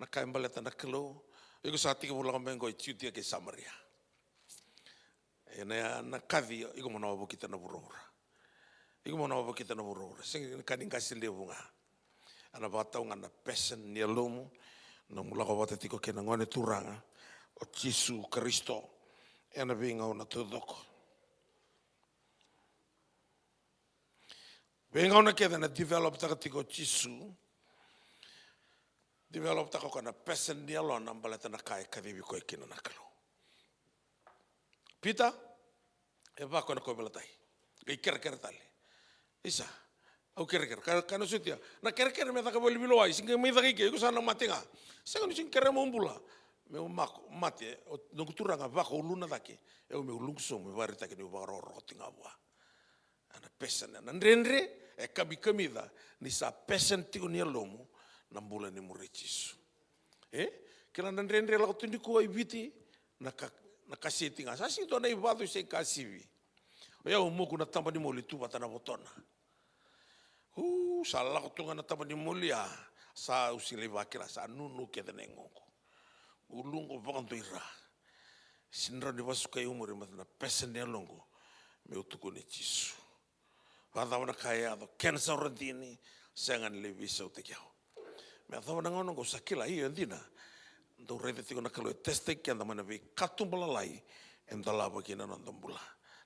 na ka e baleta na Kalou. Iko sa tekivu lako mai qo i Jutia kei Samaria. Ena, na kaci iko mo na wavokita na vuravura. Iko mo na wavokita na vuravura. Sega ni ka ni qase levu ga. Ena vakatau ga na passion ni yalomu, nomu lako vata tiko kei na Gone Turaga o Jisu Karisito. Ena veigauna taucoko. Veigauna kece na developtaka tiko o Jisu, developtaka o koya na passion ni yalona baleta na ka e kacivi koya kina na Kalou. Pita e vako ena kauveilatai, qai kerekere tale. Isa, au kerekere. Ka, ka na sotia na kerekere me caka voli vilawai, sega mai caka i ke, iko sa na mate ga. Sega ni sega kerea mo bula. Meu mako, mate, o noqu Turaga vako uluna cake. Au meu luqu sobu, meu vakaraitaki niu vakarokoroko tiko ga vua. Ena passion, ena dredre e kamikamica ni sa passion tiko ni yalomu na bula ni muri Jisu. E? Kila na dredre lako tu nikua i Viti, na ka, na kaseti ga. Sa sega ni dua na ivacu se kasivi. O yau moku na taba ni moli tu vata na votona. U, sa lako tu ga na taba ni moli a, sa au sega ni vakila, sa nunu kece na yagoqu. Uluqu vakadua i ra. Sega ni rawa ni vakasukai au muri, baleta na passion ni yaloqu meu tukuni Jisu. Vakacava na ka e yaco, kena sa ura dini, sega ni lai veisautaki au. Me yacova na gauna oqo sa kila, io, e dina. Dau raica tiko na Kalou e testaki keda mai na veikatuba lalai e dolava kina na noda bula.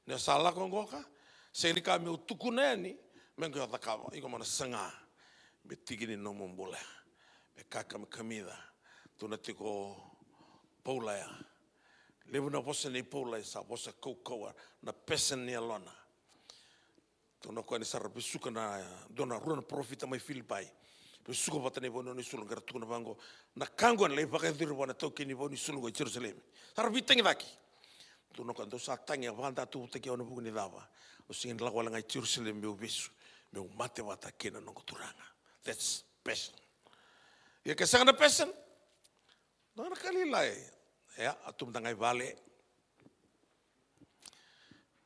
Ni o sa lako qoka, sega ni ka meu tukuna yani, me qai o cakava, iko mo na saga. Me tiki ni nomu bula ya. Me ka kamikamica. Tu na tiko Paula ya. Levu na vosa nei Paula ya sa vosa kaukauwa, na passion ni yalona. Tukuna o koya ni sa ra vesuka na, dua na rua na parofita mai Filipai. Vesuka vata na ivanua ni sulu, qai ra tukuna vaqo, na ka oqo ena lai vakayacori vua na taukei ni vau ni sulu oqo i Jerusalemi. Sa ra veitagicaki. Tukuna o koya, dou sa tagi, a vakadatuvutaki au ena vuku ni cava? Au sega ni lako wale ga i Jerusalemi meu vesu, meu mate vata kei na noqu Turaga. That's passion. Ia ke sega na passion, dua na ka lailai. Ia, a tu mada ga i vale.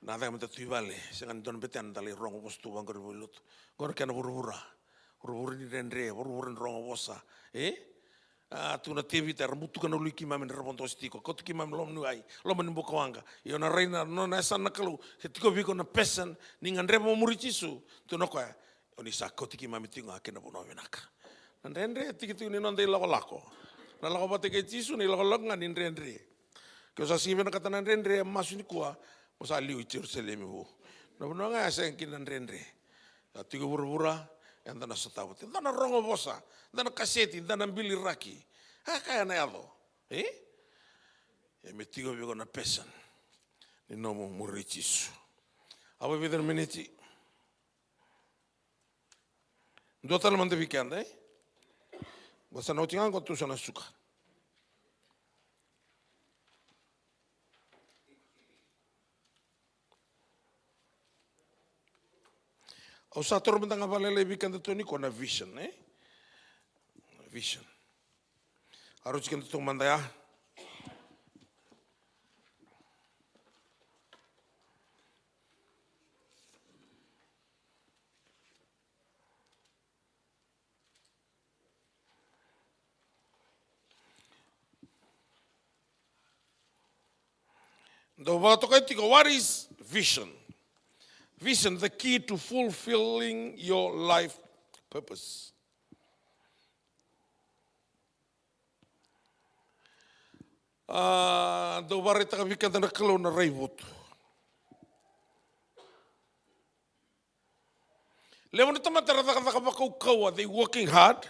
Na caka mada tu i vale, sega ni dua na betena da lai rogo vosa tu vaqori vale lotu. Qori kena vuravura. Vuravura ni dredre, vuravura ni rogo vosa. E? A, tu na Tevita, era butuka na ului keimami ni ra vodosi tiko. Kauti keimami loma ni wai, loma ni bukawaqa. Io na rai na, nona yasana na Kalou, se tiko vei iko na passion, ni gadreva mo muri Jisu. Tukuna o koya, o ni sa kauti keimami tiko ga ki na vanua vinaka. Na dredre e tiki tiko ni noda ilakolako. Na lako vata kei Jisu, na ilakolako ga ni dredre. Ke o sa sega ni vinakata na dredre, masu nikua, mo sa liu i Jerusalemi vou. Na vanua ga ya sega kina na dredre. Sa tiko vuravura, eda na sotava tiko. Da na rogo vosa, da na kaseti, da na biliraki. A kaya na yaco. E? E me tiko vei iko na passion ni nomu muri Jisu. A vaivica na miniti. Dua tale mada vei keda, e? Vasa na oti ga qo tu sa na suka. Au sa toro mada ga vakalailai vei keda tu nikua na vision, e? Vision. A rauti keda tu mada ya. Dou vakatokai tiko, what is vision? Vision, the key to fulfilling your life purpose. A, dou vakaraitaka vei keda na Kalou na raivotu. Levu na tamata era cakacaka vakaukauwa, they working hard,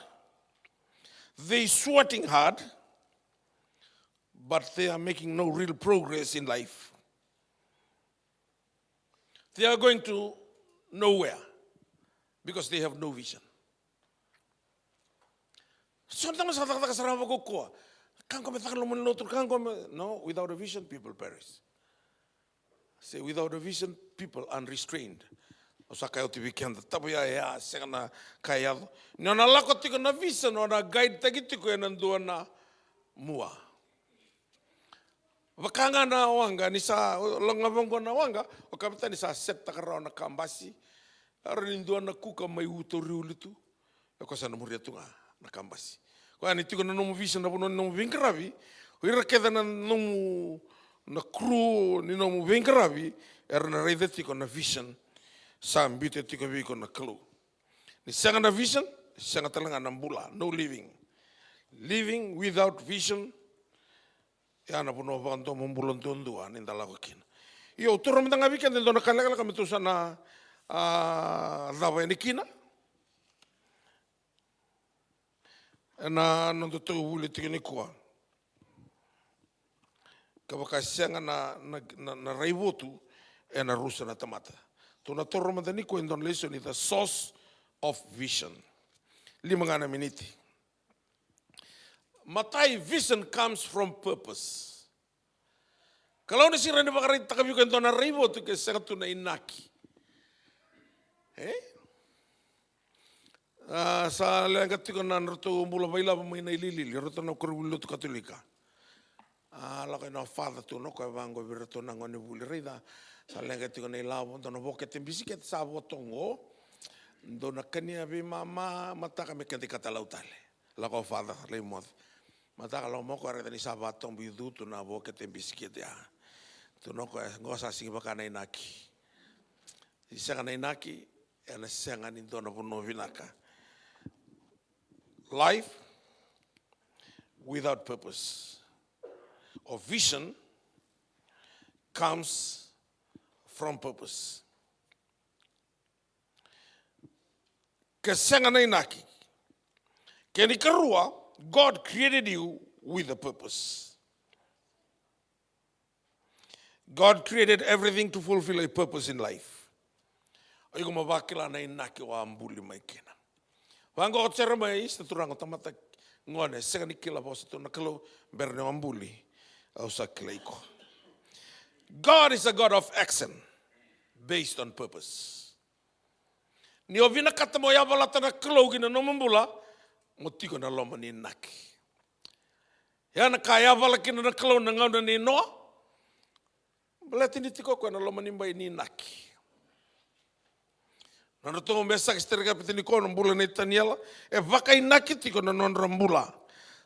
they sweating hard, but they are making no real progress in life. They are going to nowhere because they have no vision. So na tamata sa cakacaka sara vakaukauwa. Ka qo me caka loma ni lotu, ka qo me, no, without a vision, people perish. Say, without a vision, people unrestrained. Au sa kaya oti vei keda, tabu ya, ya, sega na ka e yaco. Ni o na lako tiko na vision, o na guide taki tiko ena dua na mua. Vaka ga na waqa, ni sa, o, lako ga vaqo na waqa, o kapitani sa set taka rawa na kabasi. Era ni dua na kuka mai uto riuli tu. E koya sa na muria tu ga na kabasi. Koya ni tiko na nomu vision, na vanua ni nomu veiqaravi. O ira kece na nomu, na crew ni nomu veiqaravi, era na raica tiko na vision. Sa biuta tiko vei iko na Kalou. Ni sega na vision, sega tale ga na bula, no living. Living without vision, ya na vanua vakadomobula duadua ni da lako kina. Io, au taura mada ga vei keda e dua na ka lekaleka me tou sa na, a, cava yani kina. Ena noda tou vuli tiko nikua. Kevaka sega na, na, na, na raivotu, ena rusa na tamata. Tou na taura mada nikua e dua na lesoni, the source of vision. Lima ga na miniti. Matai, vision comes from purpose. Kalou na sega ni vakaraitaka vei iko e dua na raivotu ke sega tu na inaki. E? A, sa leqa tiko na nodratou bula vakailavo mai Nailili, ratou na koronivuli lotu Katolika. A, lako i na father tu, na koya vaqo vei iratou na gonevuli, raica. Sa leqa tiko na ilavo, dua na vokete bisikete sa voto qo. Dou na kania vei mama, mataka me keda ikatalau tale. Lako o father, lai moce. Mataka lako mai o koya, raica ni sa vatobu i cutu na vokete bisikete ya. Tukuna o koya, qo sa sigi vaka na inaki. Ni sega na inaki, ena sega ni dua na vanua vinaka. Life without purpose or vision comes from purpose. Ke sega na inaki. Kena ikarua, God created you with a purpose. God created everything to fulfill a purpose in life. O iko mo vakila na inaki o a buli mai kina. Vaqo o Jeremaia, sa turaga o tamata, gone, sega ni kila vosa tu na Kalou, bera ni o a buli, au sa kilai iko. God is a God of action based on purpose. Ni o vinakata mo yavalata na Kalou ki na nomu bula, mo tiko na loma ni inaki. Ya na ka a yavala kina na Kalou na gauna nei Noa. Baleta ni tiko o koya na loma ni bai ni inaki. Na nodratou me saka stere kapita ni koya na bula nei Taniela, e vakainaki tiko na nodra bula.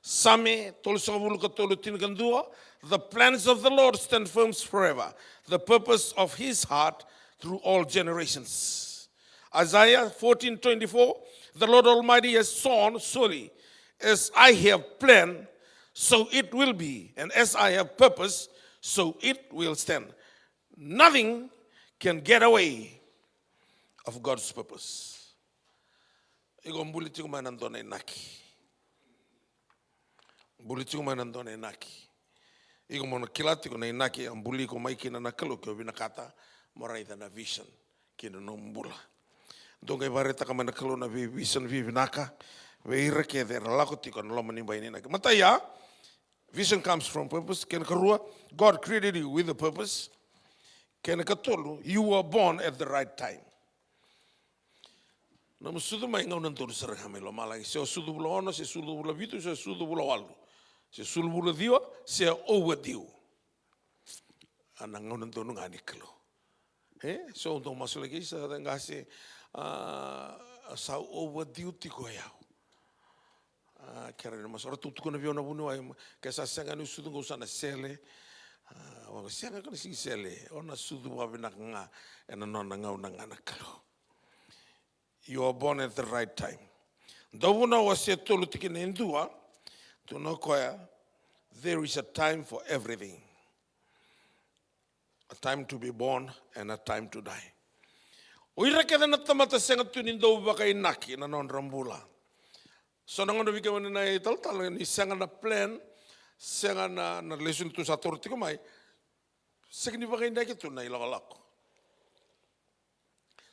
Same tolusagavulu ka tolu, tinikadua, the plans of the Lord stand firm forever, the purpose of his heart through all generations. Isaiah fourteen twenty-four, the Lord Almighty has sworn, surely as I have planned, so it will be, and as I have purposed, so it will stand. Nothing can get away of God's purpose. Iko buli tiko mai na dua na inaki. Buli tiko mai na dua na inaki. Iko mo na kila tiko na inaki a buli iko mai kina na Kalou ke o vinakata mo raica na vision ki na nomu bula. Dou qai vakaraitaka mai na Kalou na vei vision vivinaka vei ira kece era lako tiko na loma ni bai ni inaki. Matai ya, vision comes from purpose. Kena karua, God created you with a purpose. Kena katolu, you were born at the right time. Nomu sucu mai gauna donu sara ga mai lomalagi, se o sucu vula ono, se sucu vula vitu, se sucu vula walu, se sucu vula ciwa, se overdue. A na gauna donu ga ni Kalou. E, so dou masulaki sa qase, a, sa overdue tiko o yau. A, kere ni masu, ratou tukuna vei au na vuniwai, ke sa sega ni sucu qo sa na sele. A, au sega ka na sigi sele, o na sucu vakavinaka ga ena nona gauna ga na Kalou. You are born at the right time. Dauvunau wase tolu tikina e dua, tukuna o koya, there is a time for everything. A time to be born and a time to die. O ira kece na tamata sega tu ni dau vakainaki na nodra bula. So na gauna vei kemuni na italatala ni sega na plan, sega na, na lesoni tu sa toro tiko mai, sega ni vakainaki tu na ilakolako.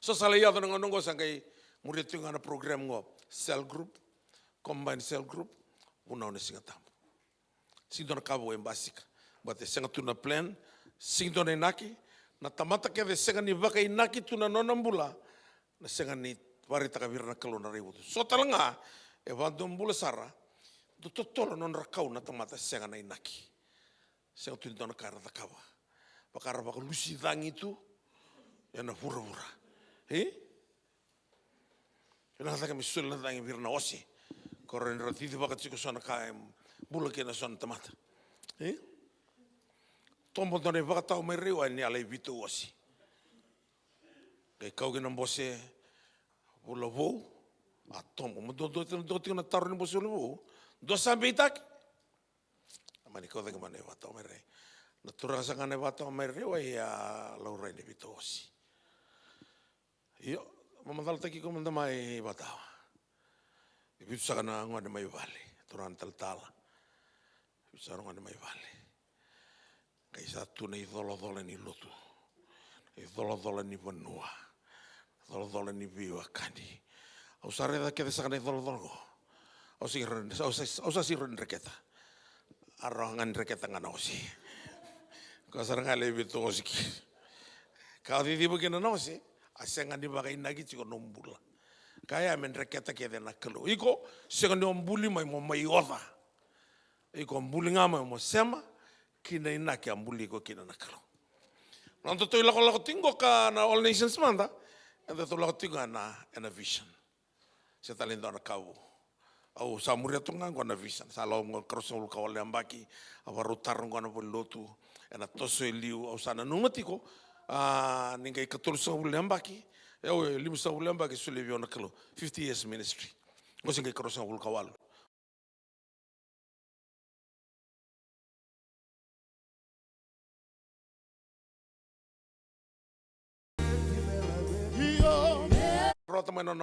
So sa lai yaco na gauna oqo sa qai muria tiko ga na program oqo, cell group, combined cell group. vunau ena Siga Tabu. Sega ni dua na ka vou e basika. Baleta e sega tu na plan, sega ni dua na inaki. Na tamata kece e sega ni vakainaki tu na nona bula, na sega ni vakaraitaka vei ira na Kalou na raivotu. So tale ga e vakadua bula sara, dau totolo na nodra kau na tamata sega na inaki. Sega tu ni dua na ka era cakava. Vaka ra vakalusi cagi tu ena vuravura. E? Vinaka cake me soli na cagi vei ira na ose. Ko ra ni ra cicivaka tiko so na ka e bula kina so na tamata. E? Tobo dua na ivakatawa mai Raiwai ni a lai veitou ose. Qai kau kina bose, vula vou, a tobo. Mo dua, dua, dua tiko na taro ni bose vula vou. Dua sa beitaki. A mani kau cake mai na ivakatawa mai Rai. Na turaga sa ga na ivakatawa mai Raiwai a laurai ni veitou ose. Io, mamacalataki iko mada mai ivakatawa. E vitu saka na gone mai vale. Turaga na talatala. E vitu saka na gone mai vale. Qai sa tu na icolacola ni lotu, na icolacola ni vanua, icolacola ni veiwekani. Au sa raica kece saka na icolacola oqo. Au sa siro, au sa, au sa siro ni dreketa. A rawa ga ni dreketa ga na ose. Ko sara ga lai veitou ose kina. Ka o ciciva kina na ose, a sega ni vakainaki tiko na bula. Kaya me dreketa kece na Kalou. Iko, sega ni o buli mai mo mai oca. Iko buli ga mai mo sema ki na inaki a buli iko kina na Kalou. Na nodatou ilakolako tiko ka na All Nations mada, edatou lako tiko ga na, ena vision. Se tale dua na ka vou. Au sa muria tu ga oqo na vision. Sa lako oqo ka ruasagavulu ka walu na yabaki, a vakarautaka oqo na valenilotu, ena toso e liu, au sa nanuma tiko, a, ni qai katolusagavulu na yabaki, au e limasagavulu na yabaki, solia vei au na Kalou. Fifty years ministry. Oqo se qai ka ruasagavulu ka walu. Rota mai na